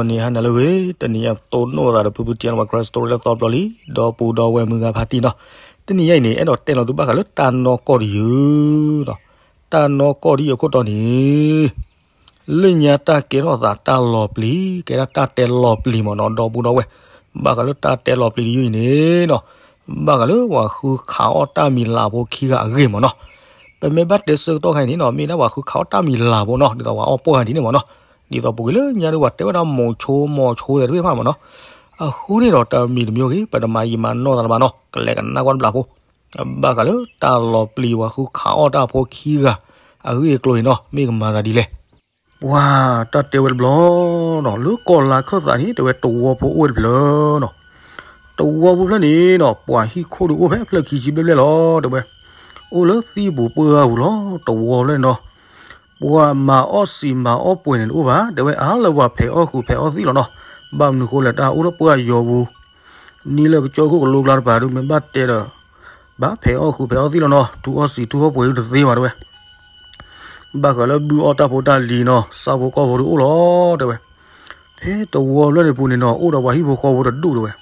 ဂီၤန့ၣ်ဟါနၤလၢအဂ့ၤ, တနံၤအံၤတိၢ်နီၣ်သးဒီးဖုဖုတံၢ်နီၣ်ဝဲ Christ Story လၢသီပျီလံ, ဒီပုၢ်ဒီဝဲၢ်မုၢ်ဂၤဖါတံၢ်နီၤ, တနံၤအံၤန့ၣ် အဲၣ်ဒိးတဲလီၤသုဘၣ်ဃးလၢတၢ်နီၢ်ကီၢ်တယုၢ်နီၤ, တၢ်နီၢ်ကီၢ်တယုၢ်အခိၣ်တီန့ၣ် လၢညါတၢ်ကဲထီၣ်သးတၢ်လီၤပျံၤ, ကဲဒၣ်တၢ်တဲလီၤပျံၤမ့ၢ်နီၤ ဒီပုၢ်ဒီဝဲၢ်, ဘၣ်ဃးလၢတၢ်တဲလီၤပျံၤတယုၢ်အံၤန့ၣ်နီၤ, ဘၣ်ဃးလၢပှၤဃုခးအီၣ်တၢ်မံၤလၤဖိခံဂၤအဂ့ၢ်မ့ၢ်နီၤ, ပမ့ၢ်ဘၣ်တဲဆၢကတီၢ်ခါအံၤန့ၣ်နီၤ မ့ၢ်ဒၣ်ပှၤဃုခးအီၣ်တၢ်မံၤလၤဖိနီၤ ဒ်သိးပှၤအီၣ်ပှၢ်ဂၤဒ်န့ၣ်မ့ၢ်နီၤ, ဒ်သိးပူၤကွံာ်လၢညါဒုးပှၤတဲဝဲဒၣ်မိၤဆိမိၤဆိသ့ၣ်တဖၣ်မ့ၢ်နီၤ, အဃိန့ၣ်ဒီးတမံၤတမံၤဂ့ၤ ပတမၤယံာ်မၤနီၢ်သးလၢၤဘၣ်နီၤ ကလဲၤကနၣ်ကွၢ်တဘျီဖိ ဘၣ်ဃးလၢတၢ်လီၤပျံၤပှၤဃုခးအီၣ်တၢ်ဖိခံဂၤ အဂ့ၢ်အကျိၤန့ၣ်နီၤ မ့ၢ်ကမၤသးဒ်လဲၣ်. ပှၤတၢ်တဲဝဲတဘျီနီၤ လၢကီၢ်လါခၢၣ်သးန့ၣ် တဲဝဲတဝီဖိအိၣ်ဝဲတဖျၢၣ်နီၤ, တဝီဖိဖျၢၣ်န့ၣ်နီၤ ပှၤဟံၣ်ခိၣ်ဒုးအိၣ်ဖဲဖျၢၣ်ခံဆံဘျဲၣ်ဘျဲၣ်လီၤ တဲဝဲ, အိၣ်လၢသံၣ်ပူၤပှၢ်ပူၤလီၤ တဝီဖျၢၣ်န့ၣ်နီၤ, ပှၤမၤအီၣ်စံာ်မၤအီၣ်ပှဲၤန့ၣ်တအိၣ်ဘၣ် တဲဝဲ အါလၢပှၤဖဲးအီၣ်ဃုာ်ဖဲးအီၣ်သံၣ်လီၤနီၤ, ဘၣ်မနုၤဃိလဲၣ် တၢ်အိၣ်လၢပှၢ်ယီၤပူၤ, နံၣ်လၢကစၢၢ်ခိၣ်ကလိကျါတပၤဒုး မ့ၢ်ဘၣ်တဲဒီး ဘၣ်ဖဲးအီၣ်ဃုာ်ဖဲးအီၣ်သံၣ်လီၤနီၤ ထူအီၣ်စံာ်ထူအီၣ်ပှဲၤဒုးတသ့ဘၣ် တဲဝဲ ဘၣ်ဃးလၢဘုအီၣ်တၢ်ဖိတၢ်လံၤနီၤ ဆၣ်ဖိကီၢ်ဖိဒုးအိၣ်လီၤ တဲဝဲ, ဖဲတဝီဖျၢၣ်န့ၣ်ပူၤန့ၣ်နီၤ အိၣ်ဒီးပှၤဟံၣ်ဖိဃီဖိတဒူၣ် တဲဝဲ,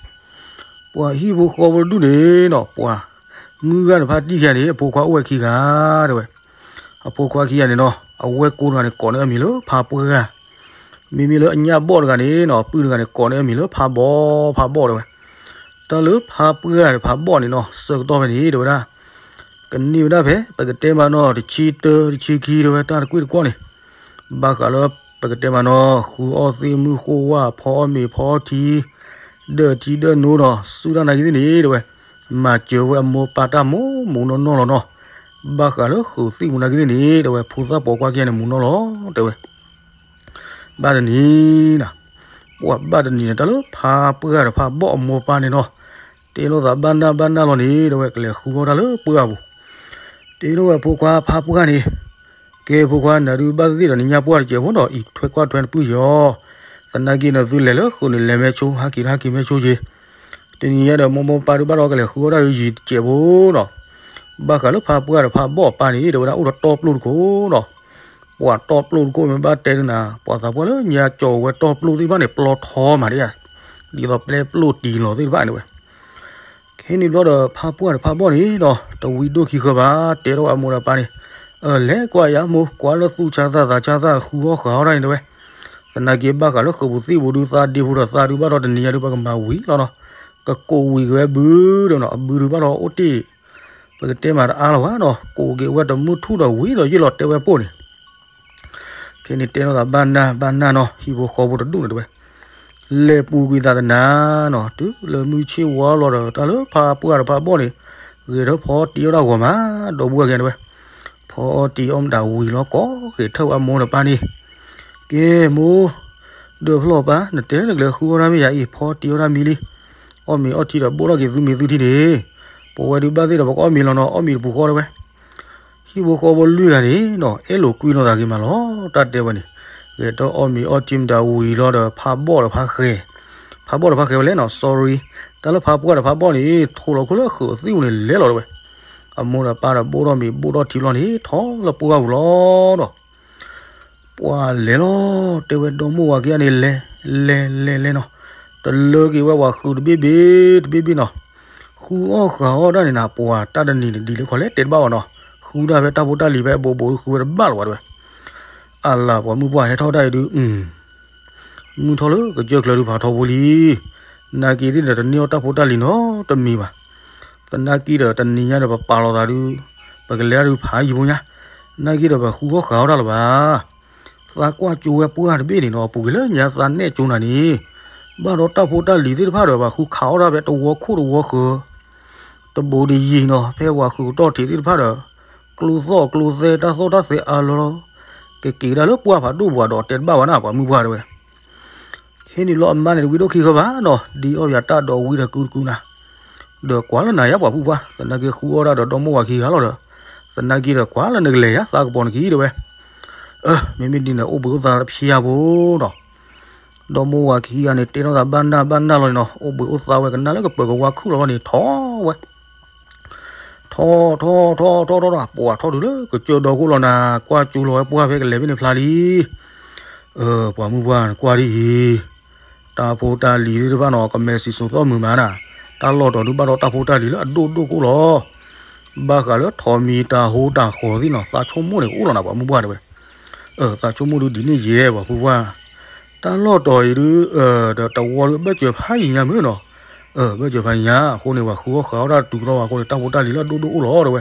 ပှၤဟံၣ်ဖိဃီဖိတဒူၣ်န့ၣ်နီၤ ပှၤမုၢ်ဂၤတဖါတံၢ်ခံဂၤန့ၣ် အဖိခွါအိၣ်ဝဲခံဂၤ တဲဝဲ, အဖိခွါခံဂၤန့ၣ်နီၤ အဝဲၢ်ကိတဂၤန့ၣ် ကိးန့ၢ်အမံၤလၢဖါပှၢ်ဂၤ, မ့မ့ၢ်လၢအညၣ်ဘီၣ်တဂၤန့ၣ်နီၤ ပုၢ်တဂၤန့ၣ် ကိးန့ၢ်အမံၤလၢဖါဘီၣ် ဖါဘီၣ် တဲဝဲ, တၢ်လၢဖါပှၢ်ဒီးဖါဘီၣ်န့ၣ်နီၤ ဆၢကတီၢ်ဖဲန့ၣ် တဲဝဲဒၣ် ကန့ၢ်ဝဲဒၣ်ဖဲ ပကတဲမးနီၤ တဆံတၢ တဆံခံ တဲဝဲ တၢ်တကွ့ၢ်တကွီၢ်န့ၣ်, ဘၣ်ဃးလၢ ပကတဲမးနီၤ ဃုအီၣ်သ့ၣ်မုၢ်ဃိၣ်ဝၣ် ဖီအီၣ်မ့ၤဖီအီၣ်ထံ ဒၢၣ်ထံဒၢၣ်နိဒီး စူၢ်တၢ်နာ်က့သ့ၣ်န့ၣ် တဲဝဲ, မၤစၢၤဝဲအမိၢ်ပၢ်တၢ်မူးမူးနီၢ်နီၢ်လီၤနီၤ, ဘၣ်ဃးလၢဃုာ်သ့ၣ်မူးနာ်က့သ့ၣ်န့ၣ် တဲဝဲ ဖိသၣ်ပိာ်ခွါခံဂၤန့ၣ် မူးနီၢ်လီၤ တဲဝဲ ဘၣ်တနံၤနီၤ, ပှၤဘၣ်တနံၤန့ၣ် တၢ်လၢဖါပှၢ်ဒီးဖါဘီၣ်အမိၢ်ပၢ်န့ၣ်နီၤ, တဲလိာ်သးဘၣ်နၢ်ဘၣ်နၢ်လီၤန့ၣ် တဲဝဲ ကလဲၤဃုအီၣ်တၢ်လၢပှၢ်ပူၤ, တဲလိာ်ဝဲဖိခွါဖါပှၢ်န့ၣ်, ကဲဖိခွါ နၤဒုးဘၣ်သ့ၣ်ဒီးနညၣ်ပှၢ်တစဲးဖိဒီး အံးထွဲကွၢ်ထွဲနပုၢ်ယီၤ, သနာ်က့န့ၣ် သုလဲၤလၢဃုာ်န့ၣ် လဲၤမဲဆိ ဟးက့ၤတဟးက့ၤမဲဆိက့ၤ, တနံၤညါဒီးမိၢ်မိၢ်ပၢ်ဒုးဘၣ်ဒီးကလဲၤဃုအီၣ်တၢ်ယံၤတစဲးဖိနီၤ, ဘၣ်ဃးလၢဖါပှၢ်ဒီးဖါဘီၣ်အပၢ်န့ၣ် တဲဝဲဒၣ်အိၣ်ဒီးတီပျိၢ်တခိၣ်နီၤ, ပှၤတီပျိၢ်တခိၣ်မ့ၢ်ဘၣ်တဲဒုးနၤ ပှၤသးပှၢ်လၢညါကၠီၤဝဲတီပျိၢ်သ့ၣ်တဖၣ်န့ၣ် ပျီထီမးဒ်ဧါ, ဒ်သိးပျဲပျိၢ်တံၢ်လီၤသ့ၣ်တဖၣ်န့ၣ်ဝဲ ခဲန့ၣ်ဘျီဒီးဖါပှၢ်ဒီးဖါဘီၣ်န့ၣ်နီၤ တဝံဒိၣ်ခံဃၢၤဘၣ် တဲထီၣ်ဝဲအမိၢ်ဒီးပၢ်န့ၣ်, အၢ လဲၤကွၢ်ယၤမိၢ် ကွၢ်လၢသူၣ်ဆါသးသးဆါသးဃုအီၣ်ဃုာ်အီၣ်တၢ်န့ၣ်တဲဝဲ, သနာ်က့ဘၣ်ဃးလၢဃုာ်ပူၤသံၣ်ပူၤဒုးသးဒ့ပူၤဒီးသးဒုးဘၣ်ဒီးတနံၤညါဒုးပကမၤဝံၤလီၤနီၤ, ကကိးဝံၤက့ၤဝဲဘုဒီးနီၤ အဘုဒုးဘၣ်ဒီးအိၣ်တ့ၢ် ပကတဲမးတအါလီၤဘၣ်နီၤ ကိးက့ၤဝဲတမုၢ်ထူၣ်ဒီးဝံၤဒီးယ့ၢ်လီၤတဲဝဲပိၢ်န့ၣ် ခဲန့ၣ်တဲလိာ်သးဘၣ်နၢ်ဘၣ်နၢ်နီၤ ဟံၣ်ဖိဃီဖိတဒူၣ်န့ၣ်တဲဝဲ, လဲၤပူၤကွံာ်သးတနၤနီၤ တုၤလၢမုၢ်ဆ့ၣ်ဝါလီၤဒီး တၢ်လၢဖါပှၢ်ဒီးဖါဘီၣ်န့ၣ် ဂဲၤထၢၣ်ဖီအီၣ်တံၢ်အီၣ်တၢ်ဂီၤမး ဒီပုၢ်ဝဲၢ်ခံဂၤတဲဝဲ, ဖီအီၣ်တံၢ်အီၣ်မတၤဝံၤလီၤ ကိးက့ၤထၢၣ်ဝဲအမိၢ်ဒီးပၢ်န့ၣ်, ကဲမိၢ် ဒၢးဖျီၣ်ပၢ် နတဲနကလဲၤဃုအီၣ်တၢ်မ့ၢ်ယၤအံၤ ဖီအီၣ်တံၢ်အီၣ်တၢ်မံလံ, အီၣ်မ့ၤအီၣ်ထံဒီးဘိၣ်ထီၣ်က့ၤသုမ့ၤသုထံန့ၣ်, ပဝဲဒုးဘၣ်သ့ၣ်ဒီးပကအီၣ်မ့ၤလီၤနီၤ အီၣ်မ့ၤတပူၤဃီတဲဝဲ ဟံၣ်ဖိဃီဖိလွံၢ်ဂၤန့ၣ်နီၤ အဲၣ်လိာ်ကွံလိာ်သးဂ့ၤမးလီၤ တၢ်တဲဝဲန့ၣ်, ဂဲၤတၢ်အီၣ်မ့ၤအီၣ်ထံမတၤဝံၤလီၤဒီးဖးဘီၣ်ဒီးဖးဃဲၤ, ဖးဘီၣ်ဒီးဖးဃဲၤဝဲလဲၣ်နီၤ sorry, တၢ်လၢဖးပှၢ်ဒီးဖးဘီၣ်န့ၣ် ထိးလီၤခိၣ်လၢဃုာ်သံၣ်ပူၤန့ၣ်လဲၤလီၤတဲဝဲ, အမိၢ်ဒီးပၢ်ဒီးဘိၣ်ထီၣ်မ့ၤဘိၣ်ထီၣ်ထံလီၤန့ၣ် ထီၣ်လၢပှၢ်ပူၤလီၤဒီး ပှၤလဲၤလီၤ တဲဝဲဒီမိၢ်ဝၤခံဂၤန့ၣ် လဲၤ လဲၤ လဲၤ လဲၤနီၤ, တလၢက့ၤဝဲပှၤဃုာ်တဘ့ၣ်ဘ့ၣ် တဘ့ၣ်ဘ့ၣ်နီၤ, ဃုအီၣ်ဃုာ်အီၣ်တၢ်န့ၣ်နၤ ပှၤတၢ်တနံၤန့ၣ်ဒ်လဲၣ်ခီလဲၣ်တဲတဘၣ်ဘၣ်နီၤ, ဃုတၢ်ဖဲတၢ်ဖိတၢ်လံၤဖဲအဘိးဘိးဃုဝဲတဘၣ်လီၤဘၣ်တဲဝဲ, အလၤပှၤမုၢ်ပှၢ်ဟဲထီၣ်တၢ်အံၤဒုး မုၢ်ထီၣ်လၢကစၢၢ်ကျၢၤဒုးဖးထီဘိလံ, နာ်က့သ့ၣ်ဒီးတန့ၢ်အီၣ်တၢ်ဖိတၢ်လံၤနီတမံၤဘၣ်, သနာ်က့ဒီးတနံၤညါဒီးပပာ်လီၤသးဒုး, ပကလဲၤတၢ်ဒုးဖးယံၤဖိညါ, နာ်က့ဒီးပဃုအီၣ်ဃုာ်အီၣ်တၢ်လၢၤဘၣ်, သးကွၢ်ကၠိဝဲပှၢ်တဘ့ၣ်န့ၣ်နီၤ ပူၤကွံာ်လၢညါသးနဲၣ်ကၠိနၤန့ၣ်, ဘၣ်ဒီးတၢ်ဖိတၢ်လံၤသ့ၣ်တဖၣ်ဒီးပှၤဃုခးအီၣ်တၢ်ဖဲတဝီခိၣ်တဝီဃၢၤ တဘိးတယံၤနီၤ ဖဲပှၤဃုာ်ကတီၢ်ထံးသ့ၣ်တဖၣ်ဒီး ကျိသီၣ်ကျိသဲတၢ်သီၣ်တၢ်သဲအါလီၤလီၤ, ကက့ၤကဒါလၢပှၢ်ဖးဒိၣ်ပူၤဒီးတဲတဘၣ်ဘၣ်နၤ ပှၤမုၢ်ပှၢ်တဲဝဲ, ဟဲနုာ်လီၤအမါန့ၣ်တဝံဒိၣ်ခံဃၢၤဘၣ်နီၤ ဒ်အီၣ်ယၤတၢ်ဒီးဝံဒီးကုတကုနၤ, ဒီးကွၢ်လၢနၤယါပှၤမုၢ်ပှၢ် သနာ်က့ဃုအီၣ်တၢ်ဒီးဒီမိၢ်ဝၤခံဂၤလီၤဒီး, သနာ်က့ဒီးကွၢ်လၢနကလဲၤယါသးကပီၤနခံတဲဝဲ, အၢ မ့မ့ၢ်ဒ်န့ၣ် အိၣ်ဘှံးအိၣ်သါတဖျါဖိနီၤ ဒီမိၢ်ဝၤခံဂၤန့ၣ် တဲထီၣ်သးဘၣ်နၢ်ဘၣ်နၢ်လီၤန့ၣ်နီၤ အိၣ်ဘှံးအိၣ်သါဝဲကနၣ်လၢကပၢၤကဝါခုၣ်လီၤလီၤန့ၣ် ထီၣ်ဝဲ, ထီၣ်ထီၣ်ထီၣ်ထီၣ်ထီၣ်ထီၣ် ပှၤထီၣ်တုၤလၢကစၢၢ်ဒီခိၣ်လီၤနၤ ကွၢ်ကၠိလီၤဝဲပှၢ်ဖဲကလဲၤဖဲန့ၣ်ဖျါလံ, အၢ ပှၤမုၢ်ပှၢ်နကွၢ်ဒ်အံၤ, တၢ်ဖိတၢ်လံၤသ့ၣ်တဖၣ်နီၤ ကမဲာ်စံၣ်စိၤသီၣ်မုာ်မးနၤ, တၢ်လီၢ်တီၤဒုးဘၣ်ဒီးတၢ်ဖိတၢ်လံၤလၢအဒိၣ်ဒိၣ်ကအိၣ်လီၤ. ဘၣ်ဃးလၢထိးမံၤတၢ်ဟူတၢ်ဃီၤသ့ၣ်နီၤ သးဆိကမိၣ်န့ၣ်ကအိၣ်လီၤနၤ ပှၤမုၢ်ပှၢ်တဲဝဲ, သးဆိကမိၣ်ဒုးဒ်န့ၣ်ယဲ ပှၤမုၢ်ပှၢ်, တၢ်လီၢ်တီၤအံၤဒုး ဒီးတဝီဒုးဘၣ်စၢၤဖးယံၤညါမုၢ်နီၤ, ဘၣ်စၢၤဖးယံၤညါ အဃိန့ၣ် ပှၤဃုအီၣ်ဃုအီတၢ်တုၤထီၣ်ဝဲအဃိန့ၣ် တၢ်ဖိတၢ်လံၤလၢအဒိၣ်ဒိၣ်အိၣ်လီၤတဲဝဲ,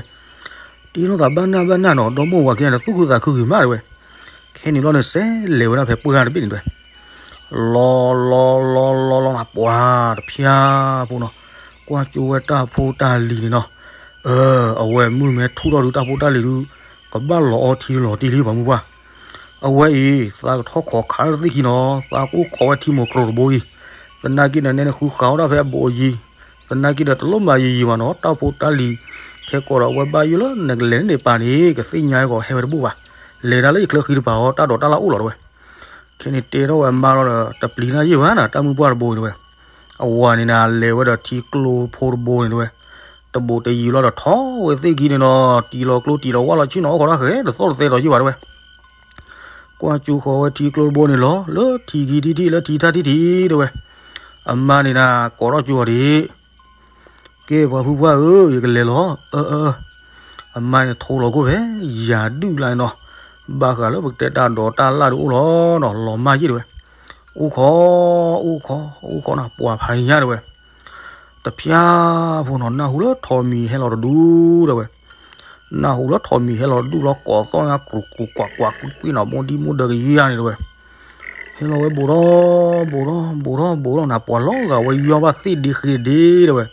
တ့ထီၣ်သးဘၣ်နၢ်ဘၣ်နၢ်နီၤ ဒီမိၢ်ဝၤခံဂၤန့ၣ် သူၣ်ခုသးခုဂ့ၤမးတဲဝဲ, ခဲန့ၣ်ဘျီန့ၣ် စဲးလဲၤဝဲဒၣ်ဖဲပှၢ်တဘ့ၣ်န့ၣ်တဲဝဲ လီၤလီၤလီၤလီၤလီၤနၤ ပှၤတဖၠၣ်ဖိနီၤ, ကွၢ်ကၠိဝဲတၢ်ဖိတၢ်လံၤန့ၣ်နီၤ, အဝဲမုၢ်မဲထူၣ်ထီၣ်ဒုးတၢ်ဖိတၢ်လံၤဒုး ကဘၣ်လီၤအီထံလီၤတံၢ်လံ ပှၤမုၢ်ပှၢ်, အဝဲအံၤ သးကထီၣ်ခိးခးလၢသ့ၣ်ခံနီၤ သးကအိၣ်ခိးဝဲထံမိၢ်ကျိၤတဘိအံၤ, သနာ်က့ဒီးနဲနဃုဃာ်အီၣ်ဒၣ်ဖဲအဘူးအယံၤ, သနာ်က့ဒီးတလိၣ်မၤယံၤယံၤဘၣ်နီၤ တၢ်ဖိတၢ်လံၤ, ခဲကိးဒီးအဝဲဘၣ်ယိၣ်လၢနကလဲၤန့ၣ်ပၤန့ၣ် ကသ့ၣ်ညါကီးဟဲဝဲတဘူၣ်ဘၣ်, လဲၤတၢ်လၢယချၢဃံတပၤအီၤ တၢ်ဒိးတၢ်လၢ်အိၣ်လီၤတဲဝဲ ခဲန့ၣ်တဲထီၣ်ဝဲအမါလီၤဒီး တပျံၤတၢ်ယံာ်ဘၣ်နၤ တၢ်မုၢ်ပှၢ်တဘိအံၤတဲဝဲ, အဝၤန့ၣ်နၤ လဲၤဝဲဒီးထံကျိဖိတဘိန့ၣ်တဲဝဲ, တဘူးတယံၤလီၤဒီးထီၣ်ဝဲသ့ၣ်ခံန့ၣ်နီၤ တံၤလီၤကျိတံၤလီၤဝၣ်လီၤဆ့ၣ်နီၤ အိၣ်ခိးတၢ်ဃဲ တသီၣ်တသဲဒီးယံာ်ဘၣ်တဲဝဲ, ကွၢ်ကၠိဃီၤဝဲထံကျိတဘိန့ၣ်လီၤ လၢထံခံထံထံ လၢထံထၣ်ထံထံတဲဝဲ, အမါန့ၣ်နၤ ကိးထီၣ်ကၠိအီၤဒံး ကဲပှၤဖုပှၢ်ဧၢ ယကလဲၤလီၤ, အမါန့ၣ်ထိလီၤခိၣ်ဖဲ ယၤဒုၣ်လၢ်န့ၣ်နီၤ, ဘၣ်ဃးလၢပကတဲတၢ်ဒိးတၢ်လၢ်ဒုးအိၣ်လီၤနီၤ လီၤမၢ်ယ့ၢ်တဲဝဲ, အိၣ်ခိး အိၣ်ခိး အိၣ်ခိးနၤ ပှၤဖးညါတဲဝဲ, တဖၠၣ်ဖိနီၤ နၢ်ဟူလၢထိးမံၤဟဲလီၤတဒူၣ်တဲဝဲ, နၢ်ဟူလၢထိးမံၤဟဲလီၤတဒူၣ်လီၤ ကိးသီၣ်ညါကြူးကြူးကွၢ်ကွၢ်ကွံာ်ကွံာ်နီၤ မိၢ်ဒံမိၢ်ဒၢကယုၢ်ယါန့ၣ်တဲဝဲ ဟဲလီၤဝဲဘူးဒီး ဘူးဒီး ဘူးဒီး ဘူးဒီးနၤ ပှၤလီၤဂာ်ဝဲယွၤဘၣ်သ့ၣ်ဒ့ဃ့တဒ့တဲဝဲ,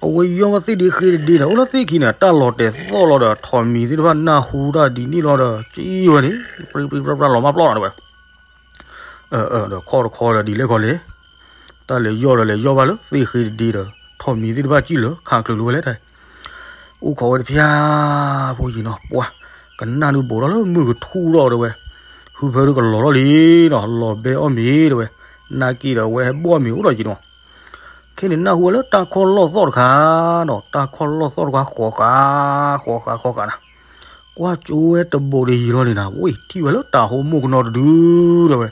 အဝဲယွၤဘၣ်သ့ၣ်ဒ့ဃ့တဒ့ဒီး အိၣ်လၢသ့ၣ်ခံန့ၣ် တၢ်လီၤတဲာ်သီၣ်လီၤဒီး ထိးမံၤသ့ၣ်တဖၣ်နၢ်ဟူတၢ်ဒ်န့ၣ်လီၤဒီး ကံဝဲန့ၣ် ပြံပြံပြပြလီၤမၢ်ပျီၢ်နၤတဲဝဲ ဒီးခီၣ်တခီဒီးဒ်လဲၣ်ခီလဲၣ်, တၢ်လဲၤယီၢ်ဒီးလဲၤယီၢ်ဘၣ်လၢသ့ၣ်ဃ့တဒ့ဒီး ထိးမံၤသ့ၣ်တဖၣ်ကံၣ်လၢခးချုးလၢၤဝဲလဲၣ်တၢ်, အိၣ်ခိးဝဲတဖၠၣ်ဖိယံၤနီၤ ပှၤ ကနၣ်ဒုးဘူးထီၣ်လၢမုၢ်ကထူၣ်ထီၣ်တဲဝဲ, ဟုဖၢဒုးကလီၤထီၣ်လံနီၤ လီၤဘဲအီၣ်မ့ၤတဲဝဲ, နာ်က့ဒီးအဝဲဟဲဘီၣ်မ့ၤအိၣ်ဒီးယံၤနီၤ ခဲန့ၣ်နၢ်ဟူဝဲလၢတၢ်ခီၣ်လီၢ်သီၣ်တခါ, တၢ်ခီၣ်လီၢ်သီၣ်တခါဃီၤဃာ်, ဃီၤဃာ်ဃီၤဃာ်နၤ, ကွၢ်ကၠိဝဲတဘူးတယံၤလီၤန့ၣ်နၤ ဝဲထံၣ်ဝဲလၢတၤဟိမိၢ်ကနီၤတဒုတဲဝဲ,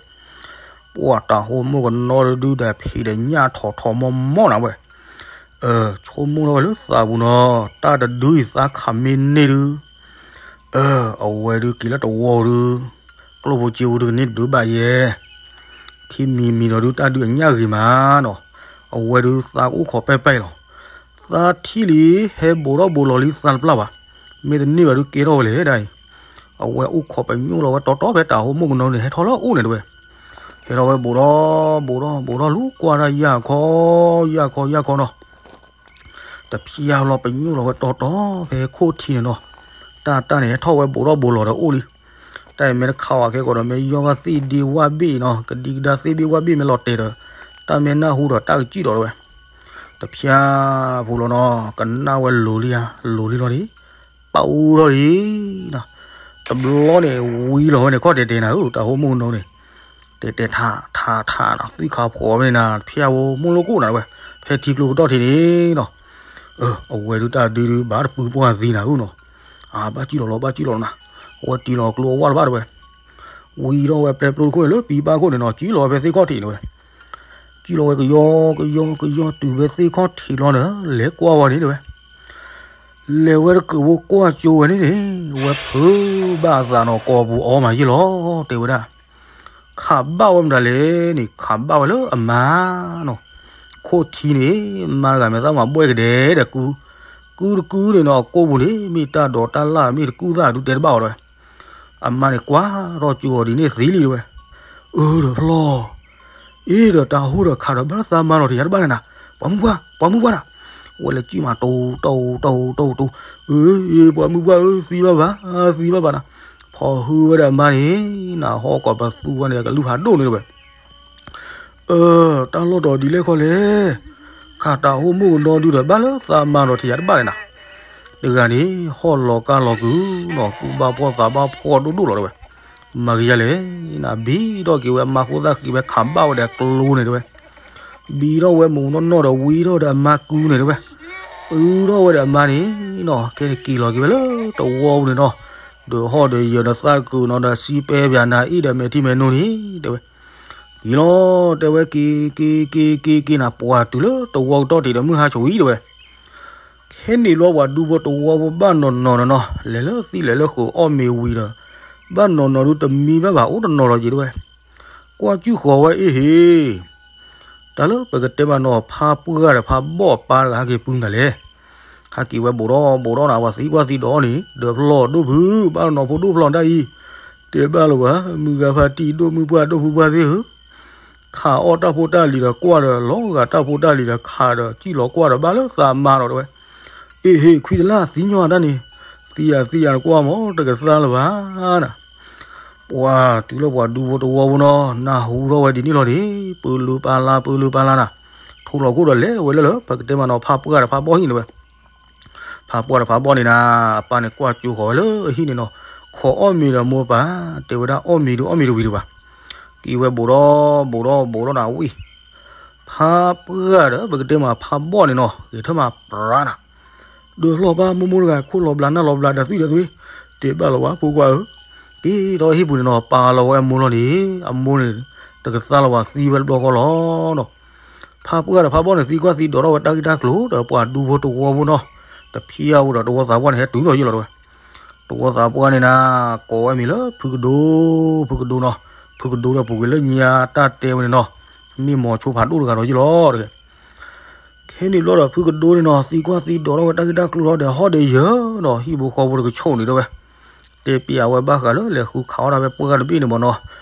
ပှၤတၤဟိမိၢ်ကနီၤတဒုဒီးဖံးဒီးညၣ်ထီၣ်ထီၣ်မီၢ်မီၢ်နၤဝဲ, ဆိကမိၣ်ထီၣ်ဝဲလၢသးပူၤနီၤ တၢ်တဒုအံၤသးခးမ့ၢ်န့ၢ်ဒု အဝဲဒုးက့ၤလၢတဝီဒု ကျိၣ်ဖိစ့ဖိဒုကန့ၢ်တဒုဘၣ်ယဲ, ခံမံၤမံၤဒီးဒုတၢ်ဒုးအညၣ်ဂ့ၤမးနီၤ, အဝဲဒုးသးကအိၣ်ခိးပဲပဲလီၤ, သးထံၣ်လံ ဟဲဘူးထီၣ်ဘူးလီၤလံသးတပျၢ်ဘၣ်, မ့ၢ်တန့ၢ်ဘၣ်ဒုးကဲထီၣ်ဝဲလဲၣ်ဒ်အံၤ, အဝဲအိၣ်ခိးပညိၣ်လီၤဝဲတီတီဖဲတၤဟိမိၢ်ကနီၤန့ၣ် ဟဲထီၣ်လၢအအိၣ်န့ၣ်တဲဝဲ, ဟဲထီၣ်ဝဲဘူးဒီး ဘူးဒီး ဘူးဒီးလူၤကွၢ်တၢ်ယၢ်ခီ ယၢ်ခီ ယၢ်ခီနီၤ တဖျၢၣ်လီၤပညိၣ်လီၤဝဲတီတီဖဲခိၣ်ထံန့ၣ်နီၤ, တၢ်တၢ်န့ၣ် ဟဲထီၣ်ဝဲဘူးထီၣ်ဘူးလီၤဒီးအိၣ်လံ, တၢ်အံၤမ့ၢ်တခးဝဲခဲကိာ်ဒီး မ့ၢ်ယီၢ်ဘၣ်သ့ၣ်ဒ့ဝၣ်ဘ့ၣ်နီၤ ကဒံကဒါသ့ၣ်ဘ့ၣ်ဝၣ်ဘ့ၣ်မ့ၢ်လီၤတဲာ်ဒီး, တၢ်မ့ၢ်နၢ်ဟူဒီးတၢ်ကစံၣ်ဒီးတဲဝဲ, တဖျၢၣ်ဖိလီၤနီၤ ကနၣ်ဝဲလိၤလံဧါ လိၤလံလီၤဒံး, ပာ်အူထီၣ်လံ တဘျီန့ၣ် ဝံလီၤဝဲန့ၣ် ခီၣ်တဲာ်တဲာ်နၤဧၢ တၤဟိမိၢ်ကနီၤန့ၣ်, တဲာ်တဲာ်ထးထးထးနၤ သွံၣ်ခါဖှီၣ်ဝဲန့ၣ်နၤ တဖျၢၣ်ဖိမိၢ်လိၣ်ကိၣ်နၤတဲဝဲ, ဖဲထံကျိကတီၢ်ထံးန့ၣ်နီၤ, အဝဲဒုးတၢ်ဒုးဒုး ဘၣ်တပုၢ်ပှၢ်သံနၤဧၢနီၤ, အဘၣ်စံၣ်လီၤလီၤ ဘၣ်စံၣ်လီၤလီၤနၤ, အဝဲတံၤလီၤကျိအဝၣ်တဘၣ်တဲဝဲ, ဝံထီၣ်ဝဲပျဲပျိတခိၣ်န့ၣ်လၢပံပၢ်ခိၣ်န့ၣ်နီၤ စံၣ်လီၤဝဲဖဲသ့ၣ်ခီၣ်ထံးန့ၣ်ဝဲ စံၣ်လီၤဝဲကယီကယီကယီတုၤဖဲသ့ၣ်ခီၣ်ထံးလီၤဒီး လဲၤကွၢ်ဝဲန့ၣ်တဲဝဲ, လဲၤဝဲတကုးဖိကွၢ်ကၠိဝဲန့ၣ်န့ၣ်, ဝဲဖုးဘၣ်အသးနီၤ ကိာ်ပူၤအီမးယ့ၢ်လီၤ တဲဝဲဒၣ်, ခးဘၣ်ဝဲမတၤလဲၣ်န့ၣ် ခးဘၣ်ဝဲလၢအမါနီၤ, ခိၣ်ထံန့ၣ် မါတဂၤမဲာ်သၣ်မၤဘှဲၣ်ကဒဲဒီးကု, ကုတကုန့ၣ်နီၤ အကိာ်ပူၤန့ၣ် မ့ၢ်တၢ်ဒိးတၢ်လၢ်မ့ၢ်တကုသၣ်ဒုးတဲတဘၣ်ဝဲဒီး အမါန့ၣ်ကွၢ်ထီၣ်ကၠိအီၤဒ်န့ၣ်သ့လံတဲဝဲ, အၢဒီးဖျီၣ်, အ့ဒီးတၤဟိဒီးခးဒီးဘၣ်လၢသးမါနီၤ တယၤတဘၣ်န့ၣ်နၤ, ပှၤမုၢ်ပှၢ် ပှၤမုၢ်ပှၢ်နၤ, ဝဲလဲၤစံၣ်မး တိၢ်တိၢ်တိၢ်တိၢ်တိၢ်, အ့ ပှၤမုၢ်ပှၢ်ဧၢ သံဘၣ်ဘၣ် သံဘၣ်ဘၣ်နၤ, ဖီၣ်ဟုဝဲဒီးအမါန့ၣ် နဟီၣ်ကိးပသူဝဲန့ၣ် ကလုၢ်ဖးဒိၣ်န့ၣ်တဲဝဲ အၢ တၢ်လီၢ်တီၤဒ်လဲၣ်ခီလဲၣ်, ခးတၤဟိမိၢ်ကနီၤဒုဒီး ဘၣ်လၢသးမါဒီး တယၤတဘၣ်န့ၣ်နၤ, တဂၤန့ၣ် ဟီၣ်လီၤကါလီၤကုနီၤ သူၣ်ဘၣ်ဖှီၣ်သးဘၣ်ဖှီၣ်ဒိၣ်ဒိၣ်လီၤတဲဝဲ, မၤကယၤလဲၣ်နၤ ဘံထီၣ်က့ၤဝဲအမါဃိသၣ်ဃံးဝဲ ခးဘၣ်ဝဲဒီးကျိန့ၣ်တဲဝဲ, ဘံထီၣ်ဝဲမုၢ်နီၢ်နီၢ်ဒီး ဝံထီၣ်ဒီးအမါကုန့ၣ်တဲဝဲ, ပုထီၣ်ဝဲဒီးအမါန့ၣ်နီၤ ခဲန့ၣ်က့ၤလီၤက့ၤဝဲလၢတဝီပူၤန့ၣ်နီၤ, ဒီးဟီၣ်ဒီးယၢၤဒီးသၣ်ကုာ်နီၤဒီး စံပဲပၠးနၤအံၣ်ဒီးမဲာ်ထံမဲာ်နိန့ၣ်တဲဝဲ, က့ၤလီၤ တဲဝဲ က့ၤ က့ၤ က့ၤ က့ၤ က့ၤနၤ ပှၤတုၤလၢတဝီကတီၢ်တံၢ်ဒီး မုၢ်ဟါဆိၣ်ဝံၤ တဲဝဲ. ခဲန့ၣ်ဘျီ ပှၤဒူဖိတဝီဖိဘၣ်နီၢ်နီၢ်နီၢ်နီၢ် လဲၤလၢသံလဲၤလၢဃုာ်အီၣ်မ့ၤဝံၤဒီး ဘၣ်နီၢ်နီၢ်ဒုတမံဘၣ်ဘၣ် အိၣ်တနီၤလီၤက့ၤ တဲဝဲ. ကွၢ်ကၠူၣ်ဃီၤဝဲ အ့ၣ်ဟ့ၣ် တၢ်လၢပကတဲမးနီၤ ဖါပှၢ်ဒီးဖါဘီၣ်ပၢ်တဂၤ ဟဲက့ၤပုၢ်နၤလဲၣ်. ဟဲက့ၤဝဲ ဘိးဒီး ဘိးဒီးနၤ ပှၤသံကွၢ်သံဒိးန့ၣ် ဒၢးဖျီၣ်ဒိၣ်ဖုး ဘၣ်နီၢ်နီၢ်ဖိဒိၣ်ဖျီၣ်တၢ်အံၤ တဲဘၣ်လၢၤဘၣ် မုၢ်ဂၤဖါတံၢ် ဒိၣ်မုၢ်ပှၢ်ဒိၣ်ဖုပှၢ်သ့ၣ်ဧၢ, ခးအီၣ်တၢ်ဖိတၢ်လံၤဒီးကွၢ်ဒီး လီၤဂာ်တၢ်ဖိတၢ်လံၤဒီးခးဒီး စံၣ်လီၤကွၢ်ဒီး ဘၣ်လၢသးမါဒီး တဲဝဲ. အ့ၣ်ဟ့ၣ် ခွံတလၢ်သံညီတၢ်န့ၣ်, သံယၤသံယၤနကွၢ်မး တကသါလၢၤဘၣ်နၤ. ပှၤတုၤလၢပှၤဒူဖိတဝီဖိနီၤ နၢ်ဟူထီၣ်ဝဲဒ်န့ၣ်လီၤန့ၣ် ပၢၤလုာ်ပၢၤလၢ် ပၢၤလုာ်ပၢၤလၢ်နၤ, ထိၣ်လီၤခိၣ်ဒီးလဲၤဝဲလၢလၢ ပကတဲမးနီၤ ဖါပှၢ်ဒီးဖါဘီၣ်ဟံၣ်န့ၣ်ဝဲ. ဖါပှၢ်ဒီးဖါဘီၣ်န့ၣ်နၤ အပၢ်န့ၣ်ကွၢ်ကၠိဃီၤဝဲလၢအဟံၣ်န့ၣ်နီၤ, ခိးအီၣ်မ့ၤဒီးမိၢ်ပၢ် တဲဝဲဒၣ် အီၣ်မ့ၤဒုးအီၣ်မ့ၤတဝံၤဒံးဘၣ်. က့ၤဝဲဘိးဒီး ဘိးဒီး ဘိးဒီးနၤဝံၤ ဖါပှၢ်ဒီး ပကတဲမးဖါဘီၣ်န့ၣ်နီၤ ဂဲၤထၢၣ်မးပြးနၤ, ဒၢးလီၢ်ဘၣ်မိၢ်မိၢ်တဂၤ ခိၣ်လီၤဘျးနၢ်လီၤဘျး ဒီးသွံၣ်ဒီးသွံၣ်, တဲဘၣ်လီၤဝဲ ဖိခွါဧၢ, က့ၤထီၣ်ဟံၣ်ပူၤန့ၣ်နီၤ ပာ်လီၤဝဲအမိၢ်လီၤန့ၣ်, အမိၢ်န့ၣ် တကသါလၢၤဘၣ် သံဝဲတဘျီဃီလီၤနီၤ. ဖါပှၢ်ဒီးဖါဘီၣ်န့ၣ် သံကွၢ်သံဒိးထီၣ်ဝဲတၢ်ဂ့ၢ်တၢ်ကျိၤဒီး ပှၤဒူဖိတဝီဖိနီၤ, တဖျဲအါဝဲဒီး တဝီသးပှၢ်န့ၣ် ဟဲတုၤလီၤယံလီၤတဲဝဲ. တဝီသးပှၢ်န့ၣ်နၤ ကိးဝဲမံၤလၢ ဖုကဒိ, ဖုကဒိနီၤ, ဖုကဒိဒီးပူၤကွံာ်လၢညါတၢ်တဲဝဲန့ၣ်နီၤ, မ့ၢ်မိၤဆိဖးဒိၣ်တဂၤဒီးယံလီၤတဂ့ၤ. ခဲန့ၣ်ဘျီဒီး ဖုကဒိန့ၣ်နီၤ သံကွၢ်သံဒိးထီၣ်ဝဲတၢ်ဂ့ၢ်တၢ်ကျိၤလီၤဒီး ဟီၣ်ဒီးယၢၤနီၤ ဟံၣ်ဖိဃီဖိတကဆိးန့ၣ်တဲဝဲ. တဲပျးဝဲဘၣ်ဃးလၢလဲၤဃုခးအီၣ်တၢ်ဝဲပှၢ်တဘ့ၣ်န့ၣ်မ့ၢ်နီၤ,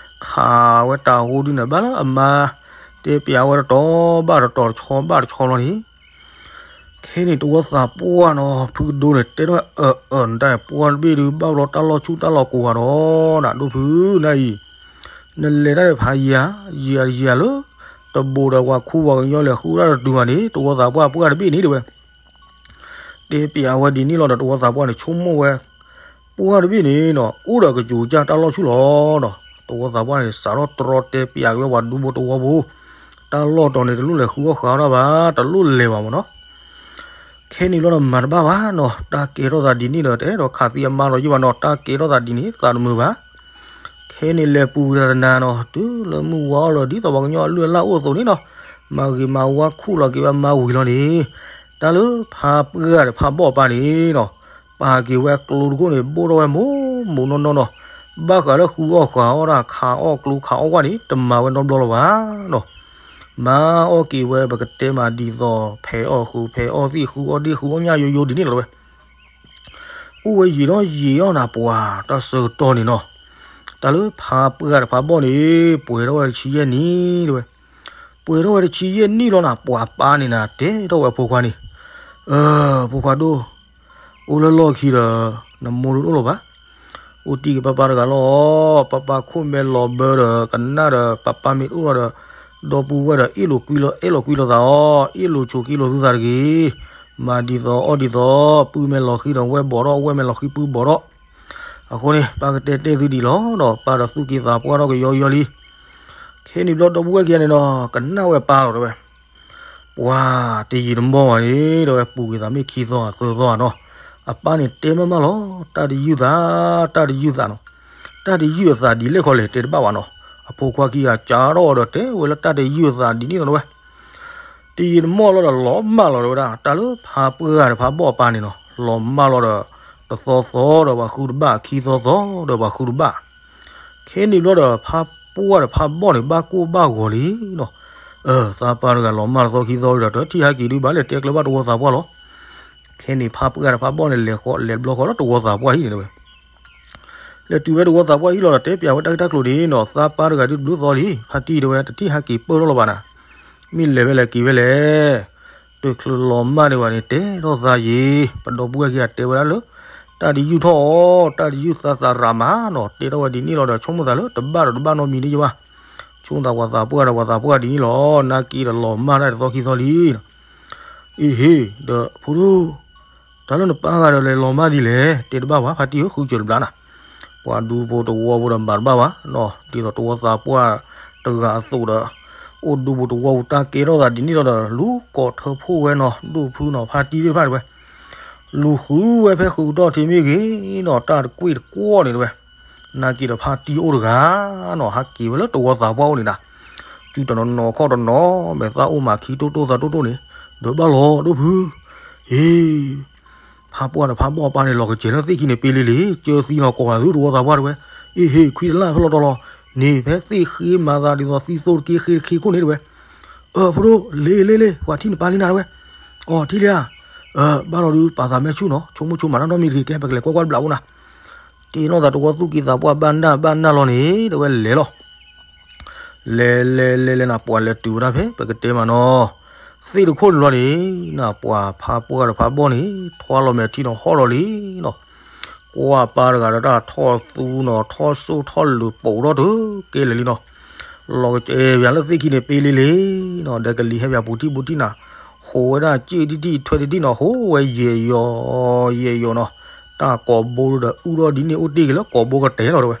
ခးဝဲတၢ်ဟူဒုန့ၣ် ဘၣ်လၢအမါ တဲပျးဝဲတတီၤဘၣ်တတီၤ တဆီဘၣ်တဆီလီၤန့ၣ်. ခဲန့ၣ်တဝီသးပှၢ်နီၤ ဖုကဒိန့ၣ် တဲထီၣ်အၢၣ်အၢၣ်နတၢ်ပှၢ်တဘ့ၣ်ဒုး ဘၣ်ဘျီတၢ်လီၢ်ဆူၣ်တၢ်လီၢ်ကိၤဂၤဒီး နဒိၣ်ဖုနၤအံၤ, နလဲၤတၢ်ဒီးဖးယံၤဧါ, ယံၤဧါ ယံၤဧါလၢ တဘိးဒီးပှၤခူပှၤကညီလဲၤဃုတၢ်တတုၤဘၣ်န့ၣ် တဝီသးပှၢ်ပှၢ်တဘ့ၣ်န့ၣ်တဲဝဲ. တဲပျးဝဲဒ်န့ၣ်လီၤဒီး တဝီသးပှၢ်န့ၣ် ဆိကမိၣ်ဝဲ ပှၢ်တဘ့ၣ်န့ၣ်နီၤ အိၣ်ဒီးကစူၤကစၢ်တၢ်လီၢ်ဆူၣ်လီၤနီၤ. တဝီသးပှၢ်န့ၣ် စးထီၣ်တြီတဲပျးက့ၤဝဲပှၤဒူဖိတဝီဖိ, တၢ်လီၢ်တီၤန့ၣ် တလိၣ်လဲၤဃုအီၣ်ဃုအီတၢ်ဘၣ်, တလိၣ်လဲၤဘၣ်မ့ၢ်နီၤ. ခဲန့ၣ်ဘျီဒီးမၤတဘၣ်ဘၣ်နီၤ, တၢ်ကဲထီၣ်သးဒ်န့ၣ်ဒီး တအဲၣ်ဒိးခးသံအမါလီၤယံဘၣ်နီၤ, တၢ်ကဲထီၣ်သးဒ်န့ၣ် သးတမုာ်ဘၣ်. ခဲန့ၣ်လဲၤပူၤဝံၤတနၤနီၤ တုၤလၢမုၢ်ဝါအီၤလီၤ ဒ်သိးပှၤကညီအလုၢ်အလၢ်အိၣ်အသိးန့ၣ်နီၤ, မၤဂ့ၤမၤဝါခူၣ်လီၤက့ၤဝဲမါဝံၤလီၤန့ၣ်, တၢ်လၢဖါပှၢ်ဒီးဖါဘီၣ်ပၢ်န့ၣ်နီၤ, ပာ်က့ၤဝဲကျိတခိၣ်န့ၣ် ဘိၣ်ထီၣ်ဝဲမိၢ်မိၢ်နီၢ်နီၢ်နီၤ, ဘၣ်ဃးလၢဃုအီၣ်ဃုအီတၢ် ခးအီၣ်ကျိခးအီၣ်ဝဲန့ၣ် တမၤဝဲနီတဘျီလၢၤဘၣ်နီၤ. မၤအီၣ်က့ၤဝဲ ပကတဲမးဒ်သိး ဖဲအီၣ်ဃုာ်ဖဲအီၣ်သ့ၣ် ဃုအီၣ်ဒ့ၣ်ဃုအီၣ်ညၣ်ယိယိဒ်န့ၣ်လီၤဝဲ. အိၣ်ဝဲယံာ်ထီၣ်ယံာ်အီၣ်နၤပှၤ တၢ်ဆၢကတီၢ်န့ၣ်နီၤ, တၢ်လၢဖါပှၢ်ဒီးဖါဘီၣ်န့ၣ် ပှဲၤထီၣ်ဝဲတဆံယဲၢ်နံၣ်တဲဝဲ, ပှဲၤထီၣ်ဝဲတဆံယဲၢ်နံၣ်လီၤနၤ ပှၤပၢ်န့ၣ်နၤ တဲထီၣ်ဝဲအဖိခွါန့ၣ်, အၢ ဖိခွါဒိၣ်, အိၣ်လၢလီၢ်ခံဒီး နမိၢ်တအိၣ်လၢၤဘၣ်. အိၣ်တံၢ်က့ၤပၢ်ပၢ်တဂၤလီၤ, ပၢ်ပၢ်ခိၣ်မဲာ်လီၤဘၢဒီး ကနၣ်ဒီး ပၢ်ပၢ်မ့ၢ်တအိၣ်လီၤဒီး ဒီပုၢ်ဝဲၢ်ဒီး အ့ၣ်လိာ်ကွံလိာ်သးအီၤ, အ့ၣ်လိာ်ဆိးက့လိာ်သူသးတဂ့ၤ. မၤဒ်သိးအီၣ်ဒ်သိး, ပုၢ်မဲာ်လီၤဃံဒီးဝဲၢ်ဘီၣ်ထီၣ်, ဝဲၢ်မဲာ်လီၤဃံပုၢ်ဘီၣ်ထီၣ်. အဃိန့ၣ် ပၢ်ကတဲတဲသုဒံးလီၤဒီး ပၢ်ဒီးသူၣ်က့သးပှၢ်ထီၣ်ကယီကယီလံ. ခဲန့ၣ်ဘျီဒီပုၢ်ဝဲၢ်ခံဂၤန့ၣ်နီၤ ကနၣ်ဝဲပၢ်လီၤတဲဝဲ, ပှၤတယံာ်တမီၢ်ဘၣ်န့ၣ် တဲဝဲ ပူၤကွံာ်သးမ့ၢ်ခံသီသၢသီနီၤ, အပၢ်န့ၣ်တဲမးမးလီၤ, တၢ်တယုၢ်သး, တၢ်တယုၢ်သးနီၤ, တၢ်တယုၢ်အသးဒ်လဲၣ်ခီလဲၣ် တဲတဘၣ်ဘၣ်နီၤ. အဖိခွါခံဂၤကးထီၣ်ဒီးတဲဝဲလၢတၢ်တယုၢ်အသးဒ်န့ၣ်လီၤတဲဝဲ. တယံာ်တမီၢ်လီၤဒီးလီၤမၢ်လီၤတဲဝဲဒၣ်, တၢ်လၢဖါပှၢ်ဒီးဖါဘီၣ်အပၢ်န့ၣ်နီၤ, လီၤမၢ်လီၤဒီး တသီသီဒီးပှၤဃုတဘၣ်, ခံသီသီဒီးပှၤဃုတဘၣ်. ခဲန့ၣ်ဘျီဒီး ဖါပှၢ်ဒီးဖါဘီၣ်န့ၣ် ဘၣ်ကိၢ်ဘၣ်ဂီၤလံနီၤ. အၢ သးပၢ်တဂၤလီၤမၢ်တသီခံသီဒီး တထံၣ်ဟဲက့ၤဒုးဘၣ်လဲၤတဲကျၢၤဘၣ်တဝီသးပှၢ်လီၤ. ခဲန့ၣ်ဖါပှၢ်ဒီးဖါဘီၣ်န့ၣ် လဲၤဃီလဲၤတဘျီဃီလၢတဝီသးပှၢ်ဟံၣ်န့ၣ်တဲဝဲ. လဲၤတုၤဝဲတဝီသးပှၢ်ဟံၣ်လီၤဒီး တဲပျးဝဲတၢ်ဂ့ၢ်တၢ်ကျိၤန့ၣ်နီၤ, သးပၢ်တဂၤဒုးတဘျုးသီလံ, ဖါတံၢ်တဲဝဲ တထံၣ်ဟဲက့ၤပၢၢ်ထီၣ်လၢၤဘၣ်နၤ. မ့ၢ်လဲၤဝဲလဲၤက့ၤဝဲလဲၣ်. တချုးလီၤမၢ်ဒံးဘၣ်န့ၣ် တဲထီၣ်သးယံၤ, ပဒီပုၢ်ဝဲၢ်ခံဂၤတဲဝဲဒၣ်လၢ တၢ်တယုၢ်ထီၣ်အီၤ, တၢ်တယုၢ်သးသးရးမးနီၤ, တဲထီၣ်ဝဲဒ်န့ၣ်လီၤဒီး ဆိကမိၣ်သးလၢတဘၣ်ဒီးတဘၣ်နီတမံၤဒံးဘၣ်. ဆိကမိၣ်သးပှၤသးပှၢ်ဒီးပှၤသးပှၢ်ဒ်န့ၣ်လီၤ, နာ်က့ဒီးလီၤမၢ်တၢ်တသီခံသီလံ. အ့ဟ့, ဒီးဖိဒိၣ်, တၢ်လၢနပၢ်ဂၤဒီးလဲၤလီၤမၢ်ဒ်လဲၣ်, တဲတဘၣ်ဘၣ်, ဖါတံၢ်ဧၢ ဃုစၢၤတဘျါနၤ. ပှၤဒူဖိတဝီဖိဒီးမၤတဘၣ်ဘၣ်နီၤ, ဒ်သိးတဝီသးပှၢ်တဂၤအသိးဒီး အိၣ်ဒူဖိတဝီဖိတၢ်ကဲထီၣ်သးဒ်န့ၣ်လီၤဒီး လူၤကိးထၢဖှိၣ်ဝဲနီၤ, ဒိၣ်ဖုနီၤ, ဖါတံၢ်သ့ၣ်တဖၣ်တဲဝဲ, လူၤဃုဝဲဖဲဃုာ်ကတီၢ်ထံမ့ၢ်ဂ့ၤနီၤ, တၢ်တကွ့ၢ်တကွီၢ်န့ၣ်တဲဝဲ. နာ်က့ဒီးဖါတံၢ်အိၣ်တဂၤနီၤ, ဟးက့ၤဝဲလၢတဝီသးပှၢ်အိၣ်န့ၣ်နၤ. တနီၤနီၤခီၣ်တနီၤ မဲာ်သၣ်အိၣ်မးခံတိၢ်တိၢ်သးတိၢ်တိၢ်န့ၣ် ဒုးဘၣ်လီၤဒိၣ်ဖု, ဟ့, ဖါပှၢ်ဒီးဖါဘီၣ်ပၢ်န့ၣ် လီၤကစဲၤလၢသ့ၣ်ခံန့ၣ် ပ့လ့လ့, ကၢသံလီၤကိးဂၤသုတဝီသးပှၢ်တဝဲ, အ့ဟ့ ခွံတလၢ်ဖဲလီၤတီၤလီၤ, န့ၣ်ဖဲသ့ၣ်ဃ့မၤသးဒ်သိးသံသိတက့ဃ့တခ့ခိၣ်န့ၣ်တဝဲ, အၢ ဖိဒိၣ် လ့လ့လ့ ပှၤထံၣ်နပၢ်လံနၤတဝဲ, အီထံၣ်လံဧါ, အၢ ဘၣ်လီၤဒုး ပာ်သးမဲဆူၣ်နီၤ ဆိကမိၣ်ဆိကမးတၢ်နီတမံၤတဂ့ၤ ကဲပကလဲၤကွၢ်ကွၢ်တဘျီဖိနၤ, တ့နီၢ်သးတဝီသူၣ်ကံၢ်သးပှၢ်ဘၣ်နၢ်ဘၣ်နၢ်လီၤန့ၣ် တဝဲလဲၤလီၤ လဲၤလဲၤလဲၤလဲၤနၤ ပှၤလဲၤတုၤဝဲဒၣ်ဖဲ ပကတဲမးနီၤ, သ့ၣ်တခိၣ်န့ၣ်လီၤန့ၣ်, နပှၤဖါပှၢ်ဒီးဖါဘီၣ်န့ၣ် ထွါလီၤမဲာ်ထံနီၤဟီၣ်လီၤလံနီၤ, ကွၢ်ပၢ်တဂၤဒီးတၢ်ထီၣ်သူနီၤ ထီၣ်စိၣ်ထီၣ်လုာ်ပိာ်ထီၣ်တကဲလၢာ်လံနီၤ, လီၤကစဲၤပၠးလၢသ့ၣ်ခံန့ၣ် ပ့လ့လ့နီၤ ဒီးကလံၤဟဲပၠးပူၤထံၣ်ပူၤထံၣ်နၤ, ဟိးဝဲဒၣ်စ့ၣ်ထံၣ်ထံၣ်ထွဲထံၣ်ထံၣ်နီၤ ဟိးဝဲယဲၢ်ယီၤ ယဲၢ်ယီၤနီၤ, တၢ်ကိာ်ဘိဒီးအူထီၣ်ဒ်န့ၣ်အိၣ်တ့ၢ်က့ၤလၢကိာ်ဘိကတဲာ်လီၤတဝဲ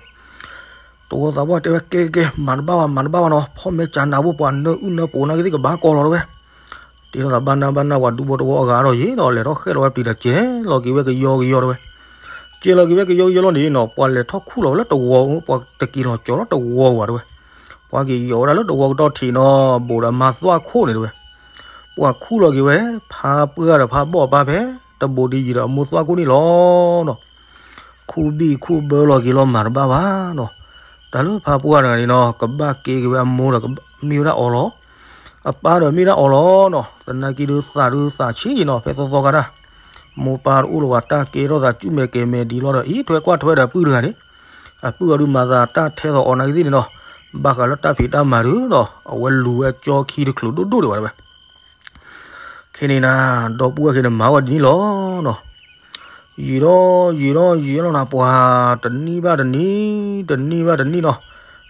တဝီသးပှၢ်တဲဝဲ ကဲကဲ မၤတဘၣ်ဘၣ် မၤတဘၣ်ဘၣ်နီၤ ဖီၣ်မဲာ်ကၠးနးဘိပှၤနၢအုၣ်နၢပှိၤနာ်က့သ့ၣ်ကဘၣ်ကီလီၤတဝဲ, တ့ထီၣ်သးဘၣ်နၢ်ဘၣ်နၢ်ပှၤဒူဖိတဝီအဂၤဒီးယ့ၣ်ဒီး လဲၤထီၣ်ဃဲလီၤဝဲပျံၤဒီးကဲလီၤက့ၤဝဲကယီကယီတဝဲ, ကဲလီၤက့ၤဝဲကယီကယီလီၤန့ၣ်နီၤ ပှၤလဲၤထီၣ်ခူၣ်လီၤဝဲလၢတဝီ ပှၤတက့ၤလီၤကၠီၤလီၤတဝီဝဲတဝဲ, ပှၤက့ၤယီၤဝဲဒၣ်လၢတဝီကတီၢ်ထံးနီၤ ဘူးဒီးမါသွၣ်ခိၣ်န့ၣ်တဝဲ ပှၤခူၣ်လီၤက့ၤဝဲ ဖါပှၢ်ဒီးဖါဘီၣ်ပၢ်ဖဲ တဘူးဒ်ယံၤဒီးအမိၢ်သွၣ်ခိၣ်န့ၣ်လီၤနီၤ, ခူၣ်ဘံၣ်ခူၣ်ဘၢလီၤက့ၤလီၤမၤတဘၣ်ဘၣ်နီၤ, တၢ်လၢဖါပှၢ်တဂၤန့ၣ်နီၤ ကဘၣ်ကဲက့ၤဝဲအမိၢ်ဒီး မ့ၢ်ဝဲဒၣ်အီၤလီၤ, အပၢ်ဒီးမ့ၢ်ဒၣ်အီၤလီၤနီၤ, သနာ်က့ဒုးသးဒုးသးဆံးနီၤ ဖဲသီသီခါတၢ်, မိၢ်ပၢ်တအိၣ်လၢၤဘၣ် တၢ်ကဲထီၣ်သး ကၠူၣ်မဲာ်ကဲၤမဲာ်ဒ်လီၤဒီး အံၤထွဲကွၢ်ထွဲဒီးအပုၢ်တဂၤန့ၣ် အပုၢ်အဒုးမၤသးတၢ်ထဲသိးအီၤနာ်က့သ့ၣ်န့ၣ်နီၤ, ဘၣ်ဃးလၢတၢ်ဖံးတၢ်မၤဒုးနီၤ အဝဲလူၤဝဲကၠီခံတချုးဒိၣ်ဒိၣ်ဒံးဘၣ်တဝဲ ခဲန့ၣ်နၤ ဒီပုၢ်ဝဲၢ်ခဲန့ၣ်မၤဝဲဒ်န့ၣ်လီၤနီၤ, ယံာ်ထီၣ်ယံာ်ထီၣ်ယံာ်ထီၣ်လီၤနၤ ပှၤတနံၣ်ဘၣ်တနံၣ် တနံၣ်ဘၣ်တနံၣ်နီၤ,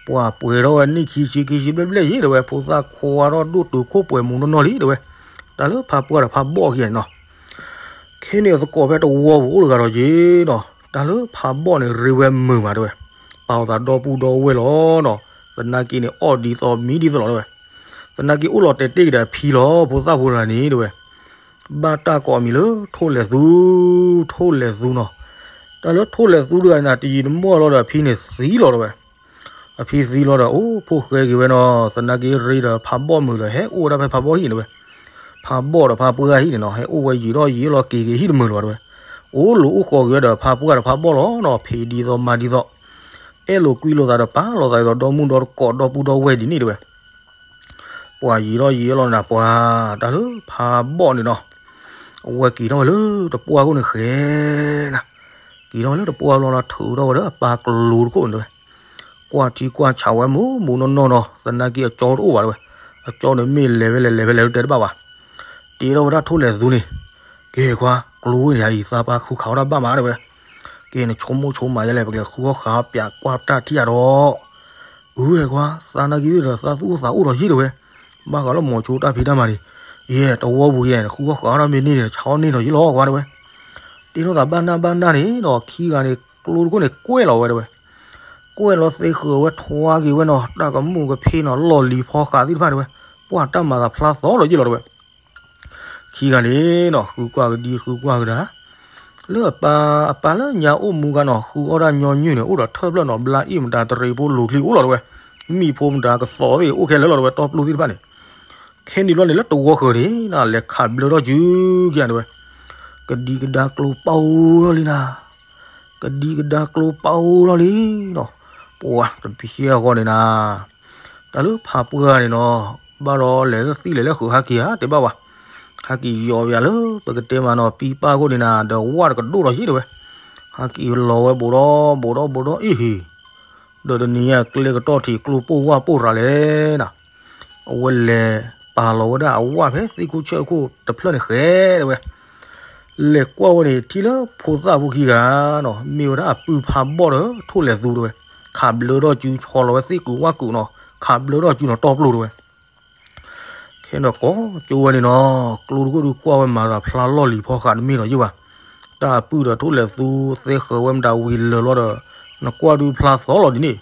ပှၤပှဲၤထီၣ်ဝဲနံၣ်ခံဆံခံဆံဘျဲၣ်ဘျဲၣ်ယ့ၣ်တဝဲ ဖိသၣ်ခွါထီၣ်ဒိၣ်တုာ်ခိၣ်ပှဲၤမူးနီၢ်နီၢ်လံတဝဲ, တၢ်လၢဖါပှၢ်ဒီးဖါဘီၣ်ခံဂၤန့ၣ်နီၤ ခဲန့ၣ်သကိးဖဲတဝီပူၤအိၣ်တဂၤဒီးယ့ၣ်နီၤ, တၢ်လၢဖးဘီၣ်န့ၣ် ရ့ဝဲမုာ်မးတဲဝဲ, ပာ်အီၤသးဒီပုၢ်ဒီဝဲၢ်လီၤနီၤ, သနာ်က့န့ၣ် အီၣ်ဒ်သိးမံဒ်သိးလီၤတဲဝဲ, သနာ်က့အိၣ်လီၤတဲာ်တ့ၢ်က့ၤဒီးအဖံလီၤ ဖိသၣ်ဖိတဂၤန့ၣ်တဲဝဲ, ဘၣ်တၢ်ကိးအမံၤလၢထိၣ်လဲၣ်သူ, ထိၣ်လဲၣ်သူနီၤ, တၢ်လၢထိၣ်လဲၣ်သူတဂၤန့ၣ် တယံာ်တမီၢ်လီၤဒီးအဖံန့ၣ်သံလီၤတဲဝဲ အဖံသံလီၤဒီး အိၣ်ဖိၣ်ဃဲက့ၤဝဲနီၤ, သနာ်က့ရ့ဒီးဖးဘီၣ်မုာ်ဒီး ဟဲအိၣ်ဝဲဒၣ်ဖဲဖးဘီၣ်ဟံၣ်န့ၣ်ဝဲ, ဖးဘီၣ်ဒီးဖးပှၢ်ဟံၣ်န့ၣ်နီၤ, ဟဲအိၣ်ဝဲယံာ်ထီၣ်ယံာ်လီၤက့ၤက့ၤဟံၣ်တမုာ်လၢၤဘၣ်တဲဝဲ, အိၣ်လူၤအိၣ်ဃီၤက့ၤဝဲဒီးဖးပှၢ်ဒီးဖးဘီၣ်လီၤနီၤ, ဖံးဒ်သိးမၤဒ်သိး, အဲၣ်လိာ်ကွံလိာ်သးဒီးပာ်လိာ်သးဒ်သိးဒီမုၣ်ဒီတကိးဒီပုၢ်ဒီဝဲၢ်ဒ်န့ၣ်တဲဝဲ ပှၤယံာ်ထီၣ်ယံာ်လီၤနၤ ပှၤတၢ်လၢဖးဘီၣ်န့ၣ်နီၤ, အဝဲက့ၤထီၣ်ဝဲလၢတပှၢ်ခိၣ်န့ၣ်ဃဲနၤ, က့ၤထီၣ်ဝဲလၢတပှၢ်လီၤလီၤ ထုးထီၣ်ဝဲဒီးအပၢ်ကျိတခိၣ်န့ၣ်တဲဝဲ, ကွၢ်ထံကွၢ်ဆးဝဲမူးမူးနီၢ်နီၢ်နီၤ, သနာ်က့အကၠီတအိၣ်ဘၣ်တဲဝဲ, အကၠီန့ၣ်မ့ၢ်လဲၤဝဲလဲၤလဲၤဝဲလဲၤတဲတဘၣ်ဘၣ်, တ့ထီၣ်ဝဲဒၣ်ထိၣ်လဲၣ်သူန့ၣ်, ကဲကွၢ် ကျိဝဲန့ၣ်အံၤ သးပၢ်ဃုခးဝဲဒၣ်ဘၣ်မးတဲဝဲ, ကဲနဆိကမိၣ်ဆိကမးယဲလဲၣ် ပကလဲၤဃုအီၣ်ဃးအီၣ်ပၠးကွၢ်တၢ်ထံၣ်အါဒီး အၢ ကွၢ် သးနာ်က့ဒီး သးသူၣ်အိၣ်သးအိၣ်ဒီးယ့ၣ်တဲဝဲ, ဘၣ်ဃးလၢမိၤဆိတၢ်ဖံးတၢ်မၤန့ၣ်, ယဲ တဝီပူၤယဲ နဃုအီၣ်ဃးအီၣ်ဒီးမ့ၢ်န့ၢ်န့ၣ် ဆါအီၣ်န့ၢ်ဒီးယ့ၣ်လီၤကွၢ်တဲဝဲ, တ့ထီၣ်သးဘၣ်နၢ်ဘၣ်နၢ်န့ၣ်ဒီး ခံဂၤန့ၣ် ကျိတခိၣ်န့ၣ် ကွဲၢ်လီၤဝဲတဲဝဲ, ကွဲၢ်လီၤသ့ဃုာ်ဝဲထွါက့ၤဝဲနီၤ တၢ်ကမူၣ်ကဖ့နီၤ လီၢ်လံၤဖီဃးသ့ၣ်တဖၣ်တဲဝဲ, ပှၤတၢ်မၤသးဖျါသီလီၤယ့ၣ်လီၤတဲဝဲ ခံဂၤန့ၣ်နီၤ ဃုကွၢ်ကဒံဃုကွၢ်ကဒါ, လၢအပၢ် အပၢ်လၢညါအိၣ်မူဂၤနီၤ ဃုအီၣ်ဒၣ်ညီနုၢ်န့ၣ် အိၣ်ဒီးထၢၣ်ဖျၢၣ်နီၤ ဘျါအ့ၣ်မတၤ တရံးဖိလိၤချံအိၣ်လီၤတဲဝဲ, မံၣ်ဖိမတၤ ကသီသ့ၣ်အိၣ်ခဲလၢာ်လီၤတဲဝဲ တီပျိသ့ၣ်တဖၣ်န့ၣ်, ခဲန့ၣ်ဘျီန့ၣ် လၢတဝီဃၢၤန့ၣ်နီၤ လဲၤခးဘျၢထီၣ်စုက့ၤတဲဝဲ, ကဒံကဒါကျိပာ်အိၣ်လီၤလံနၤ ကဒံကဒါကျိပာ်အိၣ်လီၤလံနီၤ, ပှၤတပဟံအဂီၢ်န့ၣ်နၤ, တၢ်လၢဖးပှၢ်န့ၣ်နီၤ, ဘၣ်ဒီးလဲၤလၢသံလဲၤလၢဃုာ်ဟးက့ၤဧါ တဲဘၣ်ဝဲ, ဟးက့ၤယီၤဝဲလၢ ပကတဲမးနီၤ ပံပၢ်ခိၣ်န့ၣ်နၤ ဒီးဝၣ်တကဒိၣ်ဒီးယ့ၣ်တဲဝဲ, ဟးက့ၤလီၤဝဲဘူးဒီး ဘူးဒီး ဘူးဒီး အ့ၣ်ဟ့ၣ် ဒီးတနံၤညါကျဲကတီၢ်ထံးကျိပိၢ်ဝၣ်ပိၢ်ရၤလဲၣ်နၤ, အဝဲလဲၤပာ်လီၤဝဲဒၣ်အဝၣ်ဖဲသ့ၣ်ခိၣ်ဆၢၣ်ခိၣ်တဖျၢၣ်န့ၣ်ဃဲတဲဝဲ, လဲၤကွၢ်ဝဲန့ၣ် ထံၣ်လၢဖိသၣ်ဖိခံဂၤနီၤ မ့ၢ်ဝဲဒၣ်အပုၢ်ဖးဘီၣ်ဒီးထိၣ်လဲၣ်သူတဲဝဲ, ခးဘျၢထီၣ်စု ဆီလီၤဝဲသ့ၣ်ကုာ်ဝၣ်ကုာ်နီၤ ခးဘျၢထီၣ်စုနီၤ တီပျိၢ်တဲဝဲ ခဲဒီးကိးကၠိဝဲန့ၣ်နီၤ ကျိတခိၣ်ဒုးကွၢ်ဝဲမၤသးဖျါလီၢ်လံၤဖီဃးတမ့ၢ်ဒီးယ့ၣ်ဘၣ်, တၢ်အပုၢ်ဒီးထိၣ်လဲၣ်သူသဲဃၢၤဝဲမတၤဝံၤလၢာ်လီၤဒီး နကွၢ်ဒုးဖျါသီလီၤဒ်န့ၣ်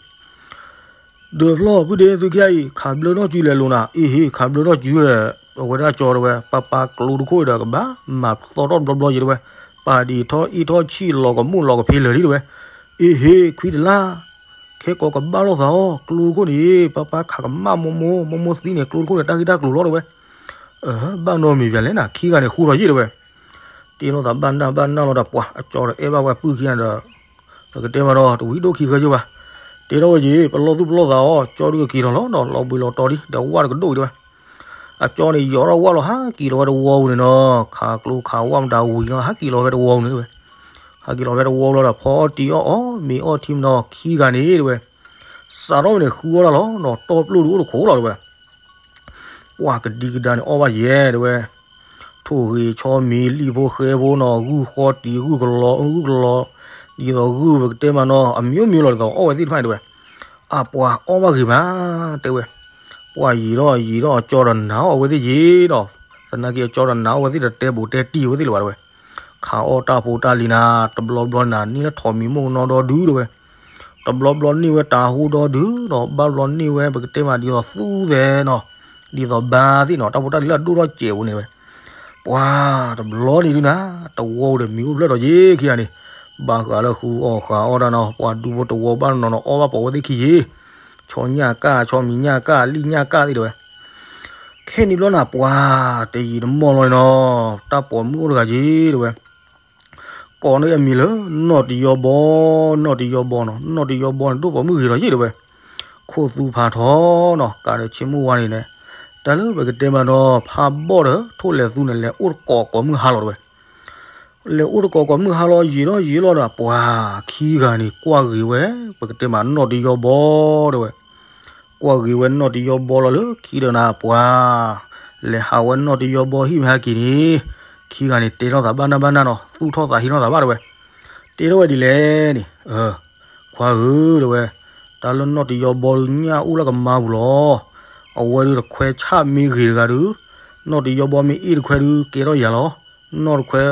ဒီးဖျီၣ်ဖုဒ့သုခံဂၤအံၤ ခးဘျၢထီၣ်စုလဲၤလိာ်နၤ အ့ၣ်ဟ့ၣ် ခးဘျၢထီၣ်စုဝဲ, အဝဲဒၣ်ကၠီတဲဝဲ ပပၢ်ကျိတခိၣ်ဒီးကဘၣ်မၤသီထီၣ်တဘျီဘျီယ့ၣ်တဲဝဲ, ပာ်ဒံးထီၣ်အ့ၣ်ထီၣ်ဆံၣ်လီၤကမူၣ်လီၤကဖ့လၢာ်လံတဲဝဲ, အ့ၣ်ဟ့ၣ် ခွံတလါ ခဲကိးကဘၣ်လိာ်သးအီၤ ကျိတခိၣ်န့ၣ် ပၢ်ပၢ်ခးကမၣ်မိၢ်မိၢ် မိၢ်မိၢ်သံန့ၣ် ကျိတခိၣ်န့ၣ် တၢ်ဂ့ၢ်တၢ်ကျိၤလီၤတဲဝဲ. ဘၣ်နီတမံၤဘၣ်လဲၣ်နၤ ခံဂၤန့ၣ်ဃူထီၣ်ယံာ်တဲဝဲ. တဲလိာ်သးဘၣ်နၢ်ဘၣ်နၢ်လီၤဒီး ပှၤအကၠီဒီးအဲၣ်ဘၣ်ဝဲပုၢ်ခံဂၤဒီး ပကတဲမးဒီး တဝံၤဒိၣ်ခံဂၤယိဘၣ်. တဲထီၣ်ဝဲယံၤ ပလီၢ်သူၣ်ပလီၢ်သးအီၤ ကၠီဒုးကက့ၤထီၣ်လီၤဒီး လီၤဘှံးလီၤတီၤလံ ဒီးဝၣ်တကဒိၣ်တဲဝဲ. အကၠီန့ၣ် ယီၤထီၣ်ဝၣ်လီၤ ဟးက့ၤလီၤဝဲတဝီပူၤန့ၣ်နီၤ, ခးကျိခးဝၣ်မတၤဝံၤလီၤ ဟးက့ၤလီၤဖဲတဝီပူၤန့ၣ်တဲဝဲ. ဟးက့ၤလီၤဖဲတဝီပူၤလီၤဒီး ဖီအီၣ်တံၤအီၣ်အီၤ မ့ၤအီၣ်ထံမနီၤ ခံဂၤန့ၣ်တဲဝဲ. စးထီၣ်ဝဲန့ၣ် ဃုအီၣ်တၢ်လီၤနီၤ တီၢ်ပျိၢ်ဒုးအိၣ်တခိးလီၤတဲဝဲ. ပှၤကဒံကဒါန့ၣ် အီၣ်ဘၣ်ယဲတဲဝဲ. ထိၣ်ဂ့ၤဆီမံၤ လံၣ်ဖိဃဲဖိနီၤ ဂုၢ်ဃီတံၤ ဂုၢ်ကလီ ဂုၢ်ကလီ ဒ်သိးဂုၢ်ပကတဲမးနီၤ အမံၤအိၣ်မံၤလီၤ ဒ်သိးအီၣ်ဝဲသ့ၣ်တဖၣ်န့ၣ်တဲဝဲ. အပှၤအီၣ်ဘၣ်ဂ့ၤမး တဲဝဲ. ပှၤယံၤထီၣ်ယံၤထီၣ်အကၠီဒီးနၤအီၣ်ဝဲသ့ၣ်ယံၤဒီး သနာ်က့အကၠီဒီးနၤအီၣ်ဝဲသ့ၣ်ဒီးတဲဘူးတဲတံၢ်ဝဲသ့ၣ်လၢၤဘၣ်တဲဝဲ. ခးအီၣ်တၢ်ဖိတၢ်လံၤနၤ တဘျီဘျီနၤန့ၣ်လၢထိးမံၤမိၢ်ကနီဒီဒုတဲဝဲ. တဘျီဘျီန့ၢ်ဝဲတၤဟူဒီဒုဒီး ဘၣ်ဘျီန့ၢ်ဝဲပကတဲမးဒ်သိးသူသဲးနီၤ ဒ်သိးဘါသ့ၣ်နီၤ တၢ်ဖိတၢ်လံၤလၢအဒိၣ်ထီၣ်စဲးပူၤန့ၣ်ဝဲ. ပှၤတဘျီန့ၣ်ဒုနၤ တဝီပူၤဒီးမံၤအိၣ်ဖျၢၣ်ဒီးယံၤခံဂၤန့ၣ် ဘၣ်ဃးလၢဃုအီၣ်ဃးအီၣ်တၢ်နီၤ ပှၤဒူဖိတဝီဘၣ်နီၤနီၤအီၣ်ဘၣ်ပိာ်ဝဲသ့ၣ်ခံယံၤ ဆီညၣ်ကၣ် ဆီမံၤညၣ်ကၣ် လံၣ်ညၣ်ကၣ်သ့ၣ်တဲဝဲ. ခဲန့ၣ်ဘျီနၤ ပှၤတယံာ်တမီၢ်လီၤနီၤ တၢ်ပိာ်မုၣ်အိၣ်တဂၤယံၤတဲဝဲ. ကိးန့ၢ်အမံၤလၢ နီၣ်တယီဘီ နီၣ်တယီဘီနီၤ နီၣ်တယီဘီန့ၣ် ဒိၣ်ပိာ်မုၣ်ဂ့ၤလီၤယံၤတဲဝဲ. ခိၣ်သူဖးထီနီၤ ကးဒီးဆ့မိၢ်ဝါန့ၣ်န့ၣ် တၢ်လၢပကတဲမးနီၤ ဖးဘီၣ်ဒီး ထိၣ်လဲၤသူန့ၣ် လဲၤအိၣ်တကိးကိးမုၢ်ဟါလီၤတဲဝဲ. လဲၤအိၣ်တကိးကိးမုၢ်ဟါလီၤ ယံာ်ထီၣ်ယံာ်လီၤဒီး ပှၤခံဂၤန့ၣ် ကွၢ်ဂ့ၤဝဲ ပကတဲမးနီၣ်တယီဘီတဲဝဲ. ကွၢ်ဂ့ၤဝဲနီၣ်တယီဘီလီၤလၢခံဒီးနၤ ပှၤ လဲၤဟးဝဲနီၣ်တယီဘီဟံၣ်မ့ၢ်ဟဲက့ၤန့ၣ် ခံဂၤန့ၣ် တဲထီၣ်သးဘၣ်နၢ်ဘၣ်နၢ်နီၤ သူၣ်ထီၣ်သးဟံးထီၣ်သးဘၣ်တဲဝဲ. တဲထီၣ်ဝဲဒ်လဲၣ်န့ၣ် ခွါဧၢတဲဝဲ, တၢ်လၢနီၣ်တယီဘီဒုး ညၣ်အိၣ်လၢကမါပူၤလီၤ. အဝဲဒုးတခွဲဆၣ်မ့ၢ်ဂ့ၤတဂၤဒုး, နီၣ်တယီဘီမ့ၢ်အ့ၣ်တခွဲဒုး ကဲထီၣ်ယၤလီၤ. နီၣ်တခွဲ,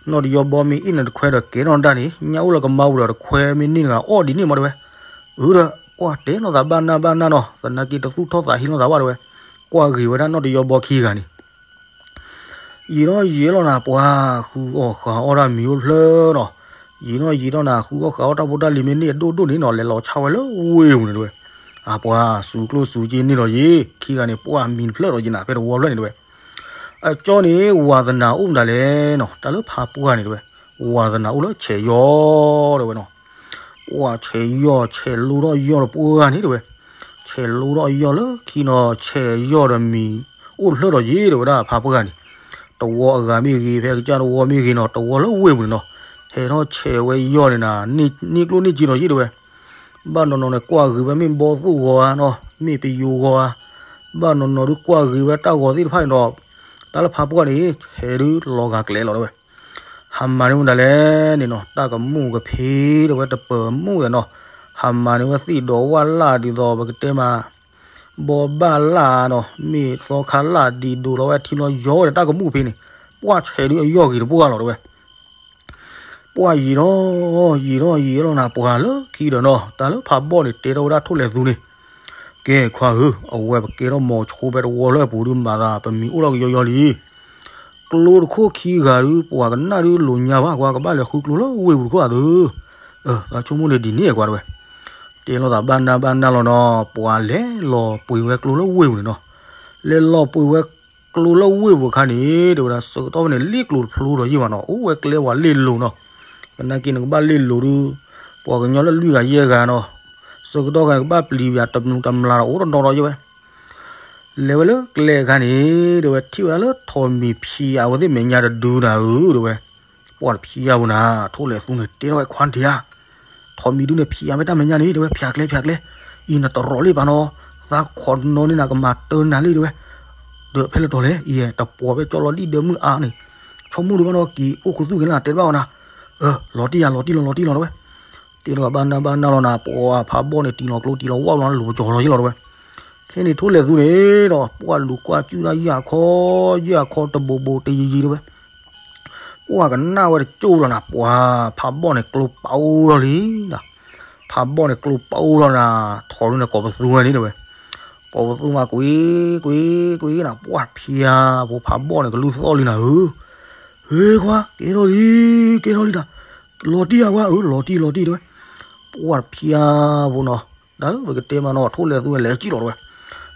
နီၣ်တယီဘီမ့ၢ်အ့ၣ်နတခွဲဒီးကဲထီၣ်နတၢ်န့ၣ် ညၣ်အိၣ်လၢကမါပူၤဒီးတခွဲမ့ၢ်န့ၢ်တဂၤအီၣ်ဒ်န့ၣ်မးတဲဝဲ. အၢဒီး ကွၢ်တဲလိာ်သးဘၣ်နၢ်ဘၣ်နၢ်နီၤ သနာ်က့တသူၣ်ထီၣ်သးဟံးလိာ်သးဘၣ်တဲဝဲ, ကွၢ်ဂ့ၤဝဲဒၣ်နီၣ်တယီဘီခံဂၤန့ၣ် ယံာ်ထီၣ်ယံာ်လီၤနၤ ပှၤဃုအီၣ်ဃးအီၣ်တၢ်မံၤအိၣ်ဖျၢၣ်နီၤ, ယံာ်ထီၣ်ယံာ်ထီၣ်နၤ ဃုအီၣ်ဃးအီၣ်တၢ်ဖိတၢ်လံၤမ့ၢ်န့ၢ်အဒိၣ်ဒိၣ်န့ၣ်နီၤ လဲၤလီၤဆါဝဲလၢဝ့ၢ်ပူၤန့ၣ်တဲဝဲ. အပှၤစူၤကျိၣ်စူၤက့န့ၢ်လီၤယံၤ ခံဂၤန့ၣ် ပှၤမံၤတဖျၢၣ်ဒီးယံၤနၤ ဖဲတဝီဖျၢၣ်န့ၣ်တဲဝဲ. အကၠီန့ၣ် ဝၤသနၤအိၣ်မတၤလဲၣ်နီၤ တၢ်လၢဖးပှၢ်န့ၣ်တဲဝဲ, ဝၤသနၤအိၣ်လၢဆဲးယီၢ်တဲဝဲနီၤ ပှၤဆဲးယီၢ် ဆဲးလိထီၣ်ယီၢ်တပှၢ်န့ၣ်တဲဝဲ, ဆဲးလိထီၣ်ယီၢ်လၢခံနီၤ ဆဲးယီၢ်ဒီးမံၤအိၣ်တဖျၢၣ်ဒီးယံၤတဲဝဲဒၣ်ဖးပှၢ်န့ၣ်, တဝီအဂၤမ့ၢ်ဂ့ၤ ဖဲအကစၢ်တဝီမ့ၢ်ဂ့ၤနီၤ တဝီလၢဝ့ၢ်ပူၤန့ၣ်နီၤ, ဟဲထီၣ်ဆဲးဝဲယီၢ်န့ၣ်နၤ န့ၢ်ကျိၣ်န့ၢ်စ့ဒီးယံၤတဲဝဲ, ဘၣ်နီၤနီၤန့ၣ် ကွၢ်ဂ့ၤဝဲမ့ၢ်ဘီသိၣ်ဂီၤဧါနီၤ မ့ၢ်ပယိၤဂီၤဧါ, ဘၣ်နီၤနီၤဒုးကွၢ်ဂ့ၤဝဲတၢ်ဂီၤသ့ၣ်တဖၣ်န့ၣ်ဒီး, တၢ်လၢဖးပှၢ်န့ၣ် ဆဲးဒုးလီၤဂာ်ကျဲလီၤတဲဝဲ. ဟးမၤန့ၢ်မတၤလဲၣ်န့ၣ်နီၤ တၢ်ကမူၣ်ကဖ့တဲဝဲတပၢၤမူၣ်ဒီးနီၤ, ဟးမၤန့ၢ်ဝဲသ့ၣ်ဒီးဝၣ်လၣ်ဒ်သိးပကတဲမး, ဘီဘၣ်လၣ်နီၤ မ့ၢ်သီခါလၣ်ဒံးဒိးလီၤဝဲထံလီၤယီၤဝဲဒီးတၢ်ကမူၣ်ဖ့န့ၣ်, ပှၤဆဲးဒုးအယီၢ်ဂ့ၤတပှၢ်လီၤတဲဝဲ. ပှၤယံာ်ထီၣ်ယံာ်ထီၣ်ယံာ်လီၤနၤ ပှၤလၢခံဒီးနီၤ တၢ်လၢဖးဘီၣ်န့ၣ် တဲထီၣ်ဝဲဒၣ်ထိၣ်လဲၤသူန့ၣ်, ကဲခွါဧၢ, အဝဲပကဲထီၣ်မီၤဆိဖဲတဝီလၢအပူၤဒုးမၤသး ပမံၤအိၣ်ထီၣ်ကယီယီလံ ကျိတခိၣ်ခံဂၤဒုး ပှၤကနၣ်ဒုးလိာ်ညါဘၣ် ကွၢ်ကဘၣ်လဲၤဃုကျိလၢဝ့ၢ်ပူၤတခိၣ်အသိး, သးဆိကမိၣ်န့ၣ်ဒ်န့ၣ်ကွၢ်တဲဝဲ, တဲလိာ်သးဘၣ်နၢ်ဘၣ်နၢ်လီၤနီၤ ပှၤလဲၤလီၤပှ့ၤဝဲကျိလၢဝ့ၢ်ပူၤန့ၣ်နီၤ, လဲၤလီၤပှ့ၤဝဲကျိလၢဝ့ၢ်ပူၤအခါန့ၣ် တဲဝဲဒၣ်ဆၢကတီၢ်ဖဲန့ၣ် လ့ၣ်ကျိၤတဖျိဒီးယံၤဘၣ်နီၤ အိၣ်ဝဲကျဲဝဲလ့ၣ်လိၤနီၤ, သနာ်က့နကဘၣ်လ့ၣ်လိၤဒုး, ပှၤကညီလၢလွံၢ်ဂၤယဲၢ်ဂၤနီၤ, ဆၢကတီၢ်ခါန့ၣ် ကဘၣ်ပျံၤပျါတမုာ်တမျၢ်ဒီးအိၣ်တနီၤဒီးယံၤဝဲ လဲၤဝဲလၢကျဲအခါန့ၣ် တဲဝဲထံၣ်ဝဲဒၣ်လၢထိးမံၤဖံးအဝဲသ့ၣ်မဲာ်ညါတဒုနၤဧၢ တဲဝဲ, ပှၤတဖံးယါပူၤနၤ ထိၣ်လဲၤသူန့ၣ် တဲထီၣ်ဝဲခွါတံၤဧါ, ထိးမံၤဒုန့ၣ်ဖံးယါမ့ၢ်တၢ်မဲာ်ညါန့ၣ် တဲဝဲ ဖျါကျဲဖျါကျဲ, အံၤနတရီးလံဘၣ်နီၤ, သးခိးနီၤန့ၣ်နကမၤတၢ်နၤလံတဲဝဲ, ဒီးဖဲလဲၣ်တီၤလဲၣ် အံၤတပှီၤဖဲကၠီလီၤဒံၣ်ဒၢမုၢ်အါန့ၣ်, ဆိကမိၣ်ဒုးဘၣ်နီၤ က့ၤအိၣ်ခူသူၣ်က့ၤလၢတဲတဘၣ်ဝဲနၤ, လီၤတံၢ်ယါလီၤတံၢ်လီၤလီၤတံၢ်လီၤတဲဝဲ, တဲထီၣ်သးဘၣ်နၢ်ဘၣ်နၢ်လီၤနၤ ပှၤဖးဘီၣ်န့ၣ် တံၢ်လီၤကျိတံၢ်လီၤဝၣ်လီၤ လူၤကၠီၤလီၤယံၤလီၤတဲဝဲ, ခဲန့ၣ်ထိၣ်လဲၤသူန့ၣ်ဒီး ပှၤလူၤကွၢ်စုၣ်ဒၣ်ယၢ်ခီ, ယၢ်ခီတဘိးဘိးတယံၤယံၤတဲဝဲ, ပှၤကနၣ်ဝဲတကၠိၢ်လီၤနၤ ပှၤဖးဘီၣ်န့ၣ်ကျိပာ်အိၣ်လီၤလံနၤ, ဖးဘီၣ်န့ၣ်ကျိပာ်အိၣ်လီၤနၤ, ထိးဒုန့ၣ်ကိးပသူဝဲန့ၣ်တဲဝဲ, ကိးပသူမးကွံာ်, ကွံာ်, ကွံာ်နၤ ပှၤဖံးယါ, ပှၤဖးဘီၣ်န့ၣ်ကလူၢ်သီၣ်လံနၤဧၢ, ဟ့ခွါ ကဲထီၣ်လံ, ကဲထီၣ်လံတၢ်, လီၤတံၢ်ယါဝဲဧၢ လီၤတံၢ်လီၤတံၢ်တဲဝဲ, ပှၢ်တဖျါဖိနီၤ, တၢ်လၢပကတဲမးနီၤ ထိၣ်လဲၤသူဝဲလဲၤကံၣ်လီၤတဲဝဲ,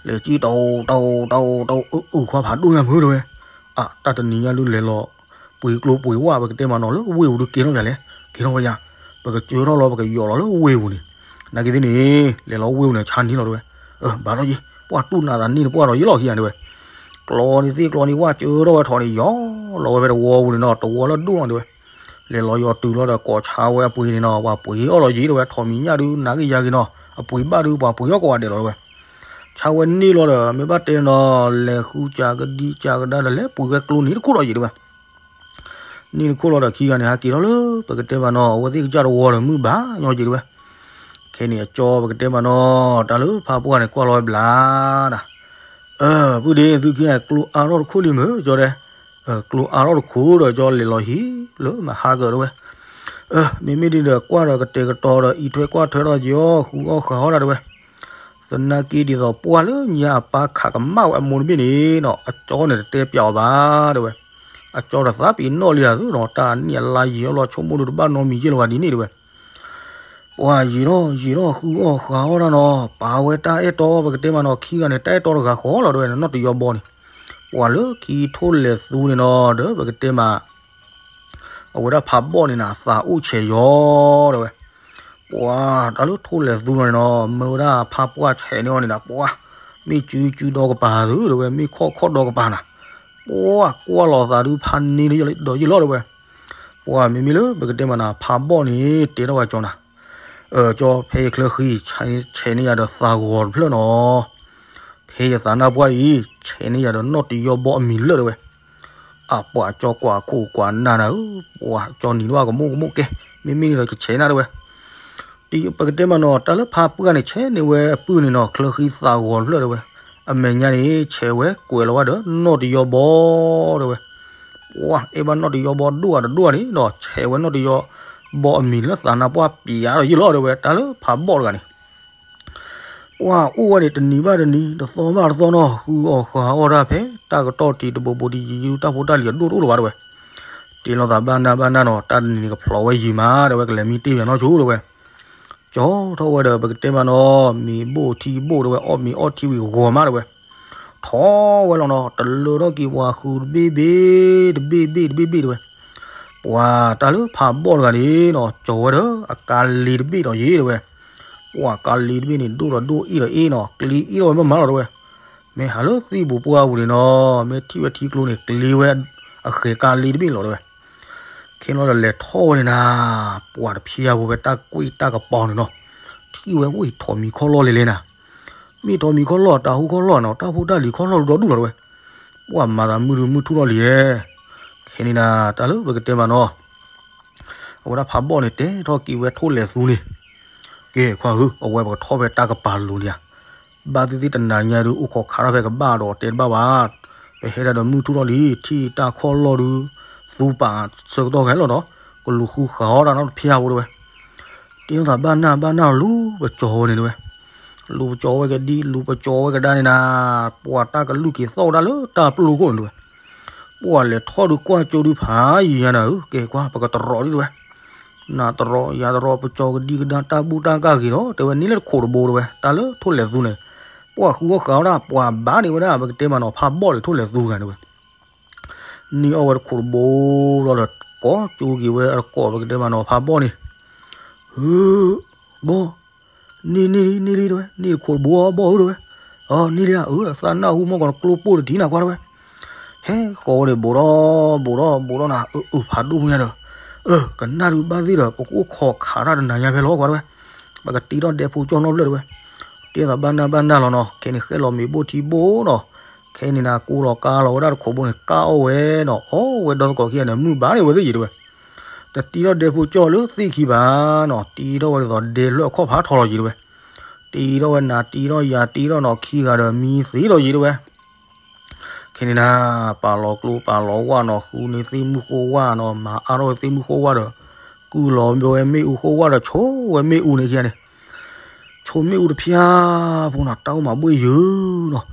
လဲၤကံၣ်တအိၣ်တအိၣ်တအိၣ်တအိၣ် အုၣ်ခွါဖးဒိၣ်ညါမုာ်တဲဝဲ, အတၢ်တနံၤညါဒုးလဲၤလီၤ ပှ့ၤကျိပှ့ၤဝၣ် ပကတဲမးနီၤ လၢဝ့ၢ်ပူၤဒုးကဲထီၣ်ယၤလဲၣ်, ကဲထီၣ်ဝဲယၤ, ပကစၢထီၣ်လီၤ ပကယီၤလီၤလၢဝ့ၢ်ပူၤန့ၣ်, နာ်က့သ့ၣ်န့ၣ် လဲၤလီၤဝ့ၢ်ပူၤန့ၣ် ဆါနံၤလီၤတဲဝဲ, ဘၣ်ထီၣ်ယံၤ ပှၢ်တူၢ်နးသးနံၣ်န့ၣ် ပှၢ်ထီၣ်ယံၤလီၤခံဂၤတဲဝဲ, ကျီန့ၣ်သ့ၣ်ကျီန့ၣ်ဝၣ် စၢထီၣ်ဝဲထီၣ်န့ၣ် ယီၤလီၤဝဲဖဲတဝီပူၤန့ၣ်နီၤ တဝီလၢဒိၣ်နီၤတဲဝဲ, လဲၤလီၤယီၤတုၤလီၤဒီး ကိးဆါဝဲအပှ့ၤန့ၣ်နီၤ ပှၤပှ့ၤအီၣ်လီၤယံၤတဲဝဲ, ထီၣ်မံၤညၣ်ဒုး နာ်က့ယၤက့ၤနီၤ အပှ့ၤဘၣ်ဒုး ပှၤပှ့ၤအီၣ်ကိးဂၤဒဲးလီၤတဲဝဲ, ဆါဝဲန့ၢ်လီၤဒီး မ့ၢ်ဘၣ်တဲနီၤ လဲၤဃုကးကဒံကးကဒါဒီး လဲၤပှ့ၤဝဲကျိန့ၣ်တခိၣ်ဒီးယံၤတဲဝဲ န့ၢ်တခိၣ်လီၤဒီးခံဂၤန့ၣ် ဟးက့ၤထီၣ်လၢ ပကတဲမးနီၤ အဝဲသ့ၣ်ကစၢ်တဝီဒီး မုၢ်ဘၣ်ညီက့ၤတဲဝဲ, ခဲန့ၣ်အကၠီ ပကတဲမးနီၤ တၢ်လၢဖါပှၢ်န့ၣ် ကွၢ်လီၤဝဲဘျါနၤ ပုၢ်ဒ့ သုခံဂၤ ကျိအါထီၣ်တခိၣ်လံမုာ်ကၠီတဲ, ကျိအါထီၣ်တခိၣ်ဒီး ကၠီလဲၤလီၤဟံၣ်လၢမဟါကၢၤတဲဝဲ, မ့မ့ၢ်ဒ်ဒီး ကွၢ်ဒီးကတဲာ်ကတီၤဒီး အံးထွဲကွၢ်ထွဲထီၣ်က့ၤအီၤ ဃုအီၣ်ဃုအီၣ်ဒၣ်တဲဝဲ, သနာ်က့ဒ်သိးပှၢ်လၢညါအပၢ်ခးကမၣ်ဝဲအမိၢ်တဘ့ၣ်န့ၣ်နီၤ အကၠီန့ၣ်တတဲပျးအီၤဘၣ်တဲဝဲ, အကၠီတသးပ့ၤနီၣ်လံဧါသုနီၤ တၢ်နံၣ်အလါယံာ်အီၣ်လီၤ ဆိကမိၣ်ဒုးတဘၣ်နီတမံၤယဲၢ်လၢၤဘၣ်ဒ်န့ၣ်တဲဝဲ ပှၢ်ယံာ်ထီၣ်ယံာ်ထီၣ် ဃုအီၣ်ဃုအီၣ်ဒၣ်နီၤ ပာ်ဝဲတၢ်အဲၣ်တီ ပကတဲမးနီၤ ခံဂၤန့ၣ် တၢ်အဲၣ်တီတဂၤဃီလီၤတဲဝဲ နီၢ်တယီဘီန့ၣ်, ပှၢ်လၢခံထိၣ်လဲၤသူန့ၣ်နီၤ ဒီးပကတဲမး အဝဲဒၣ်ဖးဘီၣ်န့ၣ်နၤ သးအိၣ်ဆဲးယီၤတဲဝဲ, ပှၢ်တၢ်လၢထိၣ်လဲၤသူလီၤန့ၣ်နီၤ မၢဝဲဒၣ်ဖးပှၢ်ဆဲးန့ၢ်အီၤန့ၣ်နၤ ပှၢ် မ့ၢ်စုစုဒီကပၤသုတဲဝဲ မ့ၢ်ခီၣ်ခီၣ်ဒီကပၤနၤ, ပှၢ်ကွၢ်လီၤသးဒုးဖးန့ၢ်ဒီးယလီၤတဲဝဲ, ပှၢ်မ့မ့ၢ်လၢပကတဲမးနၤ ဖးဘီၣ်န့ၣ် တဲထီၣ်ဝဲကၠီနၤ ကၠီဖဲယချၢဃံ ဆဲးန့ၢ်ယၤဒီးသးဂီၤတဖျၢၣ်နီၤ, ဖဲယသးနၢ်ပှၢ်အံၤ ဆဲးန့ၢ်ယၤဒီးနီၢ်တယီဘီအမံၤလၢာ်တဲဝဲ, အပှၤကၠီကွၢ်ခိၣ်ကွၢ်နၢ်နၤဧၢ, ပှၤကၠီနံၤဒွၣ်ကမိၣ်ကမိၣ်ကဲ, မ့မ့ၢ်န့ၣ်ဒီးကဆဲးနၢ်တဲဝဲ, ပကတဲမးနီၤ တၢ်လၢဖးပှၢ်န့ၣ် ဆဲးန့ၢ်ဝဲအပုၢ်န့ၣ်နီၤ ချၢဃံသးဂီၤတဖျၢၣ်တဲဝဲ, အမဲာ်ညါန့ၣ် ဆဲးဝဲကွဲးလီၤဝဲဒီးနီၢ်တယီဘီတဲဝဲ ပှၢ်အဲၣ်ဘၣ်နီၢ်တယီဘီဒိၣ်ဧါတဒိၣ်ဧါန့ၣ်ဒီး ဆဲးဝဲနီၢ်တယီဘီအမံၤလၢသးနါပှၢ်ပျးဒီးယလီၤတဲဝဲ တၢ်လၢဖးဘီၣ်တဂၤန့ၣ် ပှၢ်အိၣ်ဝဲန့ၣ် တနံၤဘၣ်တနံၤ တသီဘၣ်တသီနီၤ ဃုအီၣ်ဃုအီၣ်ဒၣ်ဖဲ တၢ်ကတီၢ်ထံးတဘိးဘိးတယံၤယံၤ တၢ်ဖိတၢ်လံၤအဒိၣ်တအိၣ်လၢၤဘၣ်တဲဝဲ, တ့လီၤသးဘၣ်နၢ်ဘၣ်နၢ်နီၤ တၢ်တနံၤန့ၣ်ကဖျိးဝဲယံၤမးတဲဝဲ ကလဲၤမံတ့ၢ်ပၠးနီၢ်ဆိတဲဝဲ ကၠီထီၣ်ဝဲဒီး ပကတဲမးနီၤ မ့ၤဘိၣ်ထံဘိၣ်တဲဝဲ အီၣ်မ့ၤအီၣ်ထံဝံၤဂီၤမးတဲဝဲ, ထီၣ်ဝဲလီၤနီၤ တလၢထီၣ်က့ၤပှၤဃုတဘ့ၣ်ဘ့ၣ် တဘ့ၣ်ဘ့ၣ်တဘ့ၣ်ဘ့ၣ်တဲဝဲ, ပှၤတၢ်လၢဖးဘီၣ်တဂၤန့ၣ်နီၤ ကၠီဝဲဒီးအကါလ့တဘ့ၣ်ဒီးယံၤတဲဝဲ, ပှၤကါလ့တဘ့ၣ်န့ၣ် ဒိၣ်ဒီးဒိၣ်အ့ၣ်ဒီးအ့ၣ်နီၤ ကျ့အ့ၣ်ထီၣ်ဝဲမးမးလီၤတဲဝဲ, မ့ၢ်ဟးလၢသံၣ်ပူၤပှၢ်ပူၤန့ၣ်နီၤ မ့ၢ်ထံၣ်ဝဲထံကျိန့ၣ် ကျ့ဝဲအဃဲၤကါလ့တဘ့ၣ်လီၤတဲဝဲ, ခဲလီၤဒီးလဲၤထီၣ်ဝဲန့ၣ်နၤ, ပှၤတဖျါဖိဖဲတၢ်ကွံတၢ်ကပီၤန့ၣ်နီၤ, ထံၣ်ဝဲအိၣ်ထီၣ်မံၤခီၣ်လီၢ်လဲၤလဲၤနၤ, မ့ၢ်ထီၣ်မံၤခီၣ်လီၢ် တၢ်ဟူခီၣ်လီၢ်နီၤ တၢ်ဖိတၢ်လံၤခီၣ်လီၢ်ဒိၣ်ဒိၣ်လီၤတဲဝဲ, ပှၤမၤသးမုၢ်ဒုးမုၢ်ထူၣ်ထီၣ်လံဧဲ, ခဲန့ၣ်နၤ တၢ်လၢပကတဲမးနီၤ အဝဲဒၣ်ဖးဘီၣ်န့ၣ် တဲထီၣ်က့ၤဝဲထိၣ်လဲၤသူန့ၣ်, ကဲခွါဧၢ အဝဲပကထီၣ်ဖဲတၢ်ကပၤလိၤန့ၣ်ဧါ, ဘၣ်သ့ၣ်သ့ၣ်တနၤညါဒုး အိၣ်ခိးခးထီၣ်ဖဲကဘၣ်ဒီးတဲတဘၣ်ဘၣ်, ပဟဲဒၣ်ဒီးမုၢ်ထူၣ်ထီၣ်လံ ထံၣ်တၢ်ခီၣ်လီၢ်ဒုး သူပာ်ဆၢကတီၢ်ခဲလီၤဒီး ကလူၤဃုဃာ်အီၣ်တၢ်နီတဖျါဖိတဲဝဲ, တ့ထီၣ်သးဘၣ်နၢ်ဘၣ်နၢ်လူၤပကၠီဝဲန့ၣ်တဲဝဲ, လူၤပကၠီဝဲကဒံ လူၤပကၠီဝဲကဒါန့ၣ်နၤ, ပှၤတၢ်ကလုၢ်က့ၤသီၣ်ဝဲဒၣ်လၢတၢ်ပျိခိၣ်န့ၣ်တဲဝဲ ပှၤလဲၤထီၣ်ဒုးကွၢ်ကၠိဒုးဖးယံၤညါနၤဧၢ, ကဲကွၢ် ပကတရီးဒ်တဲဝဲ, နတရီးယၤတရီး ပကၠီကဒံကဒါတၢ်ဘူၣ်တၢ်ကၢ်ဂ့ၤဒီး တဲဝဲန့ၢ်လၢတခိးတဘိတဲဝဲ, တၢ်လၢထိၣ်လဲၤသူန့ၣ်, ပှၤဃုအီၣ်ဃာ်အီၣ်ဒၣ် ပှၤဘၣ်န့ၢ်ဝဲဒၣ် ပကတဲမးနီၤ ဖးဘီၣ်န့ၣ် ထိၣ်လဲၤသူတဂၤန့ၣ်တဲဝဲ, န့ၢ်အီၣ်ဝဲတခိးတဘိလီၤဒီး ကိးကၠိက့ၤဝဲတကိး ပကတဲမးနီၤ ဖးဘီၣ်န့ၣ်, ဟု ဘီၣ် န့ၢ်န့ၢ်လံ န့ၢ်လံတဲဝဲ, န့ၢ်တခိးတဘိဘီၣ်ဧၢတဲဝဲ, အန့ၢ်လံဧါ, အသးနၢ်ဟူမီၢ်ကီး ကျိပိၢ်တထံၣ်နၤခွါတဲဝဲ, ဟဲဃီၤဝဲန့ၣ် ဘိးထီၣ် ဘိးထီၣ် ဘိးထီၣ်နၤ အအုၣ်ဖးဒိၣ်မူညါဒီး, အကနၣ်ဒုးဘၣ်သ့ၣ်ဒီး ပကအိၣ်ခိးခးတၢ်တနၤညါဖဲလီၤခွါတဲဝဲ, ပကတ့ထီၣ်ဒဲဖိကၠီၣ်နီတဖျၢၣ်တဲဝဲ, တ့ထီၣ်သးဘၣ်နၢ်ဘၣ်နၢ်လီၤနီၤ ခဲန့ၣ်ဃဲလီၤမ့ၤဘိၣ်ထံဘိၣ်နီၤ, ခဲန့ၣ်နၤ ကူလီၤကါလီၤဝဲဒၣ်တခိးဘိန့ၣ် ကၢ်အီၣ်ဝဲနီၤ အီၣ်ဝဲဒီသကိးခံဂၤန့ၣ် မုၢ်ဘၣ်န့ၢ်ဝဲသ့ၣ်ယံၤတဲဝဲ တတ့ထီၣ်ဒဲဖိကၠီၣ်လၢသ့ၣ်ခံဘၣ်နီၤ တ့ထီၣ်ဝဲဒ်သိးဒဲလၢအခီၣ်ဖးထီလီၤယံၤတဲဝဲ, တ့ထီၣ်ဝဲနၤ တ့ထီၣ်ယၤ တ့ထီၣ်နီၤ ခံဂၤဒီးမံသ့လီၤယံၤတဲဝဲ, ခဲန့ၣ်နၤ ပာ်လီၤကျိပာ်လီၤဝၣ်နီၤ ဃုန့ၢ်သ့ၣ်မုၢ်ဃိဝၣ်နီၤ မၤအါထီၣ်ဝဲသ့ၣ်မုၢ်ဃိဝၣ်ဒီး ကုၢ်လီၤဝဲမ့ၣ်အူဃိဝၣ်ဒီး ဆိဝဲမ့ၣ်အူန့ၣ်ခံဂၤန့ၣ် ဆိမ့ၣ်အူတဖျါဖိနီၤ တၢ်အိၣ်မးဘှ့ၣ်ယုာ်နီၤ,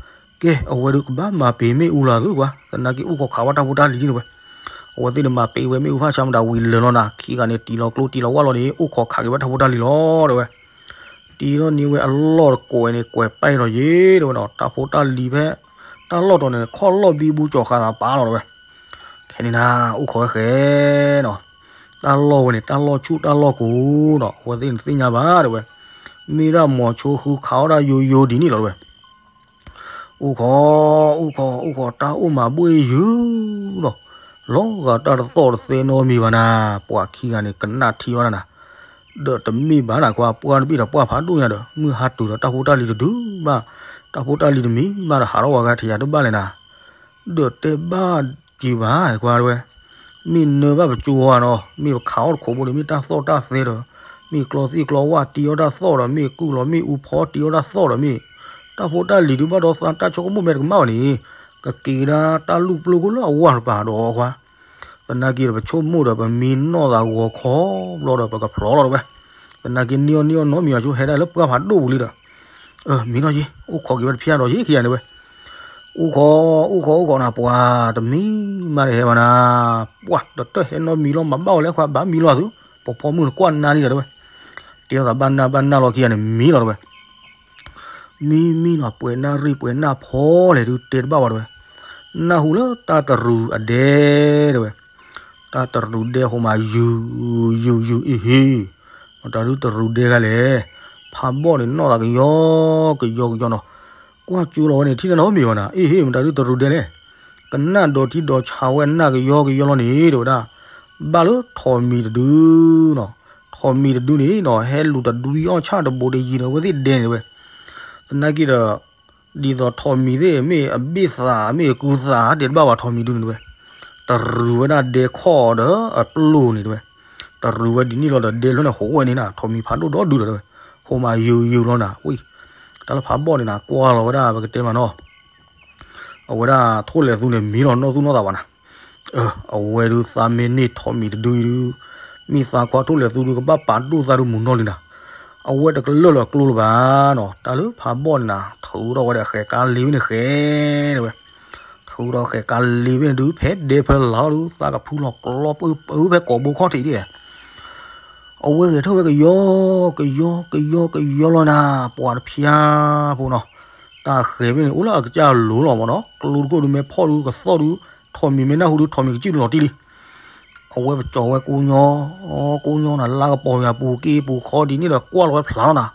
ကဲ အဝဲဒုးကဘၣ်မၤပ့ၤမ့ၣ်အူလီၤသုကွၢ် သနာ်က့အိၣ်ခိးခးဝဲတၢ်ဖိတၢ်လံၤန့ၣ်ဝဲ, အဝဲသ့ၣ်န့ၣ်မၤပ့ၤဝဲမ့ၣ်အူဖၣ်ဆါမတၤဝံၤလၢာ်လီၤနၤ, ခံဂၤန့ၣ်တံၢ်လီၤကျိတံၢ်လီၤဝၣ်လီၤန့ၣ် အိၣ်ခိးခးက့ၤဝဲတၢ်ဖိတၢ်လံၤလီၤ တဲဝဲ. တံၢ်ထီၣ်န့ၢ်ဝဲအလီၢ်တကိးန့ၣ် ကွဲးပာ်လီၤယ့ၢ် တဲဝဲနီၤ, တၢ်ဖိတၢ်လံၤဖဲ တၢ်လီၢ်တီၤန့ၣ် ခီၣ်လီၢ်ဘံဘူကၠီၤဃာ်သးပာ်လီၤ တဲဝဲ. ခဲန့ၣ်နၤ အိၣ်ခိးဝဲဃဲနီၤ, တၢ်လီၢ်ဝဲန့ၣ် တၢ်လီၢ်ဆူၣ်တၢ်လီၢ်ကိၤနီၤ, အဝဲသ့ၣ်န့ၣ်တသ့ၣ်ညါဘၣ် တဲဝဲ. မ့ၢ်ဒၣ်မိၤဆိဃုခးအီၣ်ဒၣ်ယိယိဒ်န့ၣ်လီၤ တဲဝဲ. အိၣ်ခိး အိၣ်ခိး အိၣ်ခိး တၢ်အိၣ်မၤဘှ့ၣ်ယုာ်လီၤ. လီၤဂာ်တၢ်တသီၣ်တသဲနီတမံၤဘၣ်နၤ, ပှၤခံဂၤန့ၣ် ကနၣ်ထံအီၣ်နၤနၤ, ဒီးတမ့ၢ်ဘၣ်နၤခွါ, ပှၢ်တဘ့ၣ်ဒီးပှၢ်ဖးဒိၣ်ညါဒီး မုၢ်ဟါတုၤဒီးတၢ်ဖိတၢ်လံၤတဒုဘၣ်, တၢ်ဖိတၢ်လံၤတမံၤဘၣ်ဒီး ဟးထီၣ်ဝဲဂၤထံးယၤတဘၣ်လဲၣ်နၤ ဒီးတဲဘၣ်က့ၤဘၣ် ကွၢ်တဲဝဲ, မ့ၢ်နၢဘၣ်ပကၠိဝါနီၤ, မ့ၢ်ပခးအီၣ်တခိးဘိန့ၣ် မ့ၢ်တၢ်သီၣ်တၢ်သဲဒီး, မ့ၢ်ကျီသ့ၣ်ကျီဝၣ်တံၢ်အီၣ်တၢ်သီၣ်ဒီး, မ့ၢ်ကုၢ်လီၤမ့ၣ်အူဖီတံၢ်အီၣ်တၢ်သီၣ်ဒီး, မ့ၢ်တၢ်ဖိတၢ်လံၤဒုးဘၣ်ဒီးသးတၢ်ဆိကမိၣ်မဲာ်တကမၣ်ဘၣ်န့ၣ်, ကက့ၤကဒါတၢ်လူၢ်ပျိခိၣ်လၢအဝၢ်တပၤဒီးခွါ သနာ်က့ဒီး ပဆိကမိၣ်ဒီး ပမံနီၢ်သးဂီၤခီဘျီဒီး ပကဖျီလီၤတဲဝဲ. သနာ်က့န့ၢ်အီၣ်န့ၢ်အီၣ်နီတမံၤ အဆိဟဲဒၣ်လၢပှၢ်ဖးဒိၣ်ပူၤလံဒီး, မံနီၤယ့ၢ် အိၣ်ခိးက့ၤဝဲတဖျါဒီးယ့ၢ်ခံဂၤန့ၣ်ဝဲ. အိၣ်ခိး အိၣ်ခိး အိၣ်ခိးနၤ ပှၤတမံၤမးတဟဲဘၣ်နၤ, ပှၤတတၢၢ်ဟဲနီတမံၤလီၤ မၤဘၣ်ဝဲလဲၣ်ခွါ ဘၣ်မံလီၤသု, ပဖီမုၢ်နကွၢ်နါလံဒီးတဲဝဲ. တဲသးဘၣ်နၢ်ဘၣ်နၢ်လီၤခံဂၤန့ၣ် မံလီၤတဲဝဲ. မံမံနီၤ ပှဲၤနၢ်ရံၣ်ပှဲၤနၢ်ဖီလဲၣ်ဒုးတဲတဘၣ်ဘၣ်တဲဝဲ. နၢ်ဟူလၢတၢ်တရူးအဒဲ တဲဝဲ. တၢ်တရူးဒဲဟိမးယုာ်ယုာ်ယုာ်အ့ဟ့, မတၤဒုးတရူးဒဲဂၤလဲၣ်. ဖးဘီၣ်န့ၣ်နီၢ်သးကယီကယီကယီနီၤ, ကွၢ်ကၠိလီၤဝဲန့ၣ် ထံၣ်တၢ်နီတမံၤဘၣ်နၤ, အ့ဟ့ မတၤဒုးတရူးဒဲလဲၣ်. ကနၣ်ဒီးထံဒီးဆးဝဲနၢ်ကယီကယီလီၤန့ၣ် တဲဝဲဒၣ်. ဘၣ်လၢထိးမံၤတဒုနီၤ, ထိးမံၤတဒုန့ၣ်နီၤ ဟဲလူၤတဒွံအီၣ်ဆၣ်တဘိးတယံၤန့ၣ် အဝဲသ့ၣ်ဒဲန့ၣ်ဝဲ. သနာ်က့ဒီး ဒ်သိးထိးမံၤသ့ၣ် မ့ၢ်အဘ့ၣ်သး မ့ၢ်အကူသး တဲတဘၣ်ဝဲထိးမံၤဒုန့ၣ်ဝဲ, တရူးဝဲဒၣ်ဒဲခီၣ်ဒီးအပျိၢ်န့ၣ်တဲဝဲ, တရူးဝဲဒ်န့ၣ်လီၤဒီးဒဲလၢန့ၣ်ဟိးဝဲန့ၣ်နၤ ထိးမံၤဖးဒိၣ်ဒီဒုဒီးတဲဝဲ, ဟိးမးယုာ်ယုာ်လီၤနၤ ဝံၤ, တၢ်လၢဖးဘီၣ်န့ၣ်နၤ ကွၢ်လီၤဝဲဒၣ်ပကတဲမးနီၤ အဝဲဒၣ်ထိၣ်လဲၣ်သူန့ၣ် မံလီၤနီၢ်သူၣ်နီၢ်သးဘၣ်နၤ, အဝဲဒုးသးမ့ၢ်န့ၢ်ထိးမံၤတဒုအံၤဒုး, မ့ၢ်သးခွါထိၣ်လဲၣ်သူဒုး ကဘၣ်ပာ်ဒိၣ်သးဒုးမုၢ်နီၢ်လံနၤ, အဝဲတကလၢာ်လၢကျိလၢၤဘၣ်နီၤ, တၢ်လၢဖးဘီၣ်န့ၣ်နၤ ထုးထီၣ်ဝဲဒီးဃဲၤကါလ့ဝဲန့ၣ်ဃဲၤတဲဝဲ, ထုးထီၣ်ဃဲၤကါလ့ဝဲန့ၣ်ဒုး ဖဲဒဲဖဲလီၤဒုး သးကဖုလီၤကျီပၢပၢဖဲကိာ်ဘိခီၣ်ထံးဒၣ် အဝဲဂဲၤထၢၣ်ဝဲကယီ, ကယီ, ကယီ, ကယီလီၤနၤ, ပှၤတဖျါဖိနီၤ, တၢ်ဃဲၤဖဲန့ၣ် အိၣ်လၢအကစၢ်လိၤလီၤမးနီၤ, ကျိတခိၣ်ဒုးမ့ၢ်ဖီၣ်ဒုးကသီၣ်ဒုး, ထိးမံၤမ့ၢ်နၢ်ဟူဒုး ထိးမံၤကစုၣ်လီၤတံၢ်လံ, အဝဲပကၠီၤဝဲကိညီ, ကိညီနၤ လါကပီၤယၤပူၤက့ပူၤခီဒ်န့ၣ်ဒီးကွၢ်လီၤဝဲဖျါလီၤနၤ,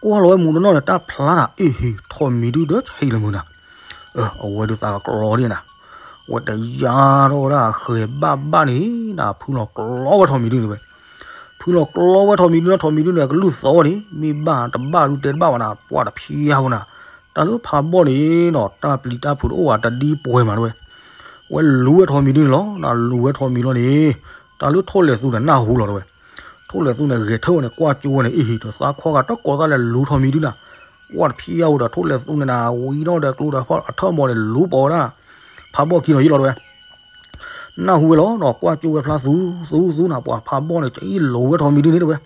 ကွၢ်လီၤဝဲမူးတနီၣ်န့ၣ် တၢ်ဖျါနၤ, အ့ဟ့ၣ် ထိးမံၤဒုးဒီးဆံးလၢမုာ်နၤ, အဝဲဒုးသးကကျီဒ်နၤ, ဝဲတယါထီၣ်ဝဲဒၣ်ဃဲၤဘၣ်ဘၣ်န့ၣ်နၤ ဖုလီၤကျီဝဲထိးမံၤဒုန့ၣ်ဝဲ ဖုလီၤကျီဝဲထိးမံၤဒုန့ၣ် ထိးမံၤဒုန့ၣ် ကလုၢ်သီဝဲန့ၣ် မ့ၢ်ဘၣ်တဘၣ်ဒုးတဲတဘၣ်ဘၣ်နၤ ပှၢ်တဖျါဖိနၤ, တၢ်လၢဖးဘီၣ်န့ၣ်နီၤ တၢ်ပျံၤတၢ်ဖုးတအိၣ်ဘၣ်တဒ်ပှဲၤမးတဲဝဲ, ဝဲလူၤဝဲထိးမံၤဒုန့ၣ်လီၤ, နလူၤဝဲထိးမံၤလီၤန့ၣ်, တၢ်လၢထိၣ်လဲၣ်သူန့ၣ် နၢ်ဟူလီၤတဲဝဲ, ထိၣ်လဲၣ်သူန့ၣ်ဂဲၤထၢၣ်ဝဲန့ၣ် ကွၢ်ကၠိဝဲန့ၣ် အ့ဟ့ၣ် ဒီးသးခီဂာ်တကိးသးလဲၤလူၤထိးမံၤဒုနၤ, ပှၢ်တဖျါဖိဒီးထိၣ်လဲၣ်သူန့ၣ်နၤ ဝံၤဒီးကျိဒီးအထၢၣ်မီၤန့ၣ် လူၤပိာ်ဝဲဒၣ် ဖးဘီၣ်ခံနီၤယ့ၢ်လီၤတဲဝဲ နၢ်ဟူဝဲလီၤနီၤ ကွၢ်ကၠိဝဲဖျါသူ သူ သူနၤ ပှၢ်ဖးဘီၣ်န့ၣ် ကအံၣ်လူၤဝဲထိးမံၤဒုန့ၣ်တဲဝဲ,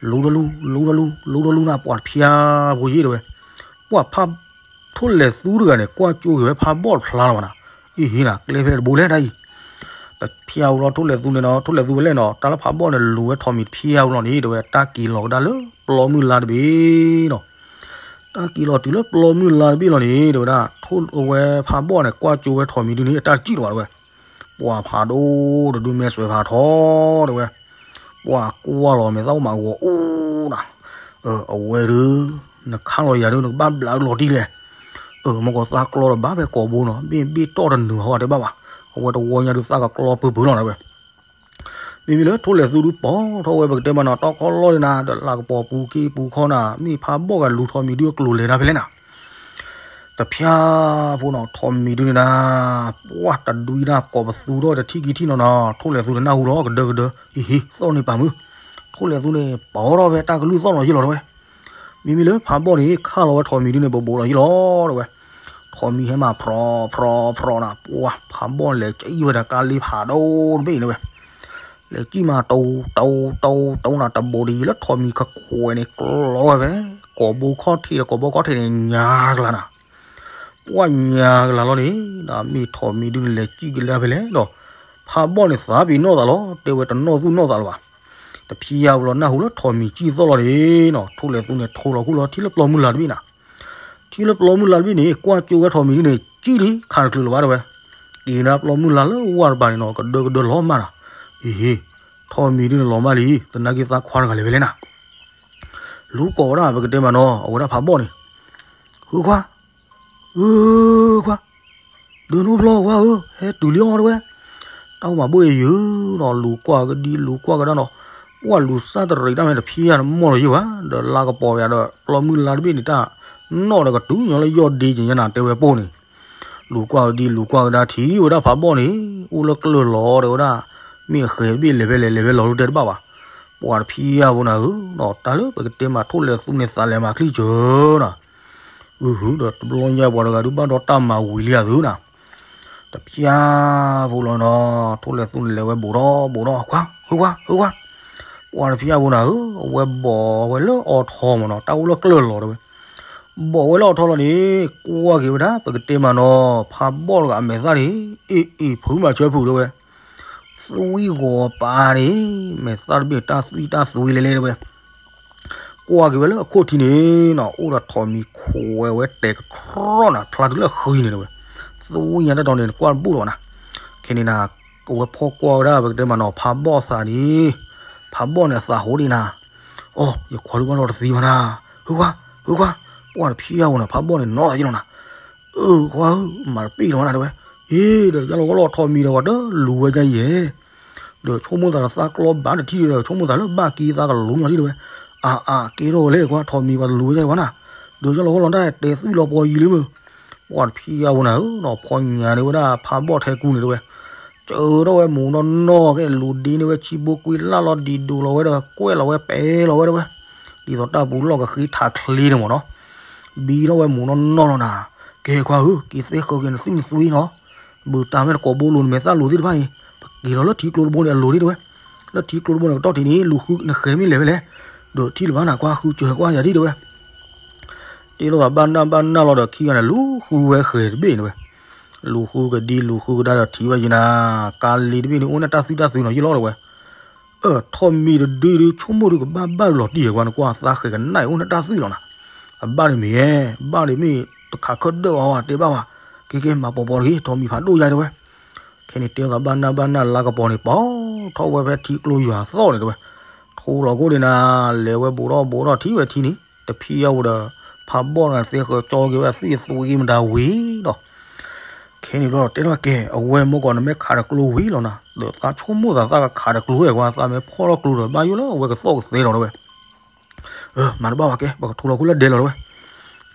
လူၤတလူၤ လူၤတလူၤ လူၤတလူၤနၤ ပှၢ်တဖျါဖိယ့ၢ်တဲဝဲ, ပှၢ်ဖး ထိၣ်လဲၣ်သူတဂၤန့ၣ် ကွၢ်ကၠိက့ၤဝဲဖးဘီၣ်တဖျါလီၤဘၣ်နၤ, အ့ဟ့ၣ်နၤ ကျဲဖဲလဲၣ်တဘိလဲၣ်တၢ်အံၤ, တဖျါဖိလီၤ ထိၣ်လဲၣ်သူန့ၣ်နီၤ ထိၣ်လဲၣ်သူဝဲလဲၣ်နီၤ တၢ်လၢဖးဘီၣ်န့ၣ် လူၤဝဲထိးမံၤတဖျါဖိလီၤန့ၣ် တဲဝဲ တၢ်က့ၤလီၤကဒါလၢပျီမုၢ်လါတဘ့ၣ်နီၤ တၢ်က့ၤလီၤတုၤလၢပျီမုၢ်လါတဘ့ၣ်လီၤန့ၣ် တဲဝဲဒၣ်, ထိၣ်ဝဲဖးဘီၣ်န့ၣ် ကွၢ်ကၠိဝဲထိးမံၤဒုန့ၣ် အတၢ်တစံၣ်လီၤဘၣ်တဲဝဲ, ပှၢ်ဖးဒိၣ်တဒုမဲာ်စွဲးဖးထီတဲဝဲ, ပှၢ်ကွၢ်လီၤမဲာ်သၣ်အိၣ်မးဂီၤအိၣ်နၤ, အဝဲဒုး နခါလီၤယၤဒုး နကဘၣ်ဘျးလီၤတံၢ်လဲၣ်, မ့ၢ်ကီးသးကျီတဘၣ်ဖဲကိာ်ဘိနီၤ ဘ့ၣ်ဘ့ၣ်တီၢ်တနုာ်ဟီတဲဘၣ်ဘၣ်, အဝဲတဝီညါဒုးသးကကျီပၢပၢလီၤတဲဝဲ မ့မ့ၢ်လၢထိၣ်လဲၣ်သူဒုးပိာ်ထီၣ်ဝဲ ပကတဲမးနီၤ တီခီလီၢ်န့ၣ်နၤ ဒီးလၤကပီၤပူၤက့ပူၤခီနၤ မ့ၢ်ဖးဘီၣ်ဂၤလူၤထိးမံၤဒုအကျိၤလဲၤတၢ်ဖဲလဲၣ်နၤ, တဖျါဖိနီၤ ထိးမံၤဒုန့ၣ်နၤ, ပှၢ်တဒွံနၤကိးပသူထီၣ်တထံၣ်ကံထံၣ်နီၤနီၤ ထိၣ်လဲၣ်သူန့ၣ်နၢ်ဟူလီၤကဒၢကဒၢ အ့ဟ့ၣ် သီၣ်န့ၢ်ပာ်မုၢ်, ထိၣ်လဲၣ်သူန့ၣ် ပိာ်ထီၣ်ဖဲတၢ်ကလုၢ်သီၣ်နီၤယ့ၢ်လီၤတဲဝဲ မ့မ့ၢ်လၢဖးဘီၣ်န့ၣ် ခါလီၤဝဲထိးမံၤဒုန့ၣ် ဘိးဘိးလီၤယ့ၢ်လီၤတဲဝဲ, ထိးမံၤဟဲမးဖြီဖြီဖြီနၤ ပှၢ်ဖးဘီၣ်လဲၤကံၣ်ဝဲဒၣ်ကါလ့ဖးဒိၣ်တဘ့ၣ်အံၤတဲဝဲ, လဲၤကံၣ်မးတိတိတိတိနၤ တဘိးတယံၤလၢထိးမံၤကခွဲးန့ၣ် ကျီဝဲဖဲ ကိာ်ဘိခီၣ်ထံးဒီးကိာ်ဘိခီၣ်ထံးန့ၣ် ညါကလၤနၤ ပှၢ်ညါကလၤလီၤန့ၣ် မ့ၢ်ထိးမံၤဒုန့ၣ် လဲၤကံၣ်ကလဲၤဖဲလဲၣ်ဒီး ဖ ဖးဘီၣ်န့ၣ်သးပ့ၤနီၣ်သးလီၤ, တဲဝဲတနီၣ်သူၣ်နီၣ်သးလၢၤဘၣ်. တဖံးယါဝဲလီၤနၢ်ဟူလၢထိးမံၤစံၣ်သီၣ်လီၤန့ၣ်နီၤ, ထိၣ်လဲၤသူန့ၣ်ထိးလီၤခိၣ်လီၤထံလၢပျီမုၢ်လၢ်တဘ့ၣ်နၤ. ထံလၢပျီမုၢ်လၢ်တဘ့ၣ်န့ၣ် ကွၢ်ကၠိဝဲထိးမံၤဒုန့ၣ် စံၣ်လံခးတချုးလၢၤဘၣ်တဲဝဲ. က့ၤနၤပျီမုၢ်လၢ်လၢဝၢ်တပၤန့ၣ်နီၤ ကဒၢကဒၢလီၤမၢ်နၤ. အ့ဟ့, ထိးမံၤဒုန့ၣ်လီၤမၢ်လံ, သနာ်က့သးခွါတဂၤလဲၤဖဲလဲၣ်နၤ. လူၤကိးဝဲဒၣ်ပကတဲမးနီၤ အဝဲဒၣ်ဖးဘီၣ်န့ၣ်, ဟုခွါ, ဟုခွါ, ဒုးနအိၣ်ဖျီခွါဧၢ, ဟဲတုၤလံအီၤတဲဝဲ. တၢ်အိၣ်မးဘိၣ်အံၤယုၤနီၤ, လူၤကွၢ်ကဒံလူၤကွၢ်ကဒါနီၤ, ပှၢ်လူၤစၢ်တရံးတၢ်မ့ၢ်တဖံးယါတမီၢ်လီၤယုၤဘၣ်, ဒီးလါကပီၤယၤဒီး ပျီမုၢ်လၢ်တဘ့ၣ်န့ၣ် တၢ်နီၣ်ဒီးကတုၤညီလၢယီၢ်ဒ့ကညါနၤတဲဝဲပိၢ်န့ၣ်. လူၤကွၢ်ကဒံလူၤကွၢ်ကဒါထံၣ်ဝဲဒၣ်ဖးဘီၣ်န့ၣ် အိၣ်လၢကျၢၢ်လီၤတဲဝဲဒၣ်, မ့ၢ်အဃဲၤတဘ့ၣ်လဲၤဖဲလဲၣ်လဲၤဖဲလဲၣ်လီၤလၢတဲတဘၣ်ဘၣ်. ပှၤတဖံးယါဖိနၤဧၢနီၤ, တၢ်လၢပကတဲမးထိၣ်လဲၤသူန့ၣ်သးလဲၤမၤချံၣ်စၢၤနၤ. အုဟုဒီးတဘျီညါပှၤတဂၤဒုးဘၣ်ဒီးတၢ်မၤဝံၤလံအသုနၤ. တဖံးယါဖိလီၤနီၤ, ထိၣ်လဲၤသူန့ၣ်လဲၤဝဲဘူးထီၣ်ဘူးထီၣ်, ခွါ, ဟုခွါ, ဟုခွါ. ပှၤတဖံးယါဖိနၤဧၢ, အဝဲဘီၣ်ဝဲလၢအီထီမးနီၤ, တၢ်အိၣ်လၢကျၢၢ်လီၤတဲဝဲ. ဘီၣ်ဝဲလၢအီထီလီၤန့ၣ် ကွၢ်က့ၤဝဲဒၣ် ပကတဲမးနီၤ ဖးဘီၣ်တဂၤအမဲာ်သၣ်န့ၣ် အ့ၣ်အ့ၣ်ဖုးမးဆၢဖုးတဲဝဲ. သွံၣ်ဂီၤပၤန့ၣ် မဲာ်သၣ်တဘ့ၣ်တၢ်သွံၣ်တၢ်သွံလဲၤလဲၤတဲဝဲ. ကွၢ်က့ၤဝဲလၢအခိၣ်ထံန့ၣ်နီၤ, အိၣ်ဒီးထိးမံၤခွဲးဝဲတဲာ်ကရီနၤ, ဖျါတုၤလၢအဃံန့ၣ်တဲဝဲ. သွံၣ်ညါတၢ်တီန့ၣ် နကွၢ်တဘူၣ်လီၤဘၣ်နၤ. ခဲန့ၣ်နၤ, အဝဲဖီၣ်ကွၢ်ဝဲဒၣ် ပကတဲမးနီၤ ဖးဘီၣ်သးန့ၣ်, ဖးဘီၣ်န့ၣ်အသးဟိဒံးနၤ. အိ, ယခွါဒုးဘၣ်ဒီးတသံဘၣ်နၤ. ဟုခွါ, ဟုခွါ, ပှၤတဖံးယါဖိန့ၣ် ဖးဘီၣ်န့ၣ် နီၢ်သးယ့လီၤနၤ. အၢ ခွါဧၢ, မၤတပ့ၢ်လီၤနၤတဲဝဲ. အ့ ဒီးယလီၤဂီၢ်လီၤထိးမံၤဒီး ပှၤတလူၤဝဲဒ်အံၤယဲၢ် ဒီးဆိကမိၣ်သးဒီးသးကျီဘၣ်တထံၣ်ဒီး ဆိကမိၣ်သးလၢဘၣ်က့ၤသးကလူၤညီထံၣ်တဲဝဲ. အါအါ ကဲထီၣ်ဝဲလဲၣ် ကွၢ်ထိးမံၤပှၤတလူၤဝဲဒ်အံၤဘၣ်နၤ. ဒီးယလီၤဂီၢ်လီၤတၢ်တဲသွံၣ်လီၤပှီၤယံၤလံမုၢ်. ပှၤတဖံးယါဖိနၤဧၢ, ဖီၣ်ညါန့ၢ်ဝဲဒၣ်ဖးဘီၣ်ထဲကူန့ၣ်တဲဝဲ. စၢထီၣ်ဝဲမူးနီၢ်နီၢ်ကဲ လူၤဒ့န့ၢ်ဝဲဆံဘိကွံလၢ်လီၤ ဒံးဒိးလီၤဝဲဒီး ကွဲးလီၤဝဲပဲာ်လီၤဝဲတဲဝဲ. ဒ်သိးတၢ်ပူၤလီၢ်ကဃ့ထးချ့န့ၣ်မးနီၤ. ဘံထီၣ်ဝဲမူးနီၢ်နီၢ်လီၤနၤ. ကဲခွါဧၢ, က့ၤသ့ဃၢၤက့ၤနသွံၣ်နသွံၣ်နီၤ. ဘုးတၢ်မ့ၢ်တကိးဘိလိၤ နမဲာ်သၣ်လိၤသ့ၣ်တဖၣ်အံၤ, ပက့ၤလီၤလၢထံကျိတဘိန့ၣ်အလိၤဒံးတဲဝဲ. လၢထံကျိတဘိန့ၣ် ကတီၢ်ထံးန့ၣ် လူၤဃုနဃဲၤမ့ၢ်လဲၤဖဲလဲၣ်, ဒီးထံၣ်လၢၤဘၣ်နၤ ကွၢ်ဃုစၢၤကွၢ်ယၤဒံးတဲဝဲ. တဲလိာ်သးဘၣ်နၢ်ဘၣ်နၢ်လီၤဒီး ခံဂၤန့ၣ် လူၤဃုဝဲဃဲၤတဘ့ၣ်တဲဝဲ. လူၤဃုကဒံလူၤဃုကဒါဒီးထံၣ်ဝဲယံၤနၤ, ကါလ့တဘ့ၣ်န့ၣ် အိၣ်န့ၣ်တၢ်သွံၣ်တၢ်သွံနီၤယ့ၣ်လီၤတဲဝဲ. အၢ ထိးမံၤတဒုဒု ဆိကမိၣ်ဒုကဘၣ်ဘၣ်လီၤတံၢ်ယဲၢ်ကွၢ် နကွၢ်သးဃဲၤကနၣ်အံၤ အိၣ်န့ၣ်တၢ်သွံၣ်လီၤနၤ. အဘၣ်န့ၣ်မ့ၢ်ယဲၢ်, ဘၣ်န့ၣ်မ့ၢ်တခးခၢၣ်ဒၢၣ်အီၤတဲဘၣ်ဝဲ, ကဲကဲ မၤပိာ်ပိာ်တဂ့ၤ ထိးမံၤဖးဒိၣ်ယါတဲဝဲ. ခဲန့ၣ်တဲလိာ်သးဘၣ်နၢ်ဘၣ်နၢ်လါကပီၤန့ၣ် ပီၤထီၣ်ဝဲဖဲထံကျိယွၤသီၣ်န့ၣ်တဲဝဲ. ထူလီၤခိၣ်ဒံးနၤ, လဲၤဝဲဘူးထီၣ်ဘူးထီၣ်ထံၣ်ဝဲထံန့ၣ်, တဖံးအီၤဒီး ဖးဘီၣ်တဂၤသ့ဃၢၤကၠီက့ၤဝဲအသွံၣ်အသွံၣ်မတၤဝံၤဒီး ခဲန့ၣ်ဘျီဒီးတဲထီၣ်ကဲ, အဝဲမ့ၢ်ကီးနမ့ၢ်ခးတကျိဝံၤလီၤနၤ, ဒီးသးဆိကမိၣ်သးသးကခးတကျိဝဲကွၢ် သးမ့ၢ်ဖီၣ်ထီၣ်ကျိဒီးဘၣ်ယိၣ်လၢအဝဲကသီၣ်ကသဲလီၤတဲဝဲ. မၤတဘၣ်ဝဲကဲ ပကထူလီၤခိၣ်လၢဒဲလီၤတဲဝဲ.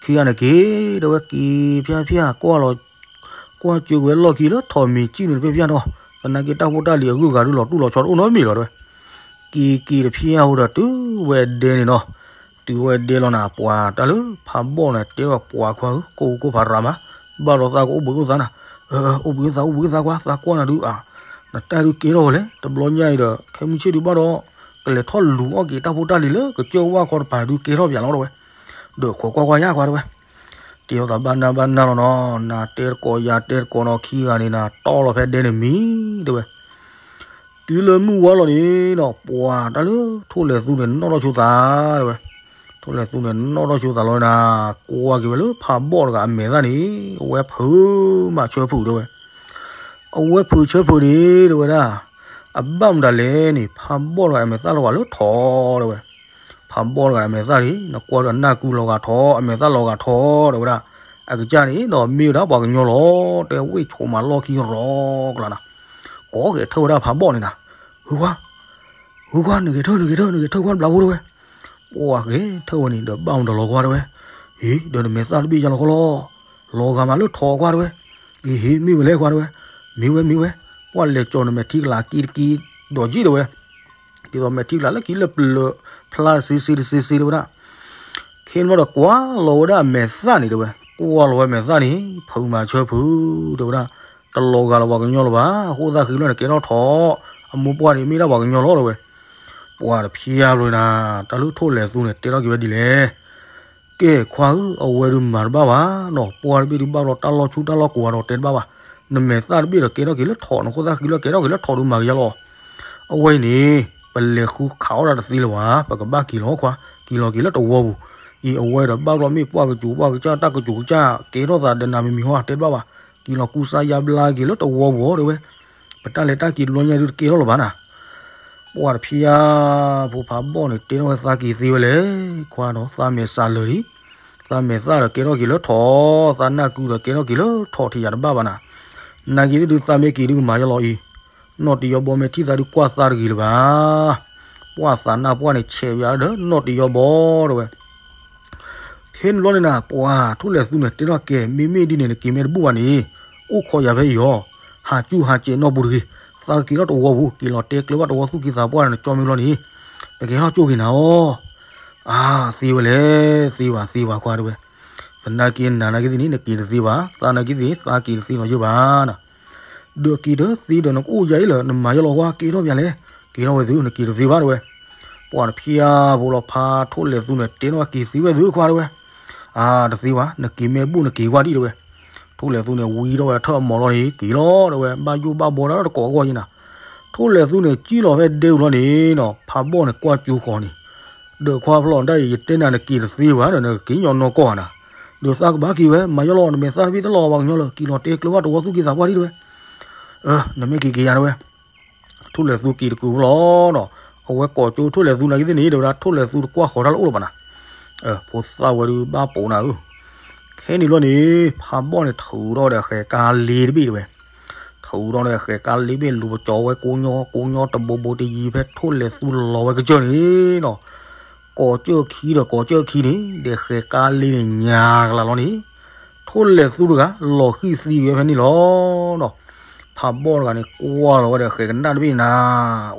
ခံဂၤန့ၣ်က့ၤ တဲဝဲ က့ၤဖျါဖျါ ကွၢ်လီၤ ကွၢ်စၢၤက့ၤဝဲလီၢ်ခံလၢထိးမံၤစံၣ်န့ၣ်တဖျၢၣ်ဖျၢၣ်ဒီး သနာ်က့တၢ်ဖိတၢ်လံၤအဂုၤအဂၤဒုးလီၤတူၢ်လီၤဆီတအိၣ်နီတမံၤလီၤတဲဝဲ. က့ၤက့ၤတဖံးအါဟူဒီးတုၤဝဲဒဲန့ၣ်နီၤ, တုၤဝဲဒဲလီၤနၤ ပှၤတၢ်လၢဖးဘီၣ်န့ၣ် တဲဘၣ်ပှၤခွါဧၢ ကိးကိးဖးရၤမး, ဘၣ်ဒီးသးကအိၣ်ဘှံးအိၣ်သါနၤ, အိၣ်ဘှံးအိၣ်သါ အိၣ်ဘှံးအိၣ်သါကွၢ် သးကွၢ်နၤဒုးအါ, နတၢ်ဒုးကဲထီၣ်ဝဲလဲၣ် တဘျီညါအံၤဒီး ခဲမုၢ်ဆ့ၣ်ဒုးဘၣ်ဒီး ကလဲၤထီၣ်လူၤအီၣ်က့ၤတၢ်ဖိတၢ်လံၤလၢကစၢၢ်ဝၣ်ခီတပၤဒုးကဲထီၣ်ပၠးလီၤတဲဝဲ. ဒီးခိးကွၢ်ကွၢ်ယၢ်ကွၢ်တဲဝဲ. တဲလိာ်သးဘၣ်နၢ်ဘၣ်နၢ်လီၤနီၤ, နၤတဲတကိးယၤတဲတကိးနီၤ ခံဂၤန့ၣ်နၤတီလီၤဖဲဒဲန့ၣ်မံၤတဲဝဲ. တုၤလၢမုၢ်ဝါလီၤန့ၣ်နီၤ ပှၤတၢ်လၢထိၣ်လဲၤသူန့ၣ်နီၣ်ထီၣ်ဆိသးတဲဝဲ. ထိၣ်လဲၤသူန့ၣ်နီၣ်ထီၣ်ဆိသးလီၤနၤ, ကွၢ်က့ၤဝဲလၢဖးဘီၣ်တဂၤအမဲာ်သၣ်န့ၣ် အဝဲဖုးမးဆၢဖုးတဲဝဲ. အဝဲဖုးဆၢဖုးန့ၣ်တဲဝဲဒၣ်, အဘၣ်မတၤလဲၣ်န့ၣ် ဖးဘီၣ်တဂၤအမဲာ်သၣ်လီၤဂာ်လၢထိးတဲဝဲ. ဖးဘီၣ်တဂၤအမဲာ်သၣ်န့ၣ် နကွၢ်ဒီးနၢ်ကူလီၤဂာ်ထိး အမဲာ်သၣ်လီၤဂာ်ထိးတဲဝဲဒၣ်. အကစၢ်န့ၣ်ဒီးမ့ၢ်ဝဲဒၣ်ပှၤကညီလီၤ တဲဝဲ ဆိးမးလီၢ်ခံရီကလးနၤ. ကိးဂဲၤထၢၣ်ဝဲဒၣ်ဖးဘီၣ်န့ၣ်နၤ, ဟုခွါ ဟုခွါ နဂဲၤထၢၣ် နဂဲၤထၢၣ် နဂဲၤထၢၣ်ကွၢ်ဘျးဖိတဲဝဲ. ပှၤဂဲၤထၢၣ်ဝဲန့ၣ်ဒီးဘၣ်မတၤလီၤကွၢ်တဲဝဲ. အ့ ဒီးနမဲာ်သၣ်တဘ့ၣ်ယါလီၤကီလီၤ, လီၤဂာ်မးလၢထိးကွၢ်တဲဝဲ. အ့ဟ့ မ့ၢ်ဝဲလဲၣ်ကွၢ်တဲဝဲ. မ့ၢ်ဝဲ မ့ၢ်ဝဲ, ပှၤလဲၤကၠီၤနမဲာ်ထံကလၤက့တက့ဒီးက့တဲဝဲ. ဒ်သိးမဲာ်ထံကလၤလၢခံလၢပျၢၤ ဖျါတစ့စ့တစ့စ့တဲဝဲဒၣ်. ခဲန့ၣ်ဘျီဒီးကွၢ်လီၤဝဲဒၣ်အမဲာ်သၣ်န့ၣ်တဲဝဲ, ကွၢ်လီၤဝဲမဲာ်သၣ်န့ၣ် ဖုးမးဆၢဖုးတဲဝဲဒၣ်. တလီၤဂာ်လၢပှၤကညီလၢၤဘၣ်, အဃိသတးဃံလီၤန့ၣ်ကဲထီၣ်ထိး, အမိၢ်ပှၢ်န့ၣ်မ့ၢ်ဒၣ်ပှၤကညီလီၤတဲဝဲ. ပှၤတဖံးယါဘျီနၤ, တၢ်လၢထိၣ်လဲၤသူန့ၣ် တဲထီၣ်က့ၤဝဲဒ်လဲၣ်. ကဲခွါဧၢ, အဝဲဒုးမၤတဘၣ်ဘၣ်နီၤ, ပှၤတဘ့ၣ်ဒုးဘၣ်ဘျီတၢ်လီၢ်ဆူၣ်တၢ်လီၢ်ကိးဂၤဒီးတဲတဘၣ်ဘၣ်. နမဲာ်သၣ်တဘ့ၣ်ဒီးကဲထီၣ်က့ၤလၢထိး, နခိၣ်သၣ်ဃံလၢကဲထီၣ်က့ၤလၢထိးဒီးမၤကယၤလီၤ. အဝဲအံၤန့ၣ် ပလဲၤဃုခးအီၣ်တၢ်တသ့လၢၤဘၣ်, ပကဘၣ်က့ၤလီၤခွါ, က့ၤလီၤက့ၤလၢတဝီပူၤ. အံၤအဝဲဒီးဘၣ်ကျီမ့ၢ်ပှၢ်ကစူၤပှၢ်ကစၢ် တၢ်ကစူၤကစၢ် ကဲထီၣ်သးဒီးနၤမံၤမံၤဟီ တဲတဘၣ်ဘၣ်, က့ၤလီၤကူစါယါဘျါက့ၤလၢတဝီပူၤအီၤတဲဝဲ. ပတၢ်လဲၤတၢ်က့ၤတဘျီညါဒုးတကဲထီၣ်လၢၤဘၣ်နၤ ပှၤတဖျါ ဖိဖးဘီၣ်န့ၣ် တဲထီၣ်ဝဲသးက့ၤသ့ဝဲလဲၣ်, ခွါဒီးသးမဲာ်စးလၢာ်လံ, သးမဲာ်သၣ်ဒီးကဲထီၣ်က့ၤလၢထိး, သးနၢ်ကုဒီးကဲထီၣ်က့ၤလၢထိးထံးယၤတဘၣ်ဘၣ်နၤ. နာ်က့ၤဒုးသးမ့ၢ်က့ၤဒုးကမၤယါလီၤအံၤ, နီၢ်တယီဘီမ့ၢ်ထံၣ်သးဒုးကွၢ်သးတဂ့ၤလၢၤဘၣ်. ပှၢ်သးနၢ်ပှၢ်န့ၣ်ဆဲးဝဲဒီးနီၢ်တယီဘီတဲဝဲ ခဲန့ၣ်ဘျီန့ၣ်နၤ ပှၤထိၣ်လဲၣ်သူန့ၣ် တဲထီၣ်ကဲ မ့မ့ၢ်ဒ်န့ၣ် နက့ၤမ့ၢ်တဘူၣ်ဘၣ်န့ၣ် အိၣ်ခိးယၤဖဲအံၤအီၤ, ဟးစူၢ်ဟးစဲးနီၢ်ပူၤတဂ့ၤ, သးကက့ၤထီၣ်တဝီပူၤ က့ၤလီၤတဲကျၢၤဘၣ်တဝီသူၣ်က့သးပှၢ်န့ၣ် နကၠီမ့ၢ်လီၤန့ၣ်, ပကဟဲထီၣ်ကၠိက့ၤနၤအီၤ. အါ, သ့ဝဲလဲၣ်, သ့ဝဲသ့ဝဲခွါတဲဝဲ, သနာ်က့နၤနာ်က့သ့ၣ်န့ၣ် နက့ၤတသ့ဘၣ်, သးနာ်က့သ့ၣ် သးက့ၤတသ့လီၤယဲၢ်ဘၣ်နၤ ဒီးက့ၤတသ့ဒီးနကအိၣ်ယၤအံၤလၢနမၤယီၢ်လီၤဝါ က့ၤထီၣ်ပၠးလဲၣ်, က့ၤထီၣ်ဝဲသု နက့ၤတသ့ဘၣ်တဲဝဲ. ပှၤတဖျါဖိလီၤဖးထိၣ်လဲၣ်သူန့ၣ် တဲထီၣ်က့ၤသ့ဝဲသုခွါတဲဝဲ. အါ, တသ့ဘၣ်, နက့ၤမ့ၢ်ဘူၣ်နက့ၤဝါဒံးတဲဝဲ. ထိၣ်လဲၣ်သူန့ၣ် ဝံထီၣ်ဝဲထၢၣ်အမီၤလီၤန့ၣ် က့ၤလီၤတဲဝဲ, ဘၣ်ယိၣ်ဘၣ်ဘီဒၣ်တကိးအဂီၢ်ယဲနၤ. ထိၣ်လဲၣ်သူန့ၣ် စံၣ်လီၤဖဲဒဲအူၤလီၤန့ၣ်နီၤ, ဖးဘီၣ်န့ၣ် ကွၢ်ကၠိဃီၤန့ၣ် ဒီးခွါဖျီၣ်ဒၣ်အံၤ ယတဲနၤနက့ၤတသ့ဘၣ်ဒီး နကက့ၤညီနီၢ်ကီၢ်ဧါနၤ, ဒီးသးကဘၣ်က့ၤဝဲ မၤယီၢ်လီၤ နမဲာ်သၣ်တဘ့ၣ်တလီၤဘၣ်ကညီလၢ က့ၤလီၤတဲကျၢၤဘၣ်တဝီသူၣ်က့သးပှၢ်ဒံးတဲဝဲ. နမ့ၢ်က့ၤက့ၤယၤတဲဝဲ. ထိၣ်လဲၣ်သူက့ၤတကုာ်ဖိလီၤနီၤ, အဝဲကိးကၠိထိၣ်လဲၣ်သူနာ်က့သ့ၣ်န့ၣ် တဲဝဲဒၣ် ထိၣ်လဲၣ်သူတကွၢ်ဃီၤတၢ်လၢအိၣ်လၢၤဘၣ်နၤ. ဖိသၣ်ဝဲဒုးဘၣ်ပိာ်နၤဧၢ. ခဲန့ၣ်ဘျီန့ၣ် ဖးဘီၣ်န့ၣ် ထုးထီၣ်ဒီးဃဲၤကါလ့တဘ့ၣ်တဲဝဲ. ထုးထီၣ်ဒီးဃဲၤကါလ့ဘ့ၣ် လူၤပကၠီဝဲကိညီ ကိညီတဘိဘိတယံၤဖဲထိၣ်လဲၣ်သူလီၤဝဲကစၢၢ်န့ၣ်နီၤ, ကိးကၠၢၢ်ခံဒီးကိးကၠၢၢ်ခံန့ၣ် ဒီးဃဲၤကါလ့န့ၣ်ညါကလၤလီၤန့ၣ်, ထိၣ်လဲၣ်သူတဂၤ လီၤဃံၣ်သံဝဲဖဲန့ၣ်လီၤနီၤ. ဖးဘီၣ်တဂၤန့ၣ် ကွၢ်လီၤဝဲဒီးဃဲၤကနၣ်တဘ့ၣ်နၤ,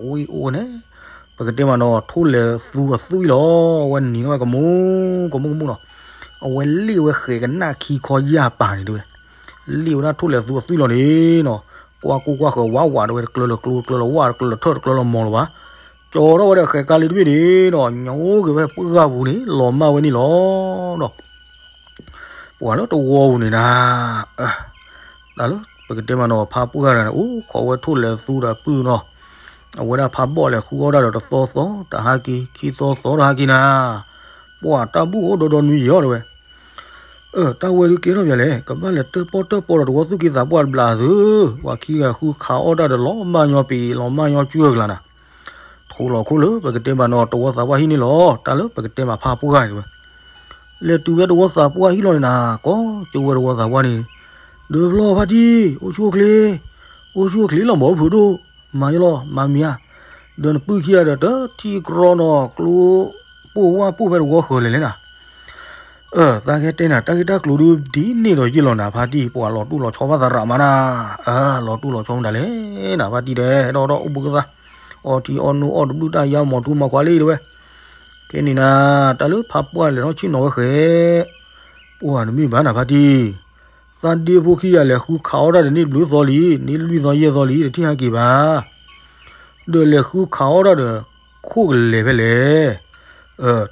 အိၣ်အိၣ်န့ၣ် ပကတဲမးနီၤ ထိၣ်လဲၣ်သူအသွံၣ်လီၤ, အဝဲနံၤထီၣ်ဝဲကမူကမူကမူနီၤ, အဝဲလ့ၣ်ဝဲဃဲၤကနၣ်ခံခီယၢ်ပၤန့ၣ်တဲဝဲ. လ့ၣ်ဝဲဒၣ်ထိၣ်လဲၣ်သူအသွံၣ်လီၤန့ၣ်နီၤ, ကွၢ်ကိၢ်ကွၢ်ဃၢၤဝးဝးတဲဝဲ တကျၢၤလၢၤကျိ တကျၢၤလၢၤဝၣ် တကျၢၤလၢၤထၢၣ် တကျၢၤလၢၤမီၤလၢၤဘၣ်, ကၠီထီၣ်ဝဲဒီးဃဲၤကါလ့တဘ့ၣ်န့ၣ်နီၤ ညိက့ၤဝဲပှၢ်ပူၤန့ၣ် လီၤမၢ်ဝဲန့ၣ်လီၤနီၤ. ပှၤလၢတဝီပူၤန့ၣ်နၤ, တၢ်လၢပကတဲမးနီၤ ဖးပှၢ်တဂၤန့ၣ် အိၣ်ခိးဝဲထိၣ်လဲၣ်သူဒီးပုၢ်နီၤ, အဝဲဒၣ်ဖးဘီၣ်လဲၤဃုအီၣ်တၢ်ဒီးတသီသီတဟါက့ၤ ခံသီသီတဟါက့ၤနၤ, ပှၤတၢ်ဘူၣ်အိၣ်ဒီဒီနွံယီၤတဲဝဲ. တၢ်ဝဲဒုးကဲထီၣ်ပၠးလဲၣ် ကဘၣ်လဲၤတၢၣ်ပီၣ်တၢၣ်ပီဒီးတဝီသူၣ်က့သးပှၢ်တဘျးသု, ပှၤခံဂၤဃုခးအီၣ်တၢ်ဒီးလီၤမၢ်ညီပံၤ လီၤမၢ်ညီကၠူၣ်အကျါနၤ ထိၣ်လီၤခိၣ်လၢပကတဲမးနီၤ တဝီသးပှၢ်ဟံၣ်န့ၣ်လီၤ, တၢ်လၢပကတဲမးဖးပှၢ်န့ၣ်ဝဲ, လဲၤတုၤဝဲတဝီသးပှၢ်ဟံၣ်လီၤန့ၣ်နၤ ကိးကၠိဝဲတဝီသးပှၢ်န့ၣ်, ဒီးဖျီဖါတံၢ် အိၣ်ဆူၣ်အိၣ်ချ့, အိၣ်ဆူၣ်အိၣ်ချ့လီၤမၢ်ဖုးဒိၣ်, မၤယလီၤ မၤမံၤဧါ, ဒီးနပုၢ်ခံဂၤဒီးတထံၣ်ကြီနီၤ ကျိပိၢ်ဝၣ်ပိၢ်ဖဲတဝီဃၢၤလဲၣ်လဲၣ်နၤ သးကဟဲတဲနၤ တၢ်ဂ့ၢ်တၢ်ကျိၤဒုးဒ်န့ၣ်ဒီးယ့ၢ်လီၤနၤဖါတံၢ်, ပှၤလီၤတူၢ်လီၤဆီဘၣ်သးရးမးနၤ, လီၤတူၢ်လီၤဆီမတၤလဲၣ်နၤဖါတံၢ်ဒီး ဟဲဒီးအိၣ်ဘှံးကသါ, အီထံအီနိအီၣ်တဘျုးတၢ်ယါမီၤထူမၤခွါလံတဲဝဲ, ခဲန့ၣ်နၤ တၢ်လၢဖးပှၢ်လဲၤထီၣ်ဆ့ၣ်နီၤဝဲဃဲ, ပှၤနမ့ၢ်ဘၣ်နၤဖါတံၢ် သးဒ့ဖိခံဂၤလဲၤဃုခးအီၣ်တၢ်ဒီးန့ၣ်တဘျုးသီလံ, န့ၢ်လွံၢ်သီယဲၢ်သီလံ တထံၣ်ဟဲက့ၤဘၣ်, ဒီးလဲၤဃုခးအီၣ်တၢ်ဒီး ခိၣ်ကလဲၤဖဲလဲၣ်,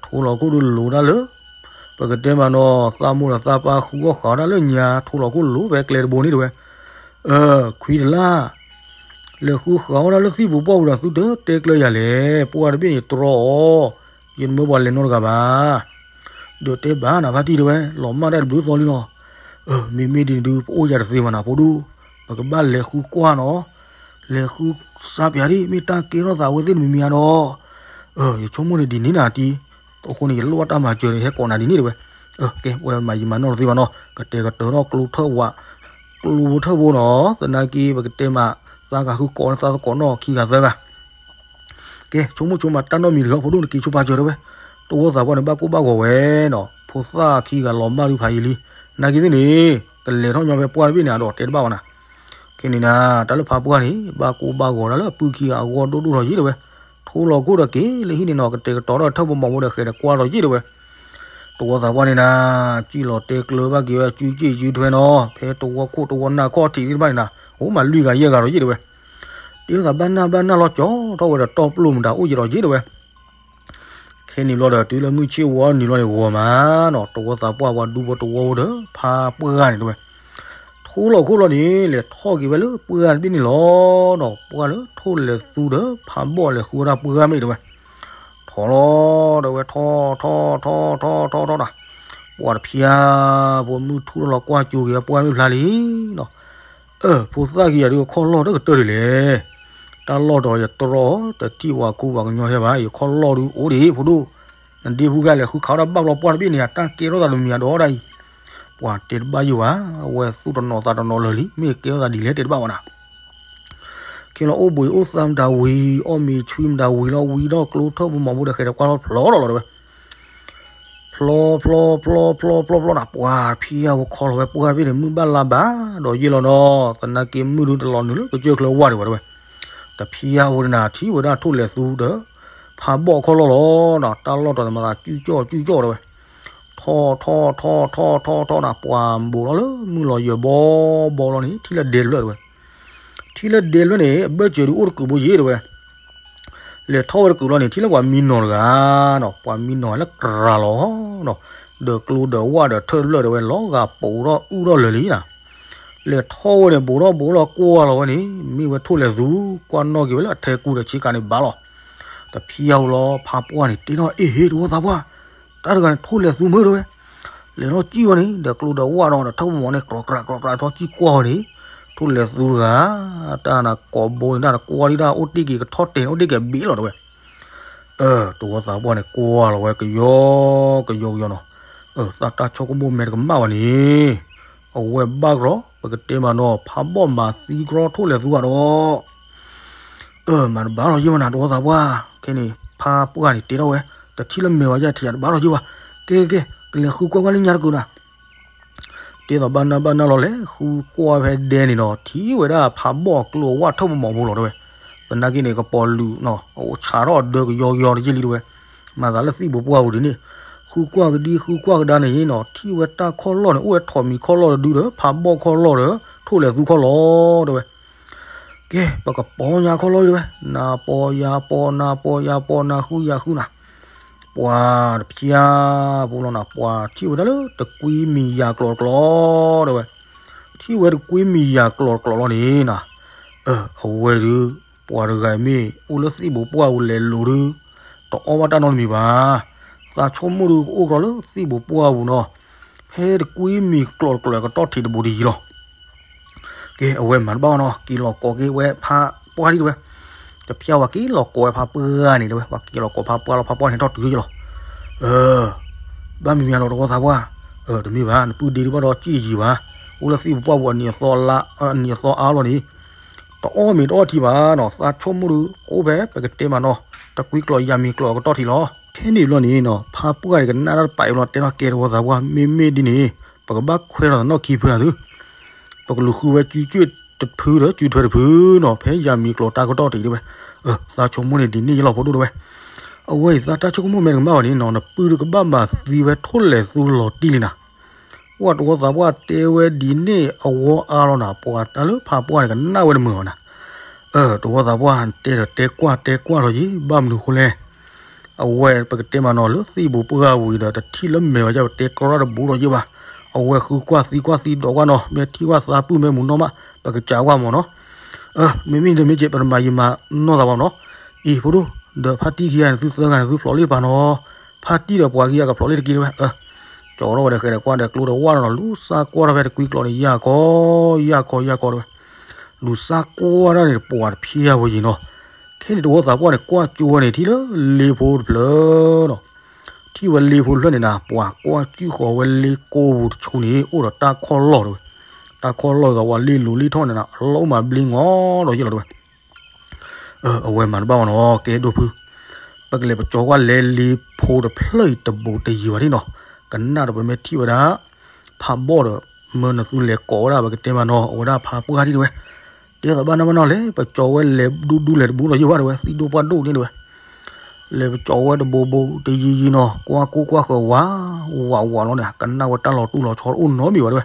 ထိၣ်လီၤခိၣ်ဒုးလိၤတၢ်လၢ ပကတဲမးနီၤ သးမိၢ်ဒီးသးပၢ်ဃုအီၣ်ဃးအီၣ်တၢ်လၢညါ ထိၣ်လီၤခိၣ်လိၤဖဲကျဲတဘိန့ၣ်တဲဝဲ, ခွံတလါ လဲၤဃုဃးအီၣ်တၢ်လၢသံၣ်ပူၤပီၣ်ပူၤဒီးသုတတဲကျၢၤယၤလဲၣ်, ပှၢ်တဘ့ၣ်န့ၣ်တြီအီၤ, ယတမၢပှၤလဲၤနီတဂၤဘၣ် ဒီးတဲဘၣ်နၤဖါတံၢ်တဲဝဲ လီၤမၢ်တၢ်တဘျုးသီလံလီၤ, မ့မ့ၢ်ဒ်န့ၣ်ဒုး ပအိၣ်ယၤတသ့ဘၣ်နၤဖိဒိၣ်, ပကဘၣ်လဲၤဃုကွၢ်နီၤ, လဲၤဃုစါပၠးဒံး မ့ၢ်တၢ်ကဲထီၣ်သးအဝဲသ့ၣ်တမံၤမံၤဧါဒီး, ယဆိကမိၣ်န့ၣ်ဒ်န့ၣ်နၤတံၢ်, အဃိန့ၣ် ယလိၣ်ဘၣ်တၢ်မၤစၢၤန့ၣ် ဟဲကိးနၤဒ်န့ၣ်တဲဝဲ, ကဲ ဝဲမၤယံာ်မၤနီၢ်တသ့ဘၣ်နီၤ, ကတဲာ်ကတီၤထီၣ်ကျိထၢၣ်ဝး, ကျိထၢၣ်ဘိနီၤ, သနာ်က့ ပကတဲမး သးကဃုကိးန့ၣ်သးသကိးနီၣ်ခံဂၤသၢဂၤ ကဲ ဆိကမိၣ်ဆိကမးတၢ်နီတမံၤတဂ့ၤ ဖိဒိၣ်နက့ၤဆိပာ်စၢၤတဲဝဲ, တဝီသးပှၢ်န့ၣ် ဘၣ်ကိၢ်ဘၣ်ဂီၤဝဲနီၤ, ဖိသၣ်ခံဂၤလီၤမၢ်ဒုးဖးယံာ်လံ, နာ်က့သ့ၣ်န့ၣ် ကလဲၤထီၣ်ညီဖဲပှၢ်တဘ့ၣ်န့ၣ် အဒိးတဲတဘၣ်ဘၣ်နၤ, ခဲန့ၣ်နၤ တၢ်လၢဖးပှၢ်န့ၣ် ဘၣ်ကိၢ်ဘၣ်ဂီၤတၢ်လၢအပုၢ်ခံဂၤအဂီၢ်ဒိၣ်ဒိၣ်ထီၣ်ယံာ်တဲဝဲ, ထိၣ်လီၤခိၣ်ဒီးက့ၤလၢဟံၣ်န့ၣ်နီၤ ကတဲာ်ကတီၤထီၣ်ထၢၣ်ပမီၤဖိဒီးဃဲၤဒီးကွၢ်ထီၣ်ယံာ်တဲဝဲ တဝီသးပှၢ်န့ၣ်နၤ, စံၣ်လီၤတဲကျၢၤဘၣ်က့ၤဝဲ စုစ့ၣ်စုထွဲနီၤ, ဖဲတဝီခိၣ်တဝီနၢ်ခီၣ်ထံးသ့ၣ်တဖၣ်န့ၣ်နၤ, အိၣ်မးလွံၢ်ဂၤယဲၢ်ဂၤဒီးယံာ်တဲဝဲ, တ့ထီၣ်သးဘၣ်နၢ်ဘၣ်နၢ်လီၤကၠီထီၣ်ဝဲဒီးတီပျိၢ်မတၤအိၣ်ယံာ်ဒီးယံာ်တဲဝဲ, ခဲန့ၣ်ဘျီဒီး တုၤလၢမုၢ်ဆ့ၣ်ဝီနံၤလီၤန့ၣ် ဂီၤမးနီၤ, တဝီသးပှၢ်ပှၤဒူဖိတဝီဖိဒီး ဖးပှၢ်ဂၤန့ၣ်တဲဝဲ, ထိ ကိးလီၤခိၣ်လီၤန့ၣ် လဲၤထီၣ်က့ၤဝဲလၢပှၢ်တဘ့ၣ်န့ၣ်လီၤနီၤ. ပှၢ်လၢထိၣ်လဲၤသူဒီးဖးဘီၣ်လဲၤဃုဝဲဒၣ်ပှၢ်မ့ၢ်တဲဝဲ, ထီၣ်လီၤတဲဝဲ ထီၣ်ထီၣ်ထီၣ်ထီၣ်ထီၣ်နီၤ. ပှၤတဖျါဖိမုၢ်ထူၣ်ထီၣ်လီၤကွၢ်ကၠိက့ၤဝဲပှၢ်မ့ၢ်ဖျါလံနီၤ. အၢ ဖိသၣ်ခံဂၤဒုးအခီၣ်လီၢ်တကတၢၢ်ဒ်လဲၣ်. တၢ်လီၢ်ဒီးယတြီတထံၣ်ပှၤကူပှၤကညီဟဲဘၣ် ယခီၣ်လီၢ်ဒုးအိၣ်ဒံးဖိဒိၣ်. နဒ့ဖုဂၤလဲၤဃုခးဝဲဒၣ်ဘၣ်ဘျီပှၢ်တဘ့ၣ်န့ၣ် တၢ်ကဲထီၣ်သးတမံၤအဒိဒၣ်အံၤ. ပှၤတဲတဘၣ်ယိၣ်ဘၣ် အဝဲသူၣ်တနီၤသးတနီၤလၢာ်လံ မ့ၢ်ကဲထီၣ်သးဒ်လဲၣ်တဲတဘၣ်ဘၣ်နၤ. ခဲလီၤအိၣ်ဘှံးအိၣ်သါမတၤဝံၤ အီၣ်မ့ၤဆွံမတၤဝံၤလီၤ ဝံၤဒီးကျိထၢၣ်ပမီၤဖိဒီးဃဲၤဒီးကွၢ်ထီၣ်ဖျီလီၤလီၤတဲဝဲ. ဖျီဖျီဖျီဖျီဖျီဖျီနၤ ပှၤတဖျါဖိခီလီၤဝဲပှၢ်တဘ့ၣ်န့ၣ် မုၢ်ဘၣ်လါဘၣ်ဒီးယဲၢ်လီၤနီၤ. သနာ်က့မုၢ်ဒုးတလီၤနုာ်လၢကစၢၢ်ချၢဝါဒံးဘၣ်တဲဝဲ. တဖျါဖိန့ၣ်နၤ ထံၣ်ဝဲဒၣ်ထိၣ်လဲၤသူဒီး ဖးဘီၣ်ခီၣ်လီၢ်လီၤနီၤ. တၢ်လီၢ်ဒီးနမၤသးကၠူကၠီၣ်ကၠူကၠီၣ်တဲဝဲ. ထီၣ်ထီၣ်ထီၣ်ထီၣ်ထီၣ်ထီၣ်နၤ ပှၤဘူးထီၣ်လၢမုၢ်လီၤယၢၤဘီဘီလီၤန့ၣ် ထံၣ်လၢဒဲတဖျၢၣ်တဲဝဲ. ထံၣ်လၢဒဲတဖျၢၣ်န့ၣ် အဘၢၣ်စၢၤဒုးအိၣ်တကုးဘိယ့ၣ်တဲဝဲ. လဲၤထီၣ်ဝဲတကုးလီၤန့ၣ် ထံၣ်လၢပှၤမံနီၤတဂၤနီၤ ပှၤမံနီၤလၢကြၤလီၤနီၤ. ဒီးကျိဒီးဝၣ်ဒီးထၢၣ်တဖျၢၣ်တဲဝဲ လီၤဂာ်ပိာ်ထီၣ်အုၣ်ထီၣ်လၢာ်လံနၤ. လဲၤထီၣ်ဝဲန့ၣ် ဘူးထီၣ်ဘူးထီၣ်ကွၢ်လီၤဝဲန့ၣ် မ့ၢ်ဝဲထိၣ်လဲၤသူ ကွၢ်နီၣ်က့ၤဝဲလၢအထဲကူဒီးဆ့ကၤန့ၣ်ဘၣ်လီၤ. တဖျါဖိလီၤ ဖးပှၢ်န့ၣ်တဲထီၣ် အ့ၣ်ဟ့ၣ်တဝီသးပှၢ် တၢ်တဂၤန့ၣ် ထိၣ်လဲၤသူမ့ၢ်တဲဝဲ. လဲၤထီၣ်စံၣ်ဝဲန့ၣ် ဒီးကျိဒီးဝၣ်ဒီးထၢၣ်ပမီၤန့ၣ် ကျီၤကြးကျီၤကြးထီၣ်စံၣ်ကွၢ်ဝဲန့ၣ် ထိၣ်လဲၤသူတဂၤ တၢ်နၤကိးဘိန့ၣ် တၢ်နကွၢ်ဒ်တၢ်အိၣ်တ့ၢ်က့ၤကထီၣ်တဲာ်န့ၣ် အိၣ်တ့ၢ်က့ၤအဘ့ၣ်လီၤတဲဝဲ. အၢ တဝီသးပှၢ်န့ၣ် ကွၢ်လီၤဝဲကယီကယီကယီနီၤ. အၢ သးတၢ်ဆိကမိၣ်မဲာ်တကမၣ်ဘၣ်န့ၣ် အဝဲဘၣ်ကြီ ပကတဲမးနီၤ ဖးဘီၣ်မၤသံကြီထိၣ်လဲၤသူဂၤဒီး အၢ မၤတဘၣ်လီၤယ့ၢ်ဘၣ်နၤ တဝီသးပှၢ် ခဲန့ၣ် ဖးပှၢ်န့ၣ်တဲထီၣ်ဝဲ တထံၣ်လၢမဲာ်ဝဲယဲၢ်ထံး တဘၣ်လီၤယ့ၢ်ဘၣ်. ကဲကဲကဲ ကလဲၤဃုကွၢ်ကွၢ်လၢညါတကုးနၤ တဲသိးဘၣ်နၢ်ဘၣ်နၢ်လီၤ လဲၤဃုကွၢ်ဖဲဒဲန့ၣ်နီၤ ထံၣ်ဝဲဒၣ်ဖးဘီၣ်ကျိဝၣ်ထၢၣ်ပမီၤဖိလီၤတဲဝဲ. သနာ်က့န့ၣ် ကပီၤလူးနီၤ အအိၣ်ဆးထီၣ်အဒၢကယီကယီတယ့ၢ်လံတဲဝဲ. မၤသးလၢသံၣ်ဘိပှၢ်ပူၤဒ်န့ၣ် ဃုကွၢ်ကဒံဃုကွၢ်ကဒါန့ၣ်နီၤ ထံၣ်ဝဲတၢ်ခီၣ်လီၢ်န့ၣ် အိၣ်ဝဲထိးမံၤခီၣ်လီၢ်တဒုဒီး ဖးဘီၣ်ခီၣ်လီၢ်ဒီး ထိၣ်လဲၤသူခီၣ်လီၢ်တဲဝဲ. ကဲ ပကပီၤညါခီၣ်လီၢ်တဲဝဲ နၤပီၤယၤပီၤ နၤပီၤယၤပီၤ နၤဃုယၤဃုနၤ ပှၤတဖျါဖိလီၤနၤ ပှၤထံၣ်ဝဲဒၣ်လၢတကွံမံၤယၤကျိာ်တကျိာ်တဲဝဲ. ထံၣ်ဝဲတကွံမံၤယၤကျိာ်တကျိာ်လီၤန့ၣ်နၤ အဝဲဒုး ပှၤတဂၤမ့ၢ်အိၣ်လၢသံၣ်ဘိပှၢ်ပူၤလဲၤလိၤဒုး တအီၣ်ဘၣ်တၢ်နီတမံၤဘၣ်. သးဆိကမိၣ်ဒုးကအိၣ်ကြီလၢသံၣ်ဘိပှၢ်ပူၤနီၤ ဖဲတကွံမံၤကျိာ်တကျိာ်ကတီၢ်ထံးတဘိတယံၤလီၤ. ကဲ အဝဲမၤတဘၣ်နီၤ က့ၤလီၤကိးက့ၤဝဲဖးပှၢ်ဒံးတဲဝဲ. တဖျါဝဲက့ၤလီၤကိးဝဲဖးပှၢ်န့ၣ်တဲဝဲ ပှၤက့ၤလီၤကိးဖးပှၢ်လီၤ ဖးပှၢ်န့ၣ်ထီၣ်တုၤယ့ၢ်လီၤ. အၢ ဘၣ်မံၤမံၤလီၤတဝီသးပှၢ် အၢ တမ့ၢ်ဘၣ် နပုၢ်ဒ့ဒုးဘၣ်ဒီးစံၣ်တယံၤဘၣ်. အိၣ်လၢသံၣ်ဘိပှၢ်ပူၤအနံၤအသီအါလီၤန့ၣ် တအီၣ်မ့ၤတအီၣ်ထံဘၣ်နီၤ သးဆိကမိၣ်ဒုး ကအိၣ်ဖဲပကတဲမးနီၤ တကွံကျိာ်ယၤမံၤကျိာ်အကတီၢ်ထံးလီၤ. ခဲန့ၣ်ဘျီန့ၣ်နီၤ ဖးပှၢ်န့ၣ်ကနၣ်တၢ်တပာ်အံၤဘျီ တဲထီၣ်ကဲတဝီသးပှၢ် မ့မ့ၢ်ဒ်န့ၣ် ပကဘၣ်ခွဲးထီၣ်သနီၣ်ခံဖုအသု ပကလူၤဃုဝဲစုစ့ၣ်တဖုဒီးစုထွဲတဖုနီၤ ဖဲယၤမံၤကျိာ်တၢ်ကတီၢ်ထံးတဲဝဲ. အၢ သးဆိကမိၣ်န့ၣ်ဒ်န့ၣ်ယလီၤဖိဒိၣ်တဲဝဲ. အဝဲအံၤသးတၢ်ဆိကမိၣ်မဲာ်တကမၣ်ဘၣ်န့ၣ်နီၤ နပုၢ်ဒုးကဘၣ်မၤသံဝဲထိၣ်လဲၤသူလီၤတံၢ်လံနၤ ပှၤတဝီသးပှၢ်တဲဝဲဒ်န့ၣ်အဝီအါလီၤနၤ ပှၤတၢ်လၢဖးပှၢ်န့ၣ်ကနၣ်ဝဲတမုာ်ဘၣ်နၤ. အၢ တဝီသးပှၢ်တဲဒီးတဲကွၢ်တဲကွၢ်လီၤယံၤ ဘၣ်မနုၤဃိလဲၣ်. အဝဲပကတဲမးနီၤလၢသံၣ်ဘိပှၢ်ပူၤအံၤဒီး တထံၣ်လၢမဲာ်ဝဲယဲၢ် ပတဲကြီတၢ်တဘူးလီၤယံၤဘၣ်. အဝဲဃုကွၢ်သံကွၢ်သံဒီးကွၢ်နီၤ မ့ၢ်ထံၣ်ကွၢ်သးပုၢ်မဲာ်မုာ်နီၢ်မး ပကစးကွၢ်မးနီၤ. အၢ မ့မ့ၢ်ဒ်မ့ၢ်ကဲ ပတမၤယံာ်မၤနီၢ်သးဘၣ်နီၤ. အံၤဖိဒိၣ် ဒီးဖါတံၢ်ခံဂၤန့ၣ် သုသၢဂၤန့ၣ် သုဖျိးလံတပၤနီၤ ဖါတံၢ်ဒီးပှၤခံဂၤကဖျိးလံတက့ၢ်တဲဝဲ. အၢ ကၠီထီၣ်ဝဲဒီးဃဲၤဒီးကွၢ်ဒီးကျိဒီးဝၣ်နီၤ လူၤစါကွၢ်ထီၣ်ဖဲတကွံကျိာ်န့ၣ် ယၢ်ကီ ယၢ်ကီ ယၢ်ကီတဲဝဲ. လူၤစါကွၢ်တၢ်န့ၣ် ပှၤတဖျါဝဲယံၤနီၤ. ခဲန့ၣ်တဝီသးပှၢ်န့ၣ် ကွၢ်ကၠိဝဲန့ၣ် ထံၣ်လၢလ့ဖိတဖျၢၣ်နီၤ. ထံၣ်ဝဲလ့ဖိတဖျၢၣ်န့ၣ်နၤ ပှၤကွၢ်ကၠုၣ်ဃီၤဝဲလ့ကိပူၤတဆူန့ၣ် အိၣ်ဒီးတၢ်ခီၣ်လီၢ်တဲဝဲ. တၢ်ခီၣ်လီၢ်ဒီးဝဲလ့လိၤလ့ထီၣ်န့ၣ်နၤ အလီၢ်အိၣ်မးဘျ့ငီဒီးယဲၢ်လီၤတဲဝဲ. အဝဲမၤတဘၣ်အီၤနီၤ ကဲဒိၣ်ဖု ပကလဲၤပကၠီၤကွၢ်လဲၤလ့ဖိတဖျၢၣ်အံၤတဘူးတယံၤဘၣ်န့ၣ်နီၤ. ကနၣ်ဒီးပမ့ၢ်ထံၣ်ဝဲဒၣ် ဖးဘီၣ်ဒီး မၢနသုလဲၤကိးဝဲဒၣ် ပကတဲမးနီၤ အဝဲဒၣ်ဖးပှၢ်ဒံးတဲဝဲ. တဲသိးဘၣ်နၢ်ဘၣ်နီၤလဲၣ် ပကၠီၤဝဲလဲၤဒူဒူလဲၤတဘူးဒီးယဲၢ်ဘၣ်တဲဝဲ သံၣ်ဒိၣ်ပှၢ်ဒိၣ်န့ၣ်တဲဝဲ. လဲၤပကၠီၤဝဲတဘူးဘူးတယံၤယံၤနီၤ ကွၢ်ကိၢ်ကွၢ်ဃၢၤဝး ဝးဝးလီၤန့ၣ် ကနၣ်ဝဲတၢ်လီၤတူၢ်လီၤဆီတအိၣ်နီတမံၤဘၣ်တဲဝဲ.